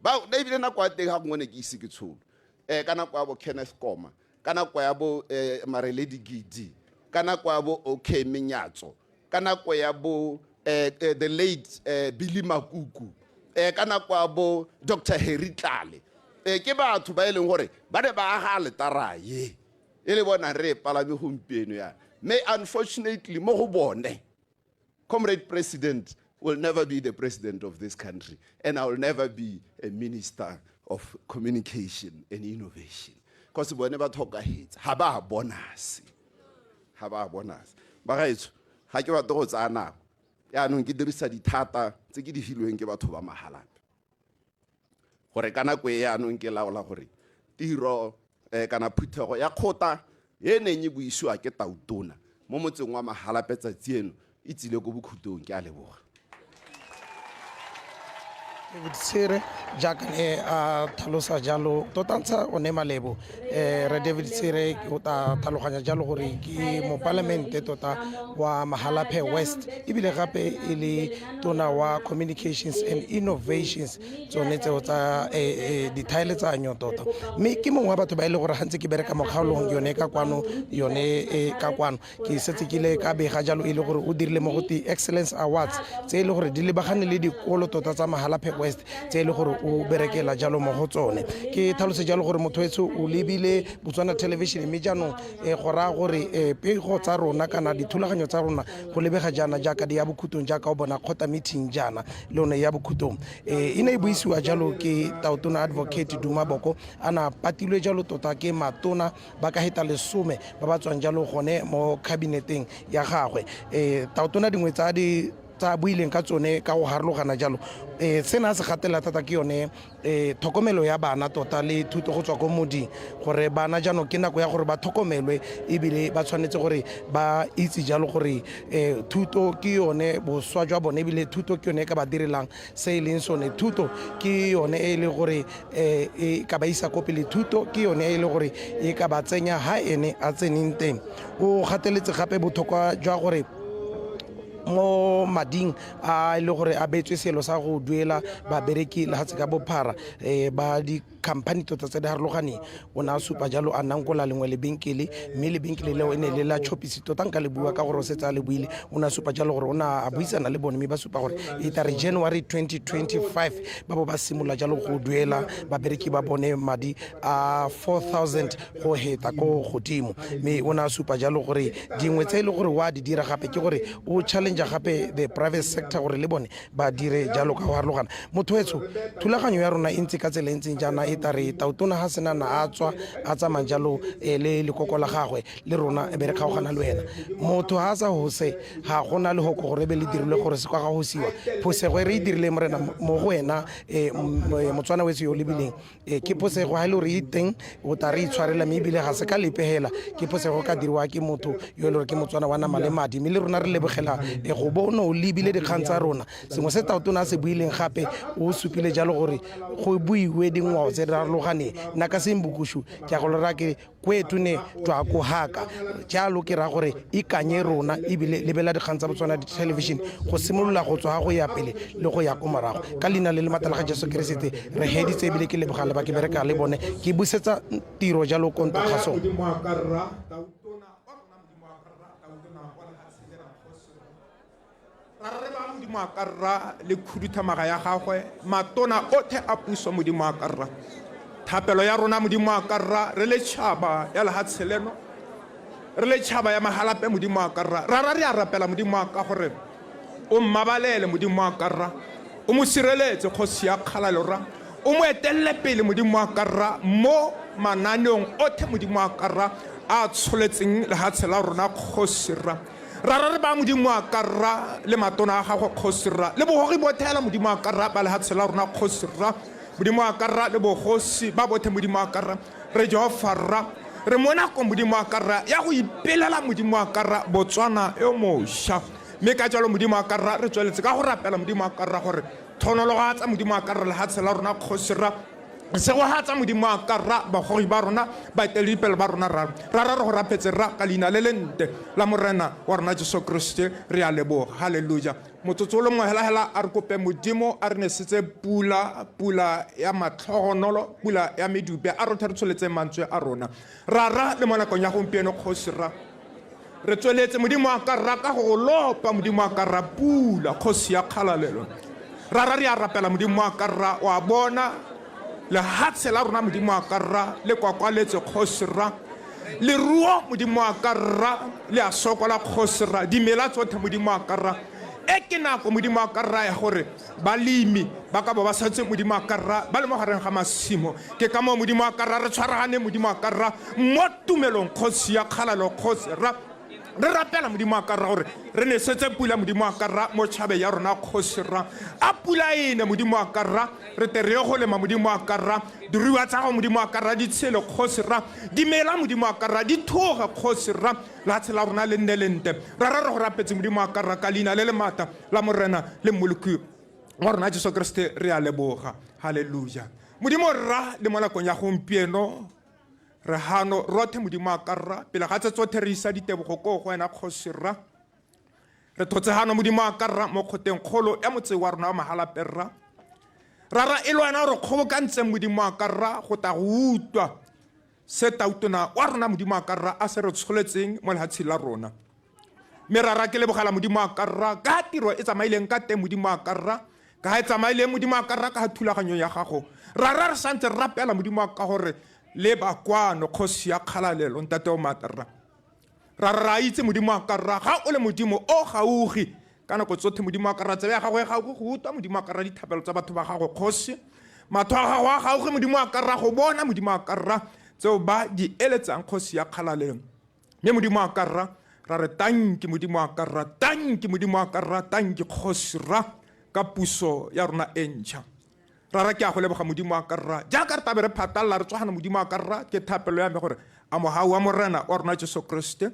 ba ebile nako ya teng ga gongwe ne ke ise ke tsholo, ka nako ya bo Kenneth Koma, ka nako ya bo Mareledi Gidi, ka nako ya bo OK Menyatso, ka nako ya bo the late Billy Makuku, ka nako ya bo Dr Harry Tlale. Ke batho ba e leng gore ba ne ba aga letara ye e le bona re e palame gompieno yana, mme unfortunately mo go bone, comrade president will never be the president of this country and I will never be a minister of communication and innovation, because bone ba tlhokahetse, ga ba bona se, ga ba bona se. Bagaetsho, ga ke batle go tsaya nako. Yaanong ke dirisa dithata tse ke di filweng ke batho ba Mahalapye gore ka nako e yaanong ke laola gore tiro kana phuthego ya kgota e neng e buisiwa ke Tautona mo motseng wa Mahalapye tsatsi eno e tsile ko bokhutong. Ke a leboga. David Tshere jaaka ne a tlhalosa jalo tota ntsha o ne malebo re David Tshere o ta tlhaloganya jalo gore ke mopalamente tota wa Mahalapye West ebile gape e le tona wa communications and innovations tsone tseo tsa dithaeletsanyo tota. Mme ke mongwe wa batho ba e le gore gantse ke bereka mo kgaolong yone ka kwano yone ka kwano ke setse ke ile ka bega jalo e le gore o dirile mo go te Excellence Awards tse e le gore di lebagane le dikolo tota tsa Mahalapye West tse e le gore o berekela jalo mo go tsone. Ke tlhalose jalo gore motho etsho o lebile Botswana Television mme jaanong go raya gore pego tsa rona kana dithulaganyo tsa rona go lebega jaana jaaka di ya bokhutong jaaka o bona kgota meeting jaana le yone ya bokhutong. E ne e buisiwa jalo ke Tautona Advocate Duma Boko a na patilwe jalo tota ke matona ba ka heta 10 ba ba tswang jalo gone mo kabineteng ya gagwe. Tautona dingwe tsa di tsa buileng ka tsone ka go harologana jalo sena se gatelela thata ke yone tlhokomelo ya bana tota le thuto go tswa ko moding gore bana jaanong ke nako ya gore ba tlhokomelwe ebile ba tshwanetse gore ba itse jalo gore thuto ke yone boswa jwa bone ebile thuto ke yone e ka ba direlang se e leng sone. Thuto ke yone e le gore e ka ba isa ko pele, thuto ke yone e le gore e ka ba tsenya ha ene a tseneng teng. O gateletse gape botlhokwa jwa gore mo mading a e le gore a beetswe selo sa go duela babereki lefatshe ka bophara ba di-company tota tse di harologaneng. O ne a supa jalo a nankola lengwe lebenkele mme lebenkele leo e ne le la Choppies tota nka le bua ka gore o setse a le buile. O ne a supa jalo gore o ne a buisana le bone mme ba supa gore e tla re January 2025 ba bo ba simolola jalo go duela babereki ba bone madi a 4000 go heta ko godimo. Mme o ne a supa jalo gore dingwe tse e le gore wa di dira gape ke gore o challenge gape the private sector gore le bone ba dire jalo ka go harologana. Motho etsho thulaganyo ya rona e ntse ka tsela e ntseng jaana e tare Tautona ga senana a tswa a tsamaya jalo le lekoko la gagwe le rona e be re kgaogana le wena. Motho ga a sa hose ga gona lehoko gore e be le dirilwe gore se kwa ga hosiwa. Phosego e re e dirile morena mo go wena Motswana wetso yo o lebileng ke phosego ga e le gore e teng o tla re itshwarela mme ebile ga se ka lepegela ke phosego ka diriwa ke motho yo e le gore ke Motswana wa nama le madi mme le rona re lebogela go bo o ne o lebile dikgang tsa rona. Sengwe se Tautona a se buileng gape o supile jalo gore go buiwe dingwao tse di farologaneng. Nna ka Sembukushu ke a go lora ke kwetu ne tswa ko haka jalo ke ra gore ikanye rona ebile lebela dikgang tsa Botswana Television go simolola go tswa go ya pele le go ya ko morago. Ka leina le le maatla la ga Jesu Keresete re heditse ebile ke leboga le ba ke bereka le bone ke busetsa tiro jalo ko ntlo kgasong. Ra re ba Modimo a ka rra le khuduthamaga ya gagwe matona othe a puso Modimo a ka rra. Thapelo ya rona Modimo a ka rra re le tšhaba ya lehatshe leno re le tšhaba ya Mahalapye Modimo a ka rra. Ra ra re a rapela Modimo a ka gore o mmabalele Modimo a ka rra, o mo sireletse kgosi ya kgalalelo rra, o mo etelele pele Modimo a ka rra mo mananeong othe Modimo a ka rra a tsholetseng lehatshe la rona kgosi rra. Ra ra re ba Modimo a ka rra le matona a gagwe kgosi rra le bogogi bothela Modimo a ka rra ba lehatshe la rona kgosi rra Modimo a ka rra le bogosi ba bothe Modimo a ka rra re Jehova rra re mo nako Modimo a ka rra ya go ipelela Modimo a ka rra Botswana yo mošwa. Mme ka jalo Modimo a ka rra re tsweletse ka go rapela Modimo a ka rra gore thonologatsa Modimo a ka rra lehatshe la rona kgosi rra segogatsa Modimo a ka rra bagogi ba rona baeteledipele ba rona rra ra ra re go rapetse rra ka leina le le nte la morena wa rona Jesu Kriste re a leboga. Halleluja. Motsotso o le mongwe hela hela a re kope Modimo a re nesetse pula, pula ya matlhogonolo, pula ya medupe a rothe re tsholetseng mantswe a rona ra ra le mo nakong ya gompieno kgosi rra re tsweletse Modimo a ka rra ka go lopa Modimo a ka rra pula kgosi ya kgalalelo ra ra re a rapela Modimo a ka rra wa bona lehatshe la rona Modimo a ka rra le kwakwaletse kgosi rra leruo Modimo a ka rra le a sokola kgosi rra dimela tsothe Modimo a ka rra e ke nako Modimo a ka rra ya gore balemi ba ka bo ba setse Modimo a ka rra ba le mo gareng ga masimo. Ke ka moo Modimo a ka rra re tshwaragane Modimo a ka rra mo tumelong kgosi ya kgalalo kgosi rra re rapela Modimo a ka rra gore re nesetse pula Modimo a ka rra mo tšhabe ya rona kgosi rra a pula ene Modimo a ka rra re tle re ye go lema Modimo a ka rra diruiwa tsa gago Modimo a ka rra di tshele kgosi rra dimela Modimo a ka rra di thoge kgosi rra lehatshe la rona le nne le nte ra ra re go rapetse Modimo a ka rra ka leina le le maatla la morena le mmoloki Wa rona Jesu Kriste re a leboga. Halleluja. Modimo rra, le mo nakong ya gompieno re hano rothe Modimo a ka rra, pele ga tse tsothe re isa ditebogo ko go wena kgosi rra. Re thotse hano Modimo a ka rra mo kgoteng kgolo ya motse wa rona wa Mahalapye rra. Rara e le wena o re kgobokantseng Modimo a ka rra go ta go utlwa se tautona wa rona Modimo a ka rra a se re tsholetseng mo lehatsheng la rona. Mme rara ke lebogela Modimo a ka rra ka tiro e tsamaileng ka teng Modimo a ka rra, ka ha e tsamaileng Modimo a ka rra ka ha thulaganyo ya gago. Rara re santse re rapela Modimo a ka gore le ba kwano kgosi ya kgalalelo ntate o maatla rra. Rara ra itse Modimo a ka rra ga o le Modimo o gaugi ka nako tsothe Modimo a ka rra, tsebe ya gago e gaugi go utlwa Modimo a ka rra dithapelo tsa batho ba gago kgosi. Matho a gago a gaugi Modimo a ka rra go bona Modimo a ka rra tseo ba di eletsang kgosi ya kgalalelo. Mme Modimo a ka rra, ra re tanki Modimo a ka rra, tanki Modimo a ka rra, tanki kgosi rra ka puso ya rona e ntšha. Rara ke a go leboga Modimo a ka rra, jaaka re tabe re phatalla re tswagana Modimo a ka rra, ke thapelo ya me gore a mogau wa Morena wa rona Jesu Kriste,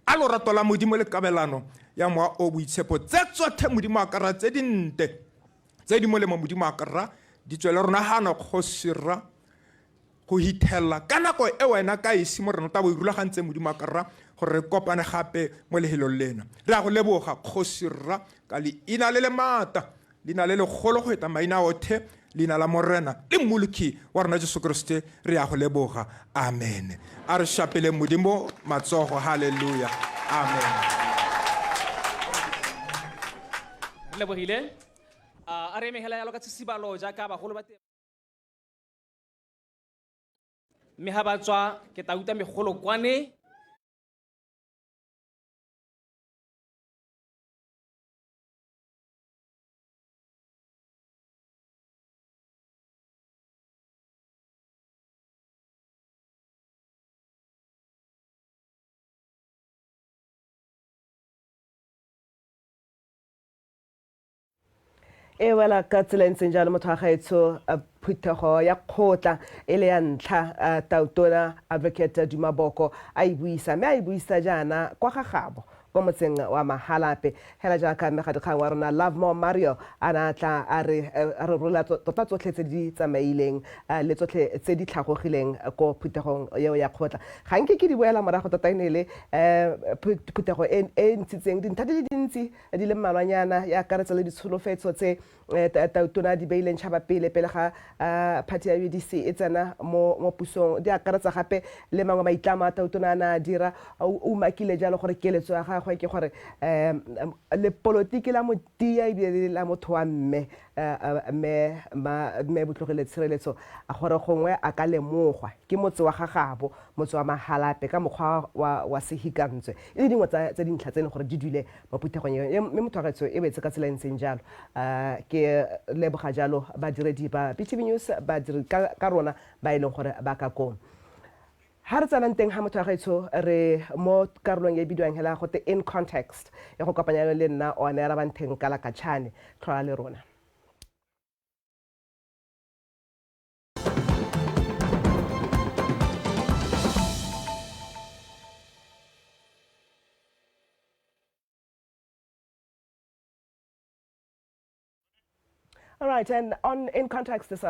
a lorato la Modimo le kabelano ya Mowa o Boitshepo tse tsothe Modimo a ka rra tse dinte tse di molemo Modimo a ka rra di tswele rona gano kgosi rra go hithella ka nako e wena ka esi Morena o tla bo e rulagantseng Modimo a ka rra gore re kopane gape mo lehelong lena. Re a go leboga kgosi rra ka leina le le maata, leina le legolo go eta maina othe, leina la Morena le Mmoloki wa rona Jesu Kriste, re a go leboga. Amen. A re shapeleng Modimo matsogo. Halleluja. Amen. Re lebogile. A re emegela yalo ka tshisibalo jaaka bagolo ba teng. Mme ha ba tswa ke tla utlwa megolokwane. E wela ka tsela e ntseng jalo motho wa gaetsho, phuthego ya kgotla e le ya ntlha Tautona Advocate Duma Boko a e buisa, mme a e buisa jaana kwa ga gabo kwa motseng wa Mahalapye. Hela jaaka mmegadikgang wa rona Lovemore Mario a ne a tla a re re rola tota tsotlhe tse di tsamaileng le tsotlhe tse di tlhagogileng ko phuthegong eo ya kgotla. Ga nke ke di boela morago, tota e ne e le phuthego e e ntshitseng dintlha di le dintsi di le mmalwanyana, e akaretsa le ditsholofetso tse Tautona a di beileng tšhaba pele pele ga party ya UDC e tsena mo pusong. Di akaretsa gape le mangwe maitlamo a Tautona a ne a dira. O umakile jalo gore keletso ya gagwe ke gore lepolotiki la motia ebile le la motho wa mme, mme Botlogile Tshireletso, gore gongwe a ka lemogwa ke motse wa gagabo, motse wa Mahalapye, ka mokgwa wa sehikantswe. E le dingwe tsa dintlha tse e leng gore di dule mo phuthegong eo, mme motho wa gaetsho e wetse ka tsela e ntseng jalo. Ke leboga jalo badiredi ba BTV News, badiri ka rona ba e leng gore ba ka koo. Ha re tsenang teng ha motho wa gaetsho, re mo karolong e bidiwang hela gote In Context, e go kopanya le nna one Rabantheng Kalakatšhane. Tlhola le rona. All right, and on In Context this